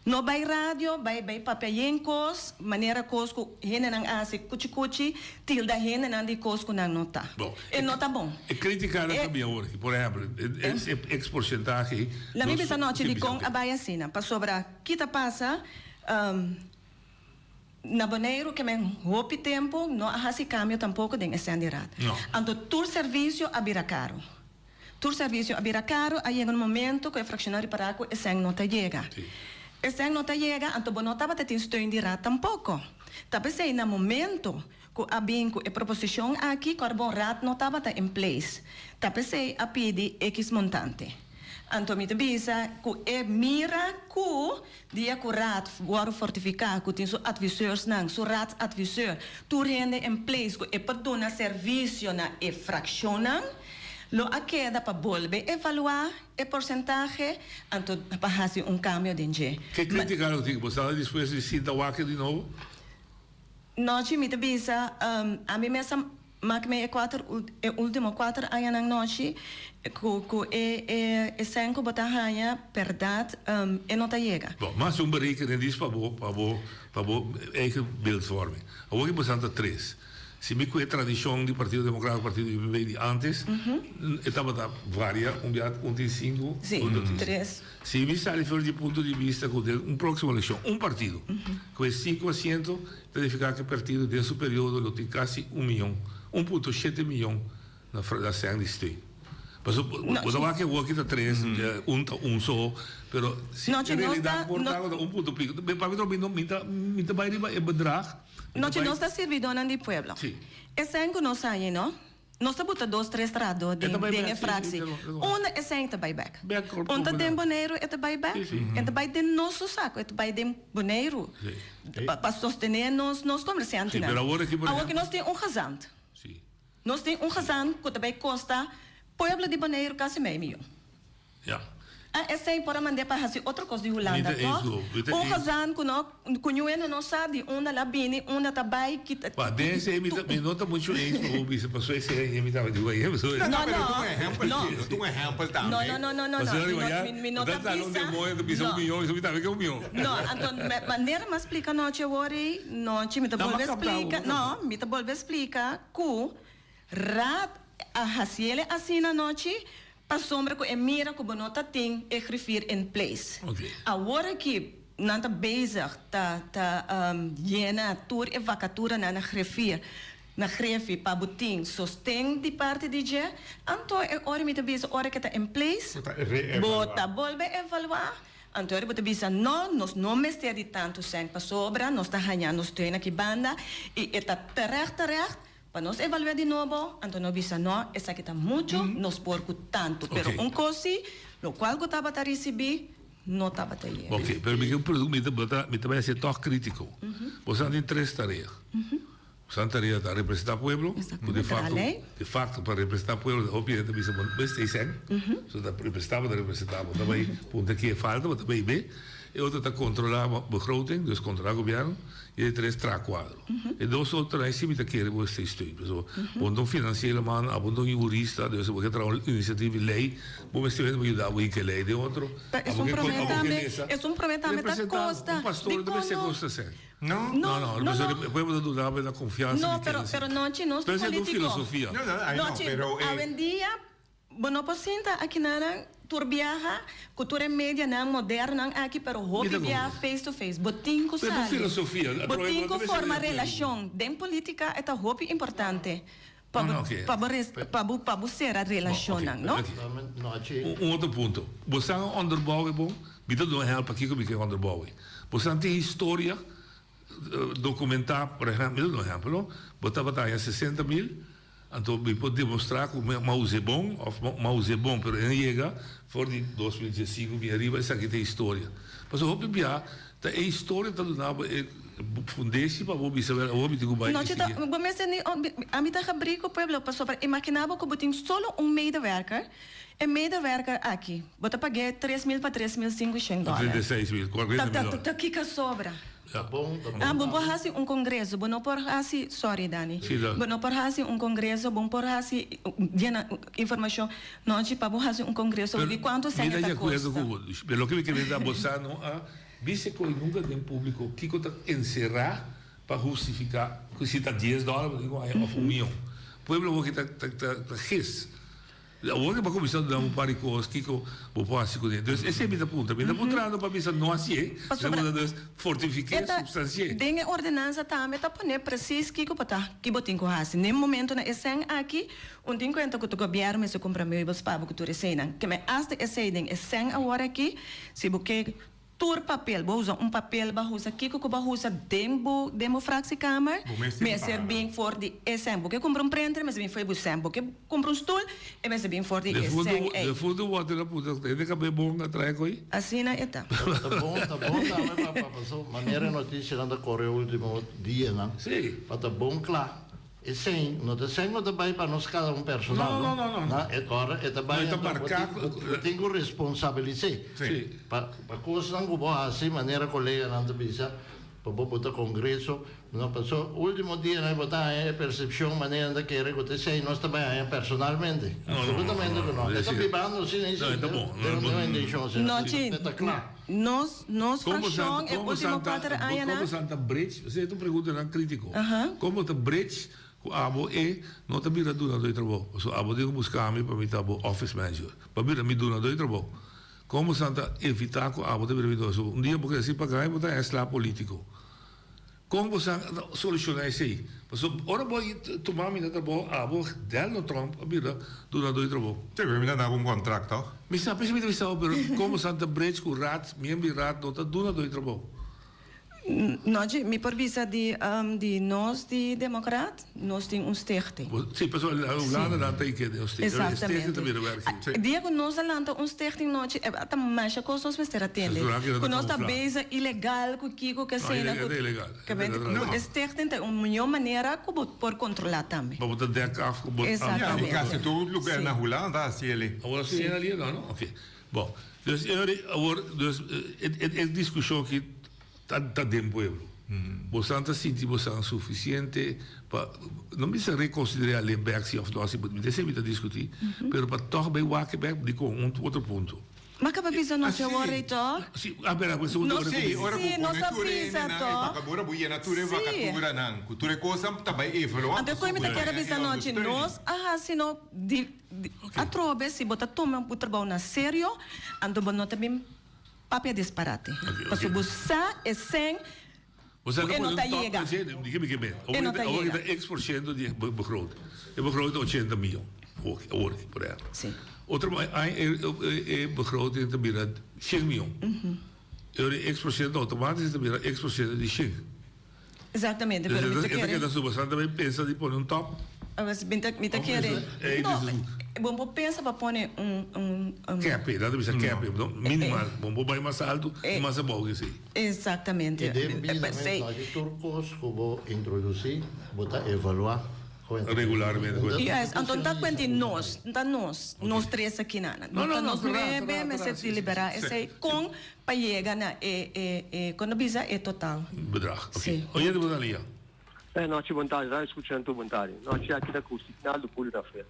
No bai radio, bai bai papia yen kos, manera kos ku hendenan a hasi kuchi kuchi, tilda hendenan di kos ku nan no ta.
Bon,
E no ta bon.
E kritikanan ta bin awor aki. Por ehèmpel, e ex porsentahe ei.
La mi bisa nochi dikon a bai asina, pasobra ki ta pasa, Na Boneiru ke men hopi tempu no a hasi kambio tampoko den e sendiraad. Anto tur servisio a bira karu. Tur servisio a bira karu, a yega un momento ku e frakshonnan ripará ku e sèn no ta yega. E sèn no ta yega, anto bo no tabata tin steun di raad tampoko. Ta p'esei na momento ku a bin ku e proposishon aki, kòrbon raad no tabata in place. Ta p'esei a pidi ekis montante. Anto mi ta bisa ku e mira ku dia ku raad wòrdu fortifiká, ku tin su adviseursnan, su raadsadviseur, tur hende in place ku e por duna servisio na e frakshonnan, lo a keda pa bolbe evaluá e porsentahe, anto pa hasi un kambio den dje.
Ke krítika lo tin? Bo sta dispuesto di sinta wak di nobo?
Nochi mi ta bisa, ami mes a mak mi e kuater e ultimo kuater añanan nochi ku ku e e e sèn ku bo ta haña bèrdat e no ta yega.
Bon, mas un berekening dis pa bo pa bo pa bo eigen beeldvorming. Awor ki bo ta tres. Si mi ku e tradishon di Partido Demokrat, Partido UPB di antes, e tabata varia un bia un tin sinku,
Sí,
un ta tin
tres.
Si mi sali for di punto di bista ku den un próksimo elekshon un partido ku e sinku asiento ta nifiká ku e partido den su periodo lo tin kasi un miyon, un punto shete miyon na na sèn di steun. Pasobra bo ta wak awor ki ta tres, un ta un so, pero si en realidat por ta un punto piko. Pa mi mi ta mi ta bai riba e bedrag.
Nochi nos ta sirbidónan di pueblo. E sèn ku nos haña no. Nos ta buta dos tres trahadó den den e fractie. Unda e sèn ta bai bèk? Un ta den Boneiru e ta bai bèk? E ta bai den nos su saku, e ta bai den Boneiru pa sostené nos nos komersiantenan. Awor ki nos tin un gezant. Nos tin un gezant ku ta bai kosta pueblo di Boneiru kasi mei miyon.
Ya.
Ah, esei por a mand'é pa hasi otro kos di Hulanda,
Mi ta eens
tòg?
ku bo. Mi ta
Un
eens.
gezant ku no, ku niun hende no sa di unda el a bini, unda ta bai, ki ta.
Pa den esei mi ta, mi no ta muchu eens pa bo bisa pasobra esei mi tabata di guayé, pasobra.
No,
No, pero
no,
ta un ehèmpel
no.
sí, ta un ehèmpel tambe.
No, no, no, no, no, no.
Pasobra
Mi
riba
no,
ya,
mi, mi no
bo
ta
ta sali un
bisa.
demoño ta bisa un
No.
mion, mi tambe ke un mion.
No, anto manera mi a splika nochi awor ei, nochi mi ta
No, mi a
bolbe
kapta bo,
splika,
mi a kapta.
no, mi ta bolbe splika ku Raad a hasiele asina nochi pasobra ku e mira ku bo no ta tin e griffier in place. Awor aki nan ta bezig ta ta yena tur e vakaturanan na griffier na grefi pa bo tin sosten di parti di dje. Anto e ora mi ta bisa ora ke ta in place bo ta bolbe evaluá. Anto ora bo ta bisa no, nos no mester di tantu sèn pasobra nos ta haña nos steun aki banda i e ta terecht terecht. Pa nos evaluá di nobo, anto no bisa no, esaki ta muchu, nos por ku tantu. Pero un kos si, lokual ku tabata risibí, no tabata yega.
Ok, pero mi ke un pregunta, mi ta bo ta mi ta bai hasié tòg krítiko. Bo sa tin tres tarea. Bo sa tarea ta representá pueblo, ku de fakto, de fakto pa representá pueblo hopi hende ta bisa bo mester esei, so ta representá bo ta representá bo ta bai punta ke falta bo ta bai be. E otro ta kontrolá begroting, dus kontrolá gobièrnu. I e tres traha kuadro. E dos otronan ei si mi ta kere bo esei steun. Pasobra bo no ta un finansiero man, abo no ta un jurista, dus bo ke traha un inisiativa di lei, bo mester hende pa yuda bo hinka e lei den otro.
Pero
Abo
esun
ke
promé
abo ke
tambe,
lesa.
esun promé tambe ta
Representá
kosta.
un pastor
Di
no ta mester
kono?
kosta esei.
No.
No, no,
No,
pasobra
no.
e pueblo ta duna bo na konfiansa
No,
di
pero,
kere
pero
esei.
nochi nos
Pero
ta
esei ta un
polítiko.
filosofia.
No, no, I know,
Nochi,
pero e.
awendia Bo no por sinta akinanan tur biaha ku tur e medianan modernonan aki pero hopi biaha face to face. Bo tin ku sali. Bo tin ku forma relashon. Den politika e ta hopi importante pa bo pa bo pa bo pa bo sera relashonnan, no?
Un otro punto. Bo sa onderbouw e bon? Mi ta duna ehèmpel pakiko mi ke onderbouw e. Bo sa tin historia dokumentá, por ehèmpel, mi ta duna un ehèmpel, no? Bo tabata haña sesenta mil. Anto mi por demostra ku mi a us'é bon òf mi a us'é bon, pero e no yega for di 2015 bin ariba esaki ta e historia. Pasobra hopi bia ta e historia ta duna bo e fundeshi pa bo bisa wèl awor mi tin ku bai
No,
e
Chito,
sigui.
bo mester ni ami ta habrí ku pueblo pasobra imaginá bo ku bo tin solo un medewerker, e medewerker aki bo ta pag'é 3000 pa 3500 dòler.
36000, 40 mil dòler.
Ta kiko sobra?
Ta
bon, ta bon.
Ah, bo por hasi un congreso, bo no por hasi, sorry Dani,
Sí, da.
bo no por hasi un congreso, bo por hasi yena informacion nochi pa bo hasi un congreso
Pero
di cuanto
mi
sende
ta
ta
di acuerdo
costa.
cu bo, pero loke mi ke mira ta bo sa no a bisa cu nunca den publico kico ta encera pa hustifica cu si ta dies dollar bo tin cu haña of un miyon. Pueblo awor ki ta ta ta gis. Awor ke bo a kuminsá duna un par di kos, kiko bo por hasi kuné? Dus esei mi ta puntra. Mi ta puntrando pa bisa no hasié,
Pasobra
mi ta puntra dus fortifiké,
e ta
supstansié.
den e ordenansa tambe ta pone presis kiko bo ta, ki bo tin ku hasi. Den momentonan e sèn aki, un tin kuenta ku ta gobièrnu mester kumpra meubels pa bo ku tur eseinan. Ke men asta esei den e sèn awor aki, si bo ke Tur papel, bo usa un papel, bo usa kiko ku bo usa den bo den bo fractiekamer,
Bo mester
mester
para.
bin for di e sèn. Bo ke kumpra un printer, mester bin for di bo sèn. Bo ke kumpra un stul, e mester bin for di
De
e
fundo,
sèn ei.
de fundo water a puta, hende kab'é bon a trae ko'i.
Asina e ta.
Ta bon, ta bon tambe pa pa paso manera e noticianan ta kore ultimo dianan.
Sí.
Pa ta bon kla. E sèn no ta sèn ku ta bai pa nos kada un personal
No, no, no, no.
Na e ora e ta bai
No, e ta
anto bo
marká
tin bo tin ku responsabilis'é.
Sí.
Pa pa kosnan ku bo hasi manera koleganan ta bisa pa bo bo ta kongreso no paso ultimo dianan bo ta haña e persepshon manera nan ta kere ku ta esei nos ta bai haña personalmente.
No, no, no,
Absolutamente ku no.
no.
E ta bibando asina i
No, e ta bon.
den un intenshon asina.
No, chi.
E ta kla.
Nos nos
Como
fraccion
Santa,
e
como
ultimo
Santa,
cuater añanan.
como Santa Bridge, esei ta un preguntanan critico.
Aha.
Como ta Bridge cu abo e no ta bira dunador di trabou? Pasobra abo tin cu busca mi pa mi ta bo office manager, pa bira mi dunador di trabou. Como Santa evita cu abo ta bira mi dunador? Un dia bo creci pa gana y bo ta esla politico. Kon bo sa soluciona esey? Pasobra ora bo tuma mi na trabou abo Delno Tromp a bira dunador di trabou.
Sí, pero mi ta daba un contract toch?
Mi sa p'esei mi ta bisa bo, pero kon bo sa ta bridge ku raad, miembro di raad no ta dunador di trabou.
Nochi, mi por bisa di di nos di Democraat, nos tin un stichting.
Sí, pasobra na Hulanda nan ta ikende un stichting.
Exactamente.
Stichting ta bira werk.
Dia ku nos a lanta un stichting nochi, e ta masha kos nos mester atende. Ku nos ta bezig ilegal ku kiko ku esena ku.
No, ilegal.
Ku e stichting ta un mihó manera ku bo por kontrolá tambe.
Pa bo ta dek af ku bo.
Exactamente.
Ya, i kasi tur lugar na Hulanda hasi elei.
Awor si no, no? Oké. Bon, dus e ora awor, dus e diskushon aki ta ta den pueblo. Bosan ta sinti bosan sufisiente pa, no bisa rekonsiderá alin bèk si òf no, si mi ta esei mi ta diskutí, pero pa tòg bai wak bèk dikon un otro punto.
Ma kaba bisa nos e wòrdu ei tòg?
Si, a bera, pues segundo ora ku
Sí, ora ku
Sí, nos
pone
a
tur e
bisa
hendenan e
tòg.
vakatura, bo yena tur e
Sí.
vakaturanan ku tur e kosnan ta bai evaluá
Anto koe mi ta
pasobra
kere bisa
e
nochi,
ondersteuning.
nos a hasi no di Atrobe si bo ta tuma bo trabou na serio, anto bo no ta bin papia disparate. Pasobra bo sa e sèn
Bo sa
ku
ta
e no
pone
ta
un top
yega.
na dje, di ke mi ke men.
E no ta
Awor
yega.
ta X por ciento di e begroting. E begroting ta ochenta miyon, awor aki, por ehempel.
Si.
Otro aña e begroting ta bira shen miyon. E ora e X por ciento automatico ta bira X por ciento di shen.
Exactamente, pero mi ta
E ta
kere.
keda su bastante tambe pensa di pone un top.
Mi ta mi ta kere. No, bo por pensa pa pone un un un.
Cap, nan ta bisa cap, no? Minimal. Bo por bai mas alto y mas abou ke esei.
Exactamente.
I den bida mes no di tur kos ku bo introdusí, bo ta evaluá.
Regularmente.
Yes, anto ta cuenta nos, ta nos, nos tres aki nan.
No, no, no,
Nos nuebe mester deliberá esei con Pa yega na e e e kon ta bisa e total.
Bedrag, oké.
Sí.
Oyente bo ta lia.
Eh nochi bon tardi, radio scucha tur bon tardi. Nochi aki ta cu Signaldo Julio Rafael.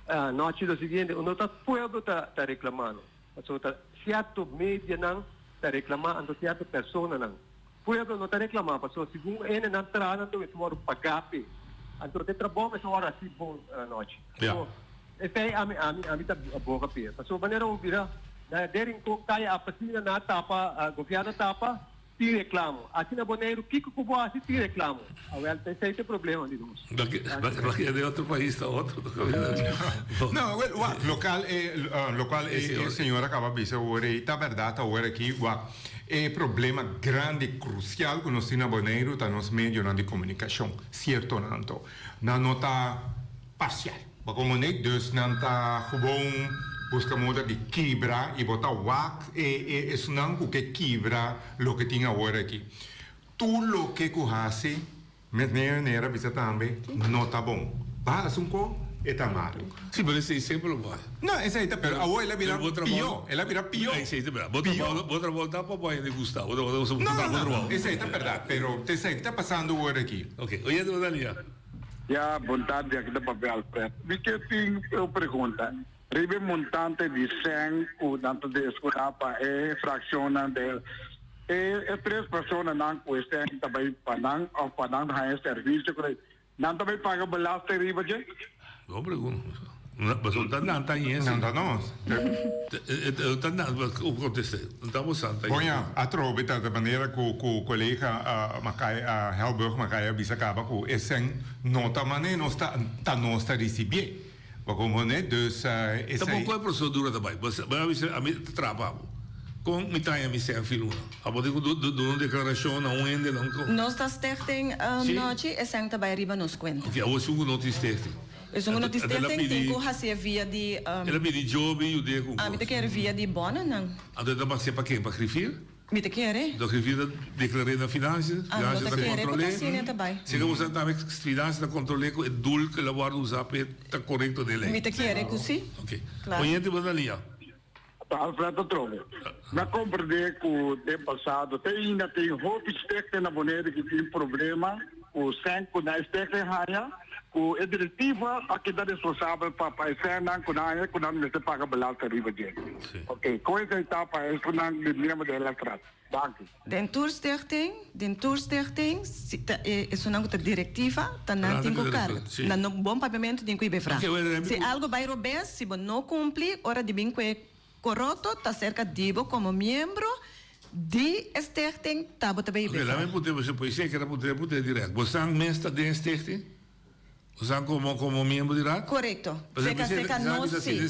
Eh nochi lo siguiente, no ta pueblo ta ta reclamando, pasobra ta cierto medianan ta reclama anto cierto personanan. Pueblo no ta reclama pasobra segun hendenan traha nan ta mester wordo paga p'e. Anto te trabou mester wordo haci bon nochi.
Ja.
So esey ami ami ami ta boga p'e. Pasobra manera bo bira na den Rincon caya apasina nan a tapa gobierno a tapa tin reclamo. Asina Boneiru kico cu bo haci tin reclamo. Awel ta esey ta e problema di nos.
Baki den otro pais ta otro.
No, wel, wak, local e, locual e señor a caba bisa awor ei ta berdad awor aki, wak. E problema grandi krusial ku nos tin na Boneiru ta nos medionan di komunikashon. Siertonan anto, nan no ta parsial. Bo komunik, dus nan ta gewoon buska moda di kibra i bo ta wak e e esunnan ku ke kibra loke tin awor aki. Tur loke ku hasi Mes manera bisa tambe no ta bon. Ba haci un co, e ta malo.
Si, pero esey semper lo bay.
No, esey ta, pero awor el a bira pio, el a bira pio.
Esey ta bira. Bo trabao, bo trabao ta pa bo hende gusta. Bo trabao ta
No, no,
bo trabao.
Esey ta berdad, pero ta esey ta pasando awor aki.
Ok, oyente bo ta lia.
Ya, bon tardi, aki ta papia Alfred. Mi ke tin un pregunta. Riba e montante di sèn ku nan ta deskurá pa e frakshonnan de e e tres personanan ku e sèn ta bai pa nan òf pa nan haña servisio ku nan ta bai paga belasting riba dje?
Bon pregunta. Pasobra ta nan ta haña
Nan ta nos.
Ta nan, ku kontest'é. Nan ta bosan ta haña.
Bon ya, atrobe ta de manera ku ku kolega Makaya Helburg Makaya a bisa kaba ku e sèn no ta manera nos ta ta nos ta risibié. Bo comprende? Dus esei.
Tampoco e procedura ta bay. Bo a bisa ami ta traha pa bo. Con mi ta haña mi sèn luna? Abo tin cu duna un declaracion na un hende nan con.
Nos ta stichting nochi, e sèn ta bay riba nos cuenta.
Ok, awor esun cu no tin stichting.
Esun cu no tin stichting tin cu hacié via di.
El a pidi Joby yud'é cu un cos.
Ami ta kere via di bononan.
Anto e ta hacié pa ken? Pa griffier?
Mi ta kere.
Dòkter Vida deklar'é na Finansia,
Ah, no
Finansia
ta
ta
kere ku ta
kontrol'é.
asina ta bai.
Si ke bo sa tambe Finansia ta kontrol'é ku e doel ku el a wòrdu usá p'e ta korekto den lei.
Mi ta kere ku si.
Ok.
Klaro.
Oyente bo ta lia.
Ta Alfredo Trobe. Mi a komprendé ku den pasado te ainda tin hopi stichting na Boneiru ki tin problema ku sèn ku nan e stichting haña ku e direktiva a keda responsabel pa pa e sènnan ku nan haña ku nan mester paga belasting riba dje. Ok, kon esei ta pa esunnan di miembro di electoral? Danki.
Den tur stichting, den tur stichting, si ta e esunnan ku ta direktiva ta nan tin ku karga. Nan no bon papiamentu tin ku i befra. Si algo bai robes, si bo no kumpli, ora di bin ku e Coroto ta serka di bo komo miembro di e stichting ta bo ta bay
Oké, laat me puntra bo, poesia keda puntra, puntra direct. Bo san mes ta den e stichting? Bo san komo komo miembro di raad?
Korekto. Seka seka nos si.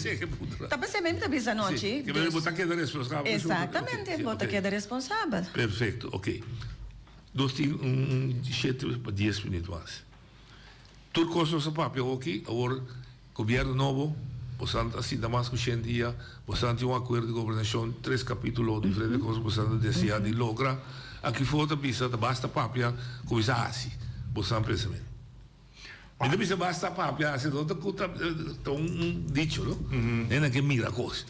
Ta pesey mi ta bisa nochi.
Si, bo ta keda responsabel.
Exactamente, bo ta keda responsabel.
Perfecto, oké. Nos tin un shete pa dies minuut mas. Tur kos nos a papia hoki, awor gobierno nobo, bosan ta sinta mas ku shen dia, bosan tin un akuerdo di gobernashon, tres kapitulo, diferente kos bosan ta desea di logra. Aki for ta bisa ta basta papia, kuminsá hasi bosan pensamentu. Mi ta bisa basta papia hasi, no ta ku ta un dicho no, hende ke mira kos.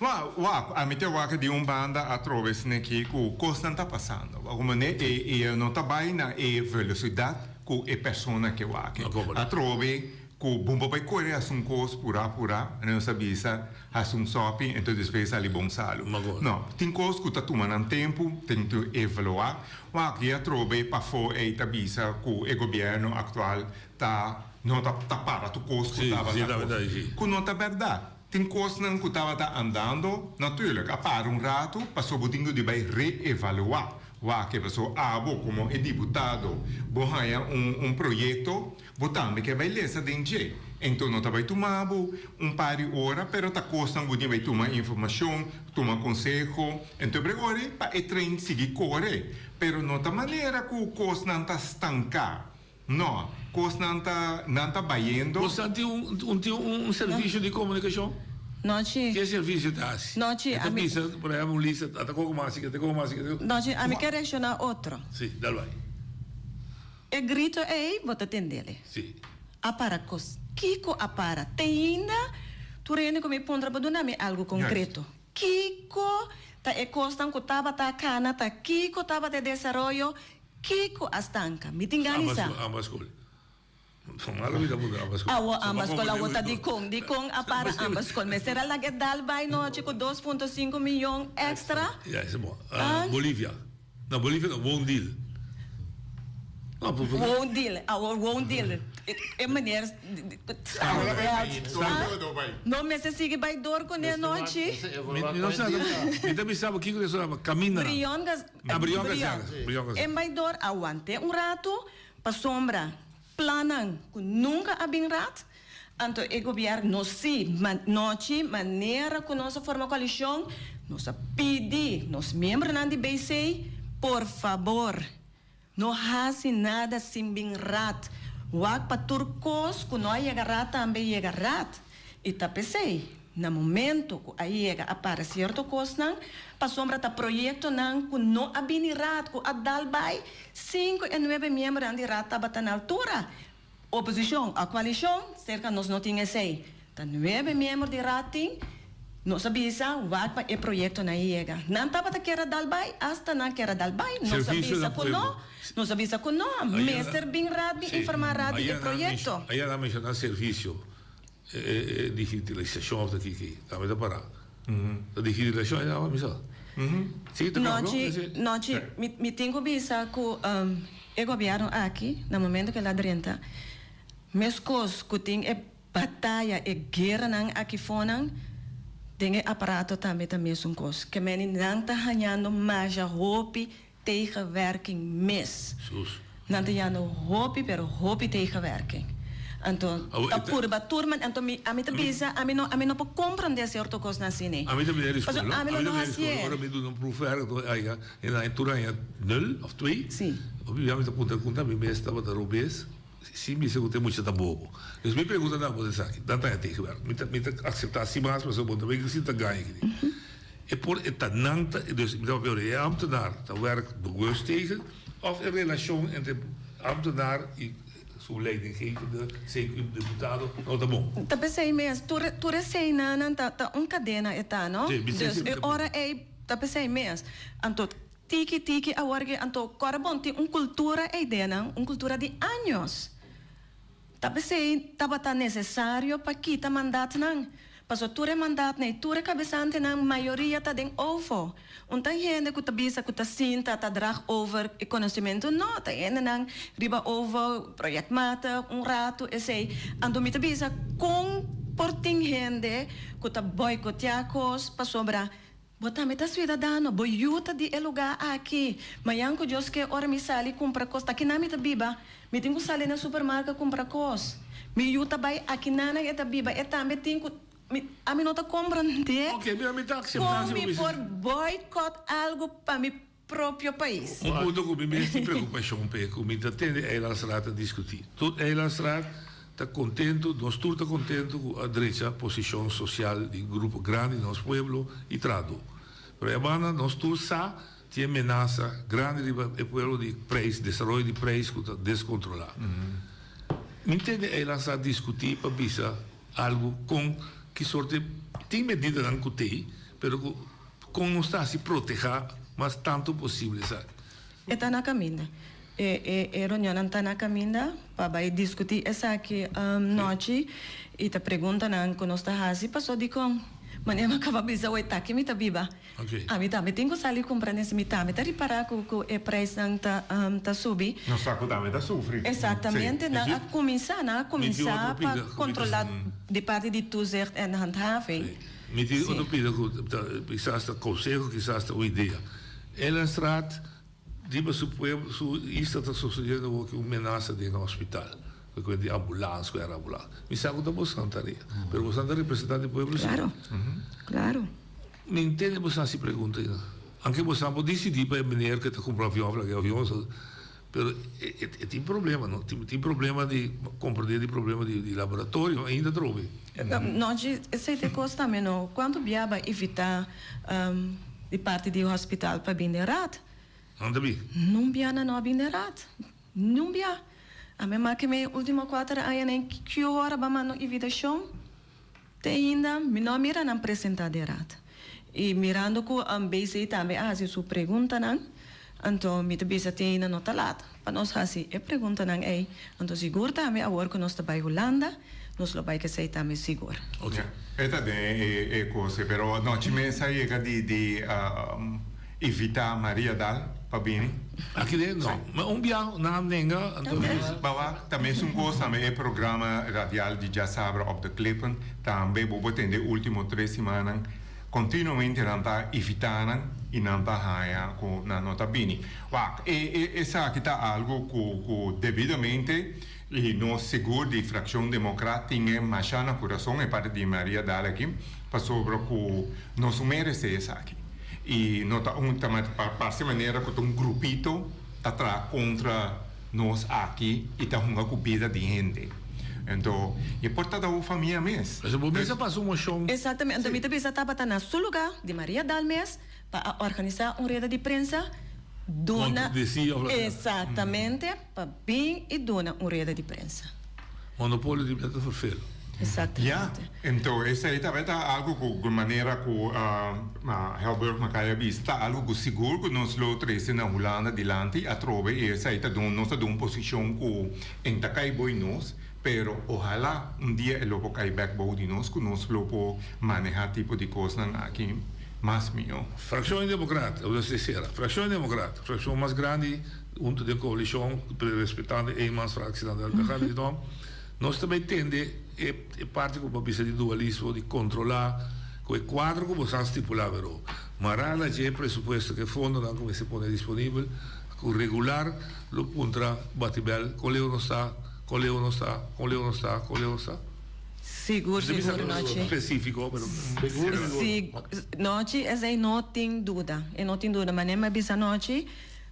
Wak, wak, ami ta wak di un banda atrobe esneki ku kosnan ta pasando. Wak como ne e e no ta bai na e velosidat ku e persona ke wak. Atrobe ku bo por bai kore hasi un kos purá purá, nos ta bisa hasi un sòpi enton despues sali bon salu. No, tin kos ku ta tuma nan tempu, tin ku evaluá. Wak, i atrobe pafó ei ta bisa ku e gobièrnu aktual ta no ta ta para tur kos ku tabata kos. Ku no ta bèrdat. Tin kosnan ku tabata andando, natuurlijk, a para un ratu pasobra bo tin ku di bai reevaluá. Wak, pasobra abo komo e diputado bo haña un un proyekto, Bo tambe ke bai lesa den dje. Enton no ta bai tuma bo un par di ora, pero ta kosnan bo tin bai tuma informashon, tuma konseho. Enton bre ora pa e trein sigui kore. Pero no ta manera ku kosnan ta stanká. No, kosnan ta, nan ta bayendo.
Bosnan tin un, un tin un servisio di komunikashon?
Nochi.
Ke servisio ta hasi?
Nochi,
E ta
ami.
bisa, por ehempel, un lista, ata koko mas, ata koko mas, ata koko.
Nochi, ami ke reakshoná otro.
Si, dal bai.
E grito ei bo ta tendele.
Sí.
A para kos. Kiko a para? Te ainda tur hende ku mi puntra bo duna mi algu konkreto. Kiko ta e kosnan ku tabata kana ta kiko tabata e desaroyo kiko a stanka? Mi tin gana di sa.
Amba skol. Malo mi ta puntra amba skol.
Awo amba skol awo ta dikon? Dikon a para amba skol? Mester a laga e dal bai nochi ku 2.5 miyon extra?
Ya, esei bon. Bolivia. Na Bolivia no, Woon Deal. No, por por.
Woon Deal, awor Woon Deal. E meneer No mester sigui bai door cu ne nochi.
Mi no sa, mi ta bisa bo kico ta esora, caminda nan.
Brion Gaz,
Ah, Brion Gaziaga, Brion Gaziaga.
E bai door awante un rato pasobra plannan cu nunca a bin raad, anto e gobierno no si nochi manera cu nos a forma coalicion, nos a pidi nos miembronan di BC, por fabor, no haci nada sin bin raad, wak pa tur cos cu no a yega raad tambe yega raad, y ta p'esey, na momento cu a yega a para cierto cosnan, pasobra ta proyectonan cu no a bini raad, cu a dal bay, sin cu e nuebe miembronan di raad tabata na altura. Oposicion a coalicion, cerca nos no tin esey. Ta nuebe miembro di raad tin, nos a bisa wak pa e proyectonan yega. Nan tabata kier a dal bay, hasta nan kier a dal bay, nos a
Servicio
bisa
na
cu no,
pueblo.
nos a bisa cu no, mester bin raad bin informa raad di e proyecto.
Ayer nan menciona servicio. E digitalisacion of ta kiki tambe ta para. Ta digitalisacion e awa misa. Si ta
No chi, no chi, mi mi tin cu bisa cu e gobierno aki na momento cu el a drenta mescos cu tin e bataya e gueranan aki fonan den e aparato tambe ta mesun cos. Ke meni nan ta hañando masha hopi tegenwerking mes. Nan ta yando hopi pero hopi tegenwerking. Anto ta purba tur man anto mi ami ta bisa ami no ami no por comprende cierto cosnan asina.
Ami ta bini
Pasobra
school
ami lo no hacié.
Ora mi duna un proefwerk to aya en aña tur aña nul of twee.
Si.
Hopi bia mi ta puntra con ta mi mes tabata robes sin bisa cu ta e mucha ta bobo. Dus mi pregunta na bo esaki nan ta aña tegenwerk. Mi ta mi ta acepta si mas pasobra bo ta bay si ta gaña kini. E por e ta nan ta, dus mi ta papia ora e ambtenaar ta werk bewust tegen of e relacion entre ambtenaar y su leidinggevende, CQ diputado, no ta bon.
Ta pesey mes, tur tur eseynanan ta ta un cadena e ta no,
Sí, mi
dus
sí,
e ora ey ta pesey mes, anto tiki tiki awor ke anto kòrda bon tin un cultura ey den nan, un cultura di años. Ta p'esei tabata nesesario pa kita mandatnan, pasobra tur e mandatnan i tur e kabesantenan mayoria ta den OVO. Un ta hende ku ta bisa ku ta sinta ta drag over e konosementu, no, ta hendenan riba OVO, projectmatig, un ratu, esei. Anto mi ta bisa kon por tin hende ku ta boikoteá kos pasobra Bo tambe ta suidadano, bo yu ta di e lugá aki. Mañan ku Dios ke ora mi sali kumpra kos, ta kinan mi ta biba? Mi tin ku sali na supermarka kumpra kos. Mi yu ta bai akinanan e ta biba, e tambe tin ku, mi, ami no ta komprendé
Oke, mira mi ta akseptá
kon
si bo
mi
bisa.
por boycott algu pa mi. propio pais.
Un punto ku mi mes tin preokupashon p'e ku mi ta tende Eilandsraad ta diskutí. Tur Eilandsraad ta kontentu, nos tur ta kontentu ku a drecha posishon sosial di grupo grandi di nos pueblo i trahadó. Pero e banda nos tur sa tin e menasa grandi riba e pueblo di preis, desaroyo di preis ku ta deskontrolá. Mi tende Eilandsraad diskutí pa bisa algu kon ki sorte tin medidanan ku t'ei pero ku Kon nos ta hasi protehá mas tantu posibel esaki?
E ta na kaminda. E e e reunionnan ta na kaminda pa bai diskutí esaki nochi i ta preguntanan ku nos ta hasi paso dikon. Manera mi a kaba bisa awor ta aki mi ta biba. Ami tambe tin ku sali kumpra nes mi tambe ta ripará ku ku e preisnan ta ta subi.
Nos sa ku tambe ta sufri.
Exactamente. Nan a kuminsá nan a kuminsá pa kontrolá di parti di toezicht en handhaving.
Mi tin otro pida ku ta kisas ta konseho, kisas ta un idea. Eilandstraat riba su pueblo, su isla ta sosodiendo awor ku un menasa den hospital, ku kuenta di ambulans, ku era ambulans. Mi sa ku ta bosan tarea, pero bosan ta representante di pueblo si.
Claro, claro.
Mi ntende bosan hasi pregunta ei. Anke bosan por disidí pa e meneer ku ta kumpra avion of laga e avion, pero e tin problema no, tin problema di comprende di problema di laboratorio ainda atrobe.
Nochi esei ta e kos tambe no, kuantu bia bai evita di parti di hospital pa bin den raad?
Nan ta bin?
Nun bia nan no a bin den raad, nun bia. Ami a maki mi ultimo kuater aña nan ki ora ba manda un invitashon? Te ainda mi no a mira nan presenta den raad. Y mirando cu BC tambe a haci su preguntanan, anto mi ta bisa te ainda no ta laat pa nos haci e preguntanan ey. Anto sigur tambe awor cu nos ta bay Hulanda, nos lo bay kesey tambe sigur.
Ok. E ta den e cos ey, pero anochi mes a yega di di invita Maria Daal pa bini.
Aki den no. Ma un bia nan nenga anto mi bisa.
Bawa, ta mesun cos tambe e programa radial di Djasabra op de Klippen tambe bo por tende ultimo tres simannan continuamente nan ta invita nan y nan ta haya cu nan no ta bini. Wak, e esaki ta algo cu cu debidamente y nos sigur di Fraccion Democrat tin e masha na curason e parti di Maria Daal aki pasobra cu nos no merece esaki. Y no ta un ta parse manera cu ta un grupito ta traha contra nos aki y ta hunga cu bida di hende. Anto e por ta ta bo famia mes.
Pasobra bo mes a pasa un mocion.
Exactamente. Anto mi ta bisa tabata na su lugar di Maria Daal mes pa a organisa un reda di prensa duna. Exactamente. Pa bin y duna un reda di prensa.
Monopolio di meta verveel.
Exactamente.
Ya, enton esey tabata algo cu manera cu Helberg Mackay a bisa ta algo cu sigur cu nos lo trece na Hulanda dilanti atrobe y esey ta dun nos ta dun un posicion cu en ta cay boy nos pero ohala un dia e lo por cay bek bou di nos cu nos lo por maneha tipo di cosnan aki mas miho.
Fraccion di Democrat, Fraccion di Democrat, fraccion mas grandi Hunto den coalicion, respetando e Eemans fractie nan ta grandi di nom, nos ta bay tende e e parti cu bo a bisa di dualismo, di controla cu e cuadro cu bo sa stipula pero mara na dje presupuesto cu e fondonan cu mester pone disponibel cu regular lo puntra bati bel con leu nos ta, con leu nos ta, con leu nos ta, con leu nos ta.
Sigur, sigur, Nochi.
Specifico, pero
Sigur, sigur. Nochi, esey no tin duda, e no tin duda. Manera mi a bisa Nochi.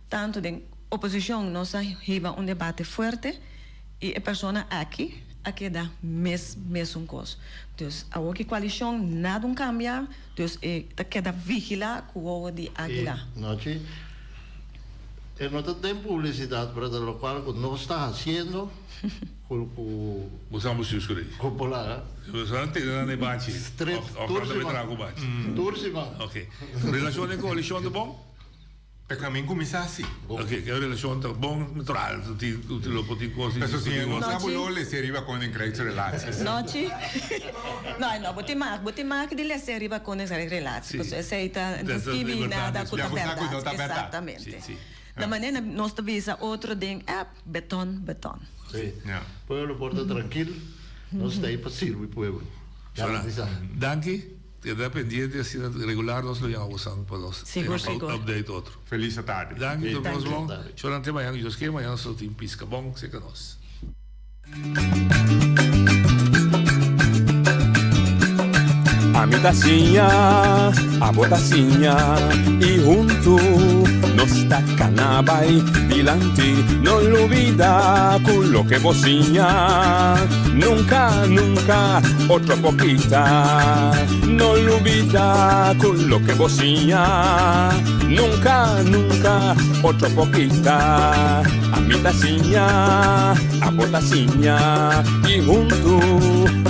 Tantu den oposicion nos a hiba un debate fuerte y e persona aki a keda mes mesun cos. Dus awor ki coalicion nada un cambia, dus e ta keda vigila cu wowo di aguila.
Y nochi e no ta den publicidad pero ta locual cu nos ta haciendo cu cu
Bo sa bo sius cu rei.
Cu polar.
Bo sa tene nan e bachi.
Strip
Of
tur
nan ta
siman.
traha cu bachi.
Tur siman.
Ok. Relacion den coalicion ta bon?
E camin cuminsa asi.
Ok, e relacion ta bon, natural, tin lo por tin cos di
Eso si,
discuti.
no sa bo lo lese riba Koninkrijksrelaties.
Nochi. No, no, bo tin mag, bo tin mag di lese riba Koninkrijksrelaties, pasobra esei ta, no skibi nada cu ta
Ya bo sa cu no ta
berdad.
berdad.
Exactamente. Na manera nos ta bisa otro den app, beton, beton.
Si. Pueblo por ta trankil, nos ta ei pa sirbi pueblo. Garantisa.
Danki. Keda pendiente asina regular nos lo yama bosan pa nos
Sigur, sigur.
update otro.
Feliz atardi.
Danki tur
Danki.
kos bon. Shornan te mañana Dios ke mañana nos lo tin pisca bon serka nos.
Ami ta siña, abo ta siña, i huntu. Nos ta kana bai dilanti. No lubida ku loke bo siña nunka, nunka otro por kita. No lubida ku loke bo siña nunka, nunka otro por kita. Ami ta siña, abo ta siña i huntu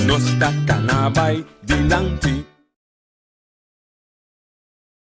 nos ta kana bai dilanti.